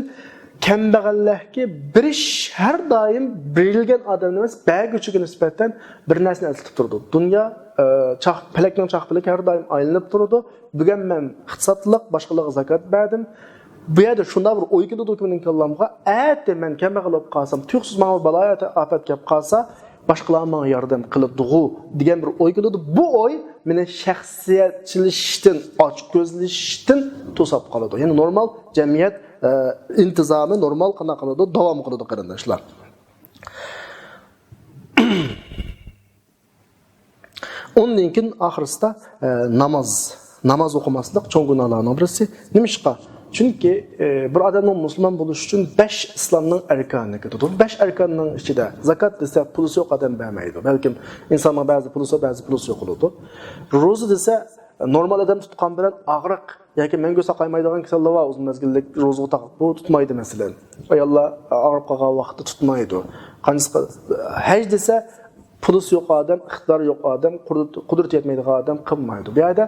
كەمبەغەللەرگە بېرىش ھەر دائىم بېرىلگەن ئادەمنى ئەمەس، بەرگۈچىگە نىسبەتەن بىر نەرسىنى ئەسلىتىپ تۇرىدۇ. دۇنيا، ئە، چاق-، پەلەكنىڭ چاقپەلىكى ھەر دائىم ئايلىنىپ تۇرىدۇ. بۈگۈن مەن ئىقتىسادلىق، باشقىلارغا زاكات بەردىم. بۇ يەردە شۇنداق بىر ئوي كېلىدۇكى مېنىڭ كاللامغا، ئەتە مەن كەمبەغەل بولۇپ قالسام، تۇيۇقسىز ماڭا بالايىئاپەت كەپ قالسا، باشقىلار ماڭا ياردەم قىلىدىغۇ دېگەن بىر ئوي كېلىدۇ. بۇ ئوي مېنى شەخسىيەتچىلىشىشتىن، ئاچكۆزلىشىشتىن توساپ قالىدۇ. يەنى نورمال جەمئىيەت، ئە، ئىنتىزامى نورمال قانداق قىلىدۇ؟ داۋام قىلىدۇ، قېرىنداشلار. ئۇندىن كېيىن ئاخىرسىدا، ئە، ناماز. ناماز ئوقۇماسلىق چوڭ گۇناھلارنىڭ بىرسى. نېمىشقا؟ چۈنكى، ئە، بىر ئادەمنىڭ مۇسۇلمان بولۇشى ئۈچۈن بەش ئىسلامنىڭ ئەركانىنى كۆتۈرىدۇ. بەش ئەركاننىڭ ئىچىدە زاكات دېسە، پۇلىسى يوق ئادەم بەرمەيدۇ. بەلكىم ئىنساننىڭ بەزى پۇلىسى، بەزى پۇلىسى يوق بولىدۇ. روزا دېسە، نورمال ئادەم تۇتقان بىلەن ئاغرىق ياكى مەڭگۈ ساقايمايدىغان كېسەللەر بار، ئۇزۇن مەزگىللىك روزىغا تاق-، بۇ تۇتمايدۇ، مەسىلەن. ئاياللار ئاغرىپ قالغان ۋاقىتتا تۇتمايدۇ. قانچىسى، ھەج دېسە، پۇلىسى يوق ئادەم، ئىقتىدارى يوق ئادەم، قۇدرىتى، قۇدرىتى يەتمەيدىغان ئادەم قىلمايدۇ. بۇ يەردە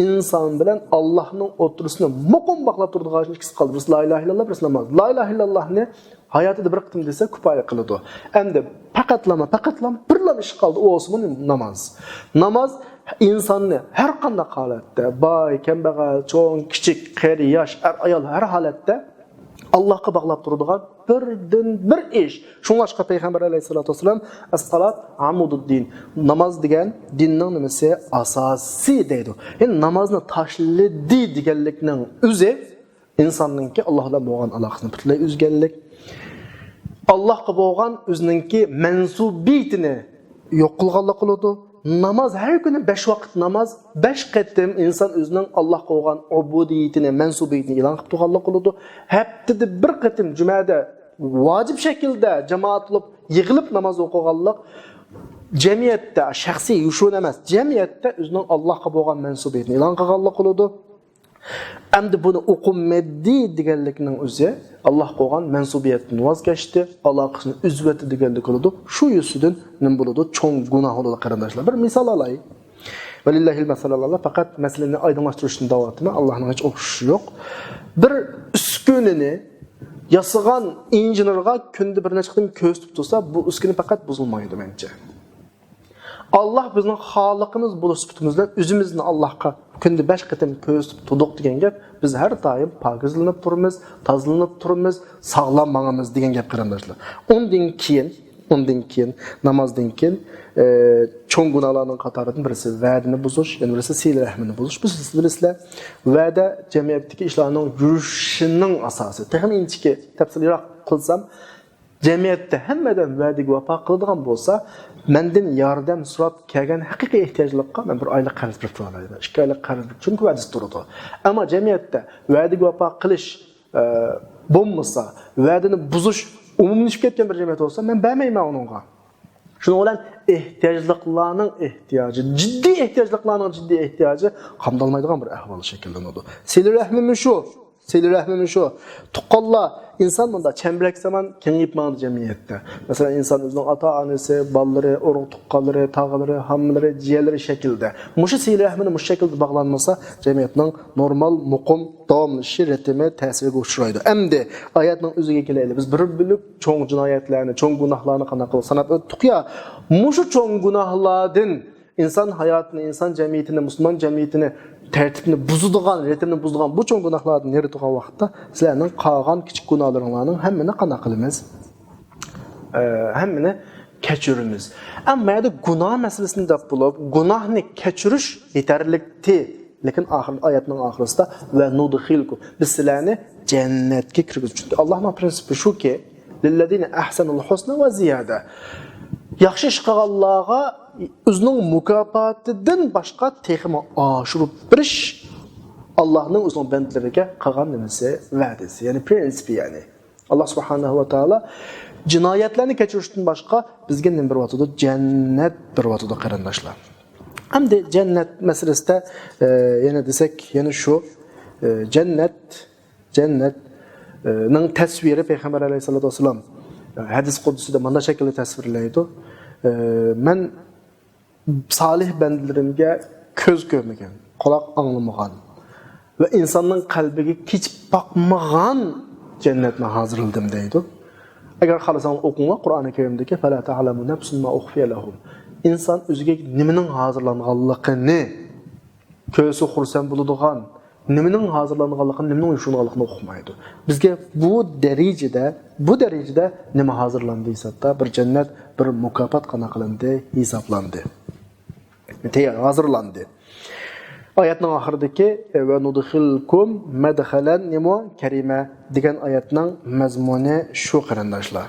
ئىنسان بىلەن ئاللاھنىڭ ئوتتۇرىسىنى مۇقىم باغلاپ تۇرىدىغان ئىككىسى قالدى. بىرسى لا ئىلاھە ئىللاللا، بىرسى ناماز. لا ئىلاھە ئىللاللانى ھاياتىدا بىر قېتىم دېسە كۇپايە قىلىدۇ. ئەمدى پەقەتلەما، پەقەتلەما بىرلا ئىش قالدى، ئۇ بولسىمۇ ناماز. ناماز ئىنساننى ھەر قانداق ھالەتتە، باي، كەمبەغەل، چوڭ، كىچىك، قېرى، ياش، ئەر، ئايال، ھەر ھالەتتە ئاللاھقا باغلاپ تۇرىدىغان بىردىن بىر ئىش. شۇڭلاشقا پەيغەمبەر ئەلەيھىسسالاتۇ ۋەسسالام، «ئەسسالات ئامۇدۇددىن»، ناماز دېگەن دىننىڭ نېمىسى؟ ئاساسى دەيدۇ. يەنى نامازنى تاشلىدى دېگەنلىكنىڭ ئۆزى ئىنساننىڭكى ئاللا بىلەن بولغان ئالاقىسىنى پۈتۈنلەي ئۈزگەنلىك، ئاللاغا بولغان ئۆزىنىڭكى مەنسۇبىيىتىنى يوق قىلغانلىق بولىدۇ. ناماز، ھەر كۈنى بەش ۋاقىت ناماز، بەش قېتىم ئىنسان ئۆزىنىڭ ئاللاغا بولغان ئۇبۇدىيىتىنى، مەنسۇبىيىتىنى ئېلان قىلىپ تۇرغانلىق بولىدۇ. ھەپتىدە بىر قېتىم جۈمەدە ۋاجىپ شەكىلدە جامائەت بولۇپ يىغىلىپ ناماز ئوقۇغانلىق، جەمئىيەتتە، شەخسىي، يوشۇرۇن ئەمەس، جەمئىيەتتە ئۆزىنىڭ ئاللاغا بولغان مەنسۇبىيىتىنى ئېلان قىلغانلىق بولىدۇ. ئەمدى بۇنى ئوقۇمىدى دېگەنلىكنىڭ ئۆزى ئاللاھ قويغان مەنسۇبىيەتتىن ۋاز كەچتى، ئالاقىسىنى ئۈزۈۋەتتى دېگەنلىك بولىدۇ. شۇ يۈزىسىدىن نېمە بولىدۇ؟ چوڭ گۇناھ بولىدۇ، قېرىنداشلار. بىر مىسال ئالاي. ۋەلىللاھىل مەسەلۇل ئەئلا. پەقەت مەسىلىنى ئايدىڭلاشتۇرۇشتىن داۋام ئەتىمەن. ئاللاھنىڭ ھېچ ئوخشىشى يوق. بىر ئۈسكۈنىنى ياسىغان ئىنژېنېرغا كۈندە بىر نەچچە قېتىم كۆرسىتىپ تۇرسا، بۇ ئۈسكۈنە پەقەت بۇزۇلمايدۇ، مەنچە. ئاللاھ بىزنىڭ خالىقىمىز بولۇش سۈپىتىمىز بىلەن ئۆزىمىزنى ئاللاھقا كۈندە بەش قېتىم كۆرسىتىپ تۇردۇق دېگەن گەپ، بىز ھەر دائىم پاكىزلىنىپ تۇرىمىز، تازىلىنىپ تۇرىمىز، ساغلام ماڭىمىز دېگەن گەپ، قېرىنداشلار. ئۇندىن كېيىن، ئۇندىن كېيىن، نامازدىن كېيىن، ئە، چوڭ گۇناھلارنىڭ قاتارىدىن بىرسى ۋەدىنى بۇزۇش، يەنە بىرسى سىلە رەھمىنى بۇزۇش. بىز بىلىسىلەر، ۋەدە جەمئىيەتتىكى ئىشلارنىڭ يۈرۈشىنىڭ ئاساسى. تېخىمۇ ئىنچىكە تەپسىلىيراق قىلسام، جەمئىيەتتە ھەممە ئادەم ۋەدىگە ۋاپا قىلىدىغان بولسا، مەندىن ياردەم سوراپ كەلگەن ھەقىقىي ئېھتىياجلىققا مەن بىر ئايلىق قەرز بېرىپ تۇرالايمەن، ئىككى ئايلىق قەرز، چۈنكى ۋەدىسى تۇرىدۇ. ئەمما جەمئىيەتتە ۋەدىگە ۋاپا قىلىش، ئە، بولمىسا، ۋەدىنى بۇزۇش ئومۇملىشىپ كەتكەن بىر جەمئىيەت بولسا، مەن بەرمەيمەن ئۇنىڭغا. شۇنىڭ بىلەن ئېھتىياجلىقلارنىڭ ئېھتىياجى، جىددىي ئېھتىياجلىقلارنىڭ جىددىي ئېھتىياجى قامدالمايدىغان بىر ئەھۋال شەكىللىنىدۇ. سىلە رەھمىمۇ شۇ. سىلە رەھمىمۇ شۇ. تۇغقانلار، ئىنسان مۇنداق چەمبىرەك سامان كېڭىيىپ ماڭىدۇ جەمئىيەتتە. مەسىلەن، ئىنسان ئۆزىنىڭ ئاتا-ئانىسى، بالىلىرى، ئۇرۇق-تۇغقانلىرى، تاغىلىرى، ھاممىلىرى، جىيەنلىرى شەكلىدە. مۇشۇ سىلە رەھمىنى مۇشۇ شەكىلدە باغلانمىسا، جەمئىيەتنىڭ نورمال، مۇقىم داۋاملىشىشى، رىتىمى، تەسىرىگە ئۇچرايدۇ. ئەمدى ئايەتنىڭ ئۆزىگە كېلەيلى. بىز بىر بۆلەك چوڭ جىنايەتلەرنى، چوڭ گۇناھلارنى قانداق قىلىپ ساناپ ئۆتتۇق يا. مۇشۇ چوڭ گۇناھلاردىن ئىنسان ھاياتىنى، ئىنسان جەمئىيىتىنى، مۇسۇلمان جەمئىيىتىنى، تەرتىپنى بۇزىدىغان، رىتىمنى بۇزىدىغان بۇ چوڭ گۇناھلاردىن يېرى تۇرغان ۋاقىتتا، سىلەرنىڭ قالغان كىچىك گۇناھلىرىڭلارنىڭ ھەممىنى قانداق قىلىمىز؟ ئە، ھەممىنى كەچۈرىمىز. ئەمما بۇ يەردە گۇناھ مەسىلىسىنى دەپ بولۇپ، گۇناھنى كەچۈرۈش يېتەرلىكتى. لېكىن ئاخىر، ئايەتنىڭ ئاخىرىسىدا، ۋە نۇدخىلكۇم، بىز سىلەرنى جەننەتكە كىرگۈزىمىز. چۈنكى ئاللاھنىڭ پرىنسىپى شۇكى، لىللەزىنە ئەھسەنۇل ھۇسنە ۋە زىيادە. ياخشى ئىش قىلغانلارغا ئۆزىنىڭ مۇكاپاتىدىن باشقا تېخىمۇ ئاشۇرۇپ بېرىش ئاللاھنىڭ ئۆزىنىڭ بەندىلىرىگە قىلغان نېمىسى، ۋەدىسى، يەنى پرىنسىپى، يەنى. ئاللاھ سۇبھانەھۇ ۋە تائالا جىنايەتلەرنى كەچۈرۈشتىن باشقا بىزگە نېمە بېرىۋاتىدۇ؟ جەننەت بېرىۋاتىدۇ، قېرىنداشلار. ئەمدى جەننەت مەسىلىسىدە، ئە، يەنە دېسەك، يەنە شۇ، ئە، جەننەت، جەننەت، ئە، نىڭ تەسۋىرى پەيغەمبەر ئەلەيھىسسالاتۇ ۋەسسالام، ئە، ھەدىس قۇدسىدا مانا شەكىلدە تەسۋىرلەيدۇ. ئە، مەن سالىھ بەندىلىرىمگە كۆز كۆرمىگەن، قۇلاق ئاڭلىمىغان ۋە ئىنساننىڭ قەلبىگە كېچىپ باقمىغان جەننەتنى ھازىرلىدىم دەيدۇ. ئەگەر خالىساڭلار ئوقۇڭلار قۇرئانى كەرىمدىكى، فلا تعلم نفس ما أخفي لهم. ئىنسان ئۆزىگە نېمىنىڭ ھازىرلانغانلىقىنى كۆرسە خۇرسەن بولىدىغان، نېمىنىڭ ھازىرلانغانلىقىنى، نېمىنىڭ يوشۇرۇنغانلىقىنى ئۇقمايدۇ. بىزگە بۇ دەرىجىدە، بۇ دەرىجىدە نېمە ھازىرلاندى ھېسابتا؟ بىر جەننەت، بىر مۇكاپات قانداق قىلىندى؟ ھېسابلاندى. تەييار، ھازىرلاندى. ئايەتنىڭ ئاخىرىدىكى، ۋە نۇدخىلكۇم مەدخەلەن نېمە؟ كەرىمە دېگەن ئايەتنىڭ مەزمۇنى شۇ، قېرىنداشلار.